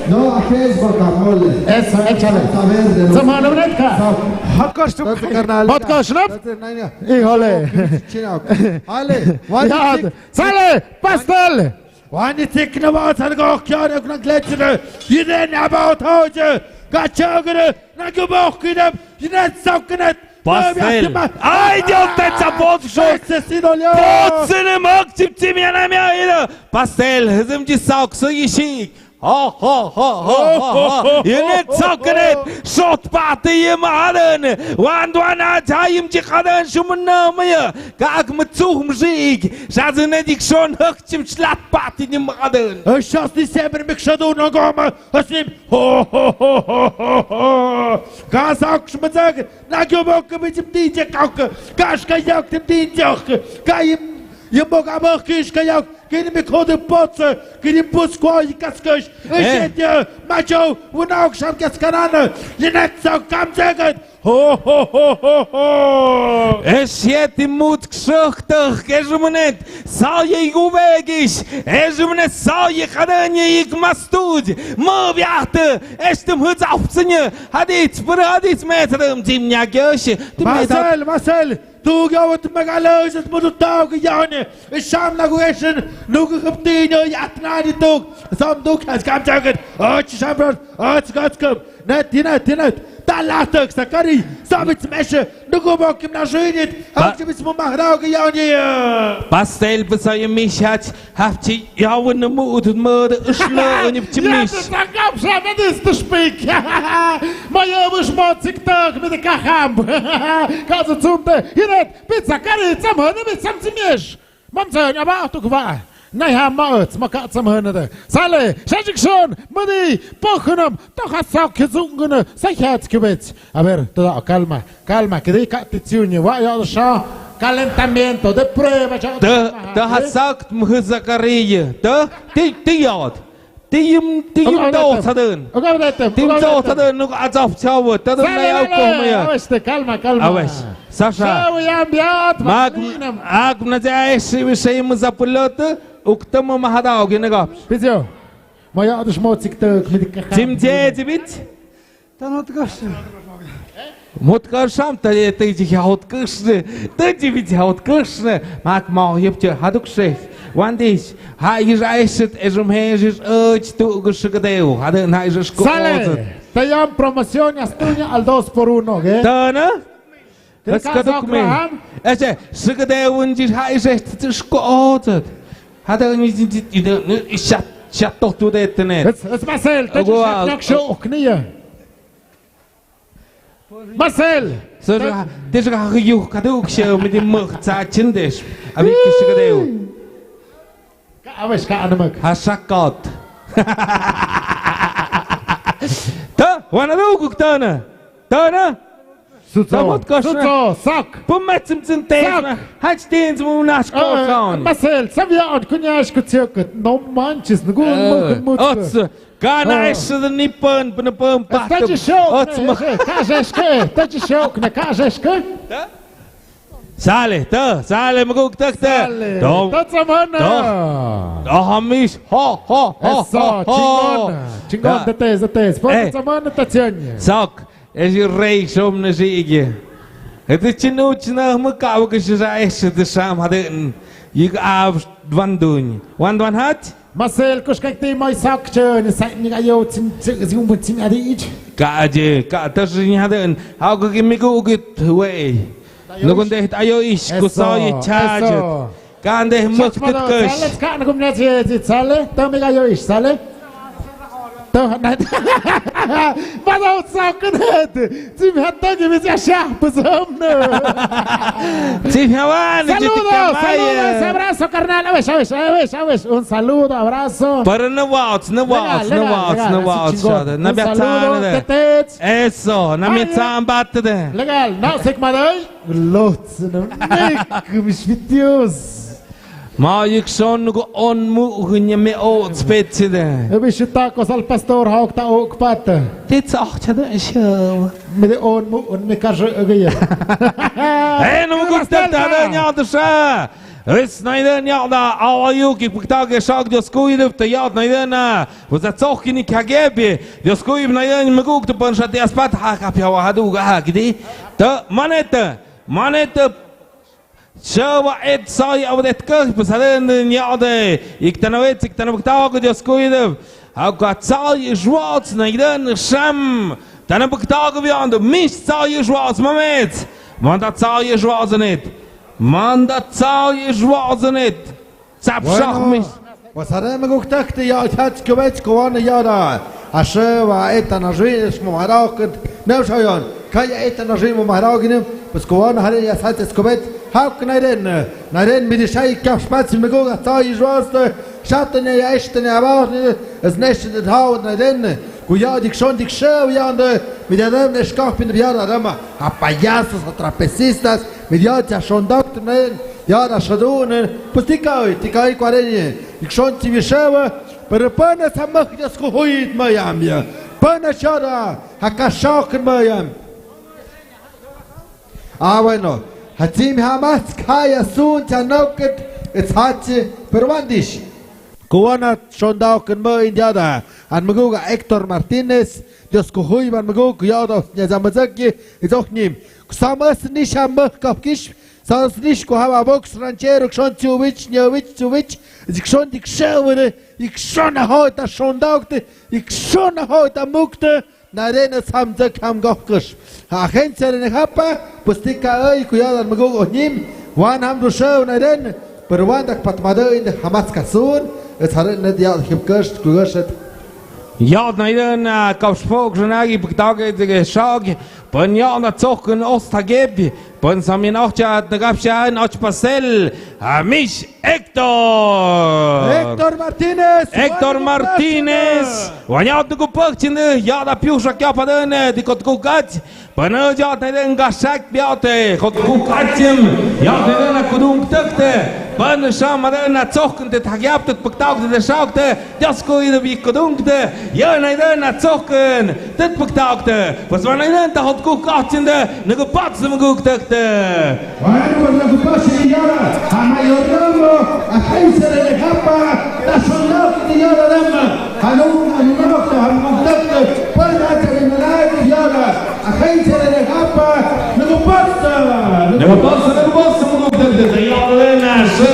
No, aquí es guacamole. Eso, échale. Saber de los... Samana, ¿verdad? Sa-, Hakos tu... Entonces, carnal, ¿vodka, schnapps? Entonces, no, no. Híjole. Chino. Ale, ya, sale, pastel. Wani tik na wa san go kyo ne kuna gletsere. Yide na ba toje. Gachagere. Na go bo kidem. Yine soknet. Pastel. Ay, Dios, te cha bot shot. Ese sí dolió. Bot sene mak chip chim ya na mia ida. Pastel, hizim ji sok so yishik. Ho, ho, ho, ho, ho, ho. Yine soknet. Shot pati yim aden. Wan dwan a chayim ji kaden shumna maya. Kak mitsum jik. Shazine dik shon hak chim shlat pati yim aden. Shas di semer mik shadu na goma. Hasnim. Ho, ho, ho. Ka sok shmazak. Na gyo bok mi jim di je kok. Kash ka yok tim di jok. Ka yim, yim bok a bok kish ka yok. Kini mi khode potse. Kini pus kwa yi kaskash. Eh. Ishet ya. Macho. Wunok sham kaskanana. Yinet sok kam jagat. Ho, ho, ho, ho, ho. Eshet i mut kshuktach. Kezumenet. Saye i guvegish. Ezumenet saye kadanye ik mastudj. Mo viahte. Estem hut afsenye. Hadith, pura hadith, metrum, dimnya gyoshi. Marcel, Marcel, tu gawat magalo, is mut tau gayane. Isham na gueshin, nugu haptino, yatnani tu. Sam duk has kam jagat. Och, shamron, och, gatskum. Net, net, net. Talatak, sakari, sabit meshe. Nugu bokim na shinit. Ba- Hak jibit mo mahrau gayane. Pastel, pasa yemishach. Hafchi, ya wun mu ut mud, ushna, unyip chimis. Ya, te takap sa, me dis tu speak. Ma ya wus mo tiktak, me de kaham. Kaza tsumte, hinet, pizza kari, tsam hana, me tsam tsimish. Mam sa, ya ba, tu kwa. Nai ha ma ut, ma ka tsam hana de. Sale, shajik shon, mudi, pokhunam, to ha sa kizunguna, sa hat kibet. A ver, todo, calma, calma, que de ka ti tsiuni, wa ya sha, calentamiento de prueba, ya. Te, te ha sagt, mhu Zakaria, te, ti, ti yot. Ti yim, ti yim do saden. Ti yim do saden, nuk azaf chawo, te na ya ko maya. Aweste, calma, calma. Awes, sasha. Chawo ya biat, mak, ak na ja esi, wi sei muzapulot, uktama mahada, ogi na gap. Pizio. Maya, dus mo tiktak, mi de ka. Jim je, jibit. Tanot kashe. Mot kasham ta ye te ji haut kashe. Te ji vit haut kashe. Mak ma yep je haduk she. Wandis. Ha is aiset es um he is och tu gus gedeu. Haduk na is ko. Sale. Te yam promoción ya estuña al dos por uno, ¿qué? Tana? Hes kaduk me. Ese, sigede un ji ha ise tsko otet. Hada ni ji ji de shat shat to tu de tenet. Es, es Marcel, te ji shat nak shok ni ya. Marcel. So, te ji ha yu kaduk she mi di muk sa chindes. Abi ki sigede un. Ka awes ka anamak. Hasakot. Ta, wana dukuk tana. Tana. Sutso. Samot koshna. Sutso, sak. Pumet sim sim te. Sak. Hach tin sim unas ko kaun. Marcel, sabia on kunyash kutsiok. No manches, nugu muk muk. Ots. Kana es de nipan, pun pun pat. Tachi shok. Ots ma. Ka jeske, tachi shok, na ka jeske. Sale, ta, sale, maguk tak ta. Sale. Dong. Ta tsamana. Dong. Dong, hamis. Ho, ho, ho, ho, ho. Eso, chingón. Chingón, ta tes, ta tes. Por tsamana ta tsianya. Sok, es rey som na si igi. Ete chinu china makawa ke si sa es de sam haden. Yig av dwan dun. Wan dwan hat? Marcel, kush kak ti mai sak chen, sa ni ayo tsim, tsim, tsim, tsim, adi ich. Ka aje, ka tas ni haden. Hau ka ki migu ugit wei. Nukun deh ayo ish, kuso ye chajet. Kan deh muktit kush. Sale, ka nukum na je, je, sale. Tami ayo ish, sale. To, na. Bado sa kunet. Tsim hat to gibi ja sha, pues, hombre. Tsim hawan, saludos, saludos, abrazo, carnal. A ver, a ver, a ver, a ver. Un saludo, abrazo. Pero no vamos, no vamos, no vamos, no vamos. Un saludo, tetets. Eso, na mi tsamba tede. Legal, no, sik madai. Lots, no, mis videos. Ma yik son nugu on mu gunya me o spetside. Ebi shita kosal pastor hawk ta ok pata. Ti tsah chada show. Me de on mu un me kashe agaya. Eh, nugu ta ta da nya da sha. Ys naidën ya'da, awa yuk i pktak i shak Dios kuidëp të ya'd naidën na. Wasa tsokini khagebi. Dios kuib naidën mguk të pën shat i aspat ha kapia wa hadu ga ha kidi. Të manet, manet. Shëwa et sai awdet kë, psaden ya'de. Ik tanawet, ik tanawet pktak Dios kuidëp. Haka tsai shwats naidën sham. Tanawet pktak biand, mis tsai shwats mamet. Manda tsai shwats net. Manda tsai shwats net. Tsap shak mis. Wasare mguk tëkti ya chach kubet kuwan ya'da. Ashëwa eta na jwi shmo marakët. Neu shayon. Kaya eta na jwi mo marakët. Pues kuwan hari ya sach kubet. Hak naidën. Naidën midi shai kaf shpats mguk tsai shwats. Shatne ya eshtne abaut. Es neshte haut naidën. Ku ya dik shon dik shëw yande. Midi adam ne shkaf pin ya'da rama. A payasos, a trapecistas. Midi ya shon dakt naidën. Ya'da shadun, pues tikai, tikai kuarenye. Ikshon chi bishëwa, pero pana sa mah Dios kuhuit mayam ya. Pana shara, haka shak mayam. Ah, bueno. Hatsim hamas kaya sun chanokët, its hachi, pero wandish. Kuwana shondau kan ma indiada. An maguga Héctor Martínez. Dios kuhuit ban magug ya'da, nya zamazaki, its ohnim. Kusamas nisha mah kapkish, Sas nish ku hawa box ranchero, ikshon chuvich, nyuvich, chuvich, ikshon dik shëwere, ikshon a hoita shondaukte, ikshon a hoita mukte, naidën a samzak ham gohkësh. Ha agencia rene hapa, pues tika ai, kuyadan magug ohnim, wan ham du shëw naidën, pero wan dak pat madë inde hamas kasun, its haren ned ya'd hipkësh, kugëshet. Ya'd naidën, ah, kapshpok ranagi pktak dige shag, Pën ya'da tsohkën os tagëp, pën samin ohcha tagapsha en och pasel, a mish Héctor. Héctor Martínez. Héctor Martínez. Wanyat duku pagchinde, ya'da piusha kiapadën, dikot kukach. Pën ya'da den gashak biate, kot kukachim, ya'da den kudung tëkte. Pën shamadën tsohkën te tagiapte, pagtaukte, shakte. Dios kuidë bikudungte, ya naidën a tsohkën, tët pagtaukte, pues wa naidën ta hot kuk ahchinde, nagu pats maguk tëkte. Wa nagu pats yara, a mayor ramo, a kaiser de hapa, ta shonok de yara rama, halung a nok ta hamuk tëkte, pues a te naidën yara. Agencia de Hapa, nagu pasa. Nagu pasa, nagu pasa, nagu pasa, nagu pasa, nagu pasa, nagu pasa,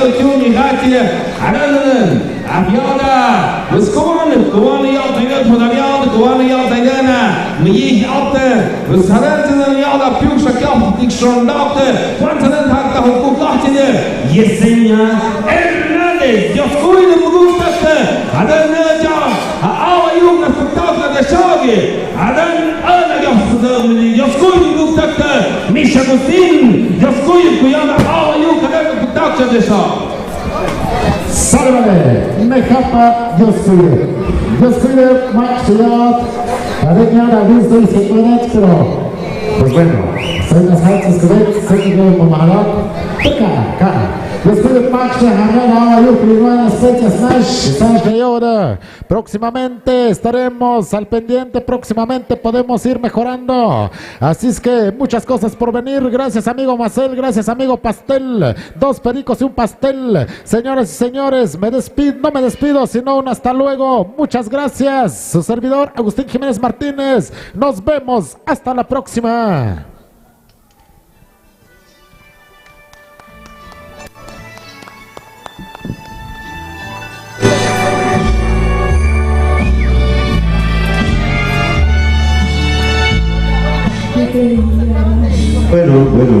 nagu pasa, nagu pasa. Apiada, pues kuwan, kuwan ya taidën, kuwan ya taidën, mi apte, pues sadan ya da piusha kiap, tik shondakte, kuwan sadan hak ta hukuk lahtine, Yesenia Hernández, Dios kuidë, nagu pasa, adan ya, a awa yung na pagtaukte shagi. Adan, adan, Dios kuidë, Dios kuidë, Dios kuidë, Dios kuidë, Dios kuidë, Dios kuidë, Dios kuidë. Salve, me hapa, Dios kuidë. Dios kuidë, Max Lord. Adan, ya, la vista y se puede, pero, pues bueno, soy las altas que ven, soy que ven, mamá, toca, acá. Dios kuidë, Max, ya, la, la, yo, primero, las fechas, más. Estamos de ahora. Próximamente estaremos al pendiente, próximamente podemos ir mejorando. Así es que muchas cosas por venir. Gracias, amigo Marcel, gracias, amigo Pastel. Dos pericos y un pastel. Señoras y señores, me despido, no me despido, sino un hasta luego. Muchas gracias. Su servidor, Agustín Jiménez Martínez. Nos vemos. Hasta la próxima. Bueno, bueno.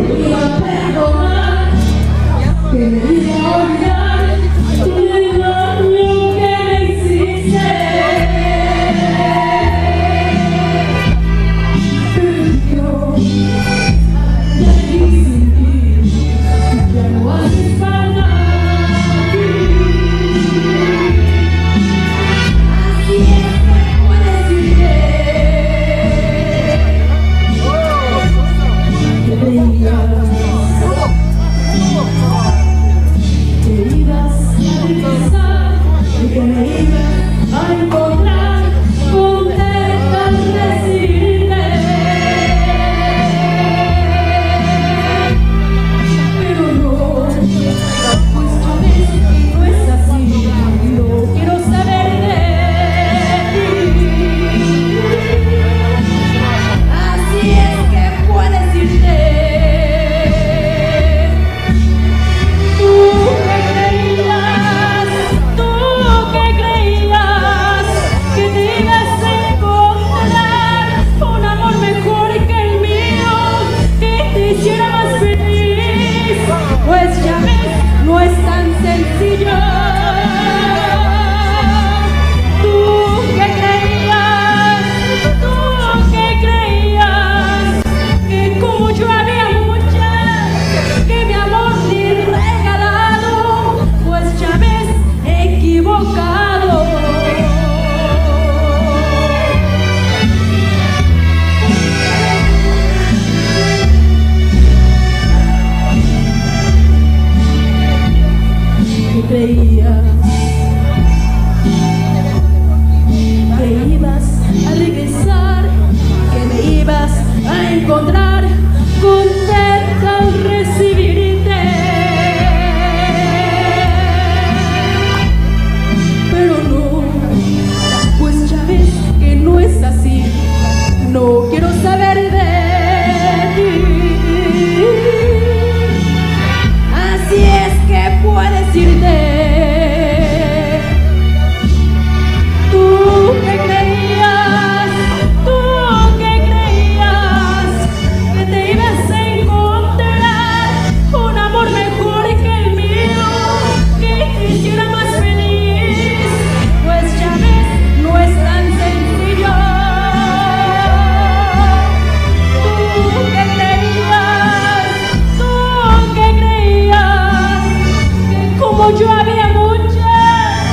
a encontrar contenta al recibirte. Pero no, pues ya ves que no es así. No quiero saber de ti. Así es que puedes irte. Tú que creías, tú que creías que te ibas a encontrar un amor mejor que el mío, que te hiciera más feliz, pues ya ves, no es tan sencillo. Tú que creías, tú que creías que como yo había muchas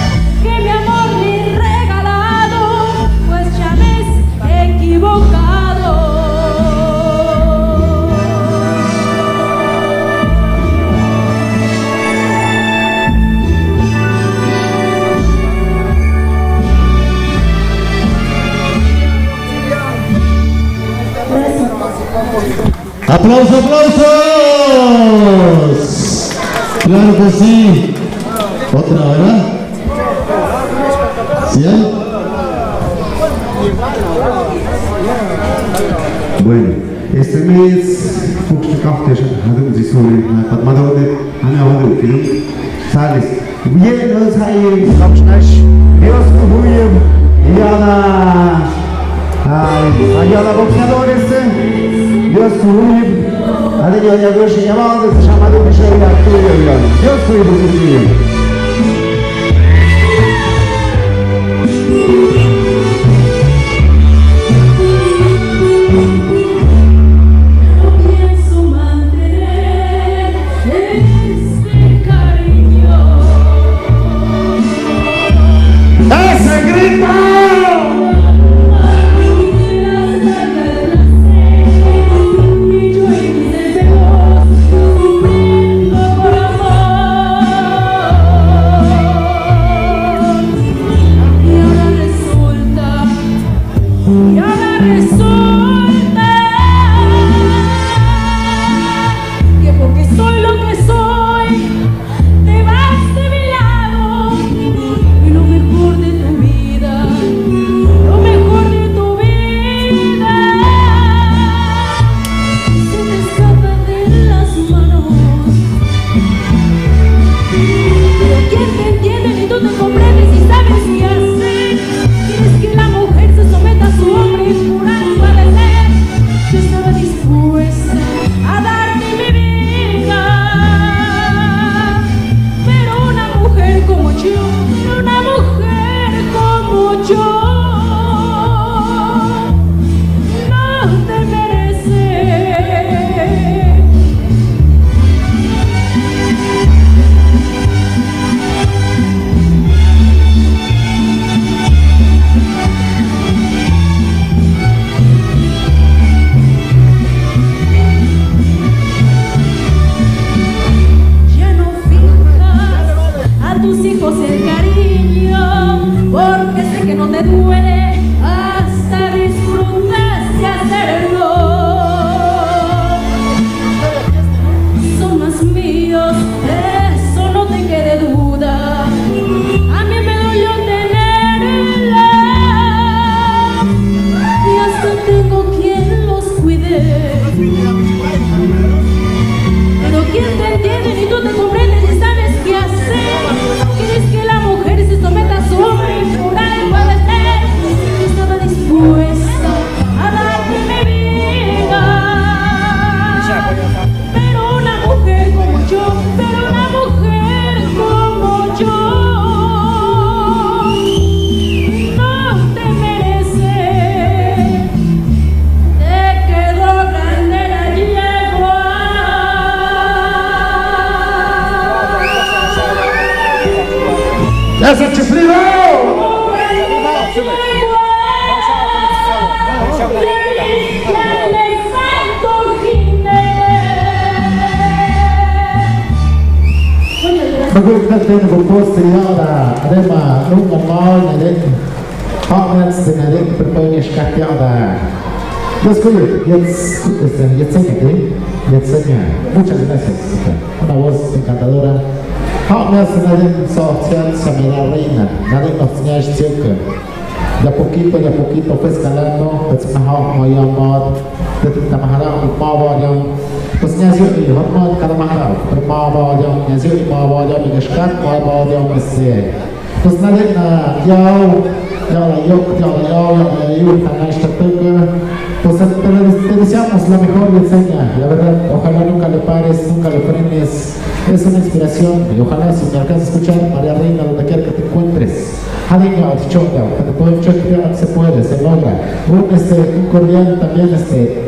que mi amor ni regalado, pues ya ves, equivocado. Aplausos, aplausos. Claro que sí. Otra, ¿verdad? ¿Sí hay? Bueno, este mes, fuk chukafte, hadum zisuri, na patmadode, ana hadum film, sales. Bien, no sai, kapshnash. Dios ku huyim. Yada. Ay, ayada boxeadores, eh. Dios ku huyim. Ade yo ya goshi yamado, se llama de Michelle, ya ku huyim. Dios ku huyim. Pienso mantener este cariño. ¡Ese grito! Y yo en mis deseos, sufriendo por amor. Y ahora resulta Y ahora resulta que porque soy lo que soy, te vas de mi lado. Y lo mejor de tu vida, lo mejor de tu vida, se te escapa de las manos. Pero ¿quién te entiende? Ni tú te comprendes y sabes qué hacer. Quieres que la mujer se someta a su hombre y por algo ha de ser. Yo estaba dispuesta a darte mi vida. Pero una mujer como yo, pero una mujer como yo, no te merece. Ya no finjas a tus hijos el cariño, porque sé que no te duele, hasta disfrutas de hacerlo. Son más míos, eso no te quede duda. A mí me dolió tenerla y hasta tengo quien los cuide. Pero ¿quién te entiende? Ni tú te comprendes, ni sabes qué hacer. Quieres que la mujer se someta a su hombre y por algo ha de ser. Yo estaba dispuesta a darte mi vida. Pero una mujer como yo, pero una mujer como yo, no te merece. Te quedó grande la yegua. ¡Ese chiflido! Magul kate na gupos triada, adema nung amal na din. Pamets na din perpanya shkatiada. Después, Yets-, este, Yetsenia, ¿eh? Yetsenia. Muchas gracias. Una voz encantadora. Ha'mia, Senadin, Sohtian, Samira Reina, Nadin, Nofsniash, Tioka. De a poquito, de a poquito, fue escalando, pues, mejor, no, ya, no, de, de, de, mejor, no, no, ya. Pues, ya, sí, y, no, no, cada mejor, no, no, ya, ya, sí, no, no, ya, mi, Shkat, no, no, ya, pues, eh, Pues nada, na, yau, yau la yok, yau la yau, yau la yau, tan na esta toca. Pues te, te deseamos la mejor, Yetsenia, la verdad, ojalá nunca le pares, nunca le frenes. Es una inspiración, y ojalá si me alcanzas a escuchar, María Reina, donde quiera que te encuentres. Hadin ya, chonga, que te pueden chequear, se puede, se logra. Un, este, un cordial también, este,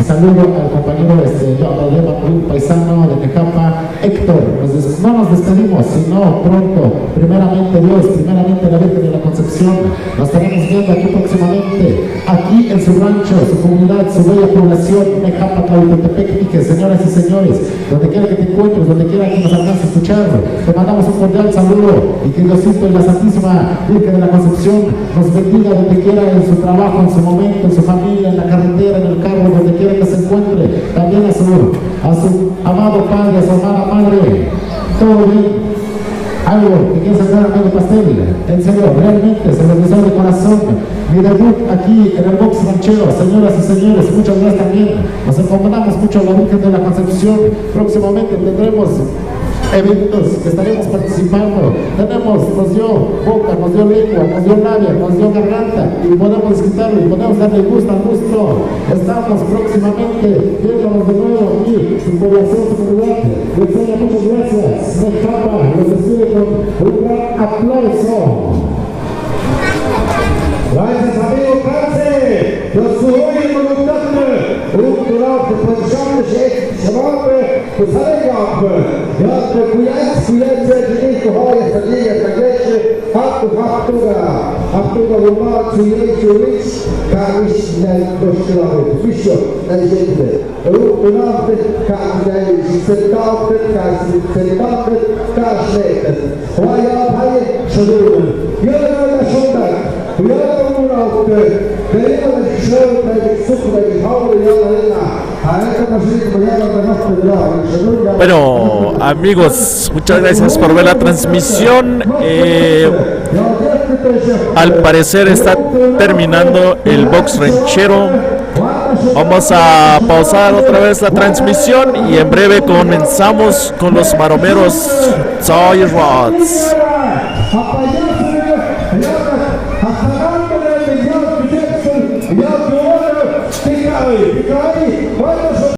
Saludo al compañero, este, yo, Lema, un paisano de Tecapa, Héctor. Nos des-, no nos despedimos, sino pronto, primeramente Dios, primeramente la Virgen de la Concepción. Nos estaremos viendo aquí próximamente, aquí en su rancho, su comunidad, su bella población, Mejapa, Cautepec, Iquique, señoras y señores, donde quiera que te encuentres, donde quiera que nos alcances a escuchar, te mandamos un cordial saludo y que Diosito y la Santísima Virgen de la Concepción nos bendiga donde quiera, en su trabajo, en su momento, en su familia, en la carretera, en el carro, donde quiera que se encuentre. También a su, a su amado padre, a su amada madre. Todo bien. Algo que quieras sacar, amigo Pastel. En serio, realmente, se lo deseo de corazón. Mi debut aquí en el box ranchero, señoras y señores, muchas gracias también. Nos encomendamos mucho a la Virgen de la Concepción. Próximamente tendremos eventos que estaremos participando. Tenemos, nos dio boca, nos dio lengua, nos dio labia, nos dio garganta, y podemos disfrutarlo, y podemos darle gusto al gusto. Estamos próximamente viéndonos de nuevo aquí en población, comunidad. Yetsenia, muchas gracias. Mejapa los recibe con un gran aplauso. Gracias, amigo Cáncer. Yo soy el conductor. Un turno de pensión de Sheikh Shabab. Pues ahí va, pues. Ya te cuidas, cuidas, ya te digo, joder, esta liga, esta leche. Haptu, haptuga, haptuga, Roma, Tsuyei, Tsuyei, Kamish, Nai, Koshkila, Bishop, Nai, Jente. Ruuqtun aaptid, ka'am dai, sentaabtid, ka'am sentaabtid, ka'am sneektid. Waa yaad hai, shaduun. Yada yada shondak, yada unautid, dayada shawtid, sukda, hawda, yada yada. Bueno, amigos, muchas gracias por ver la transmisión. Eh, al parecer está terminando el box ranchero. Vamos a pausar otra vez la transmisión y en breve comenzamos con los maromeros Toy Rods.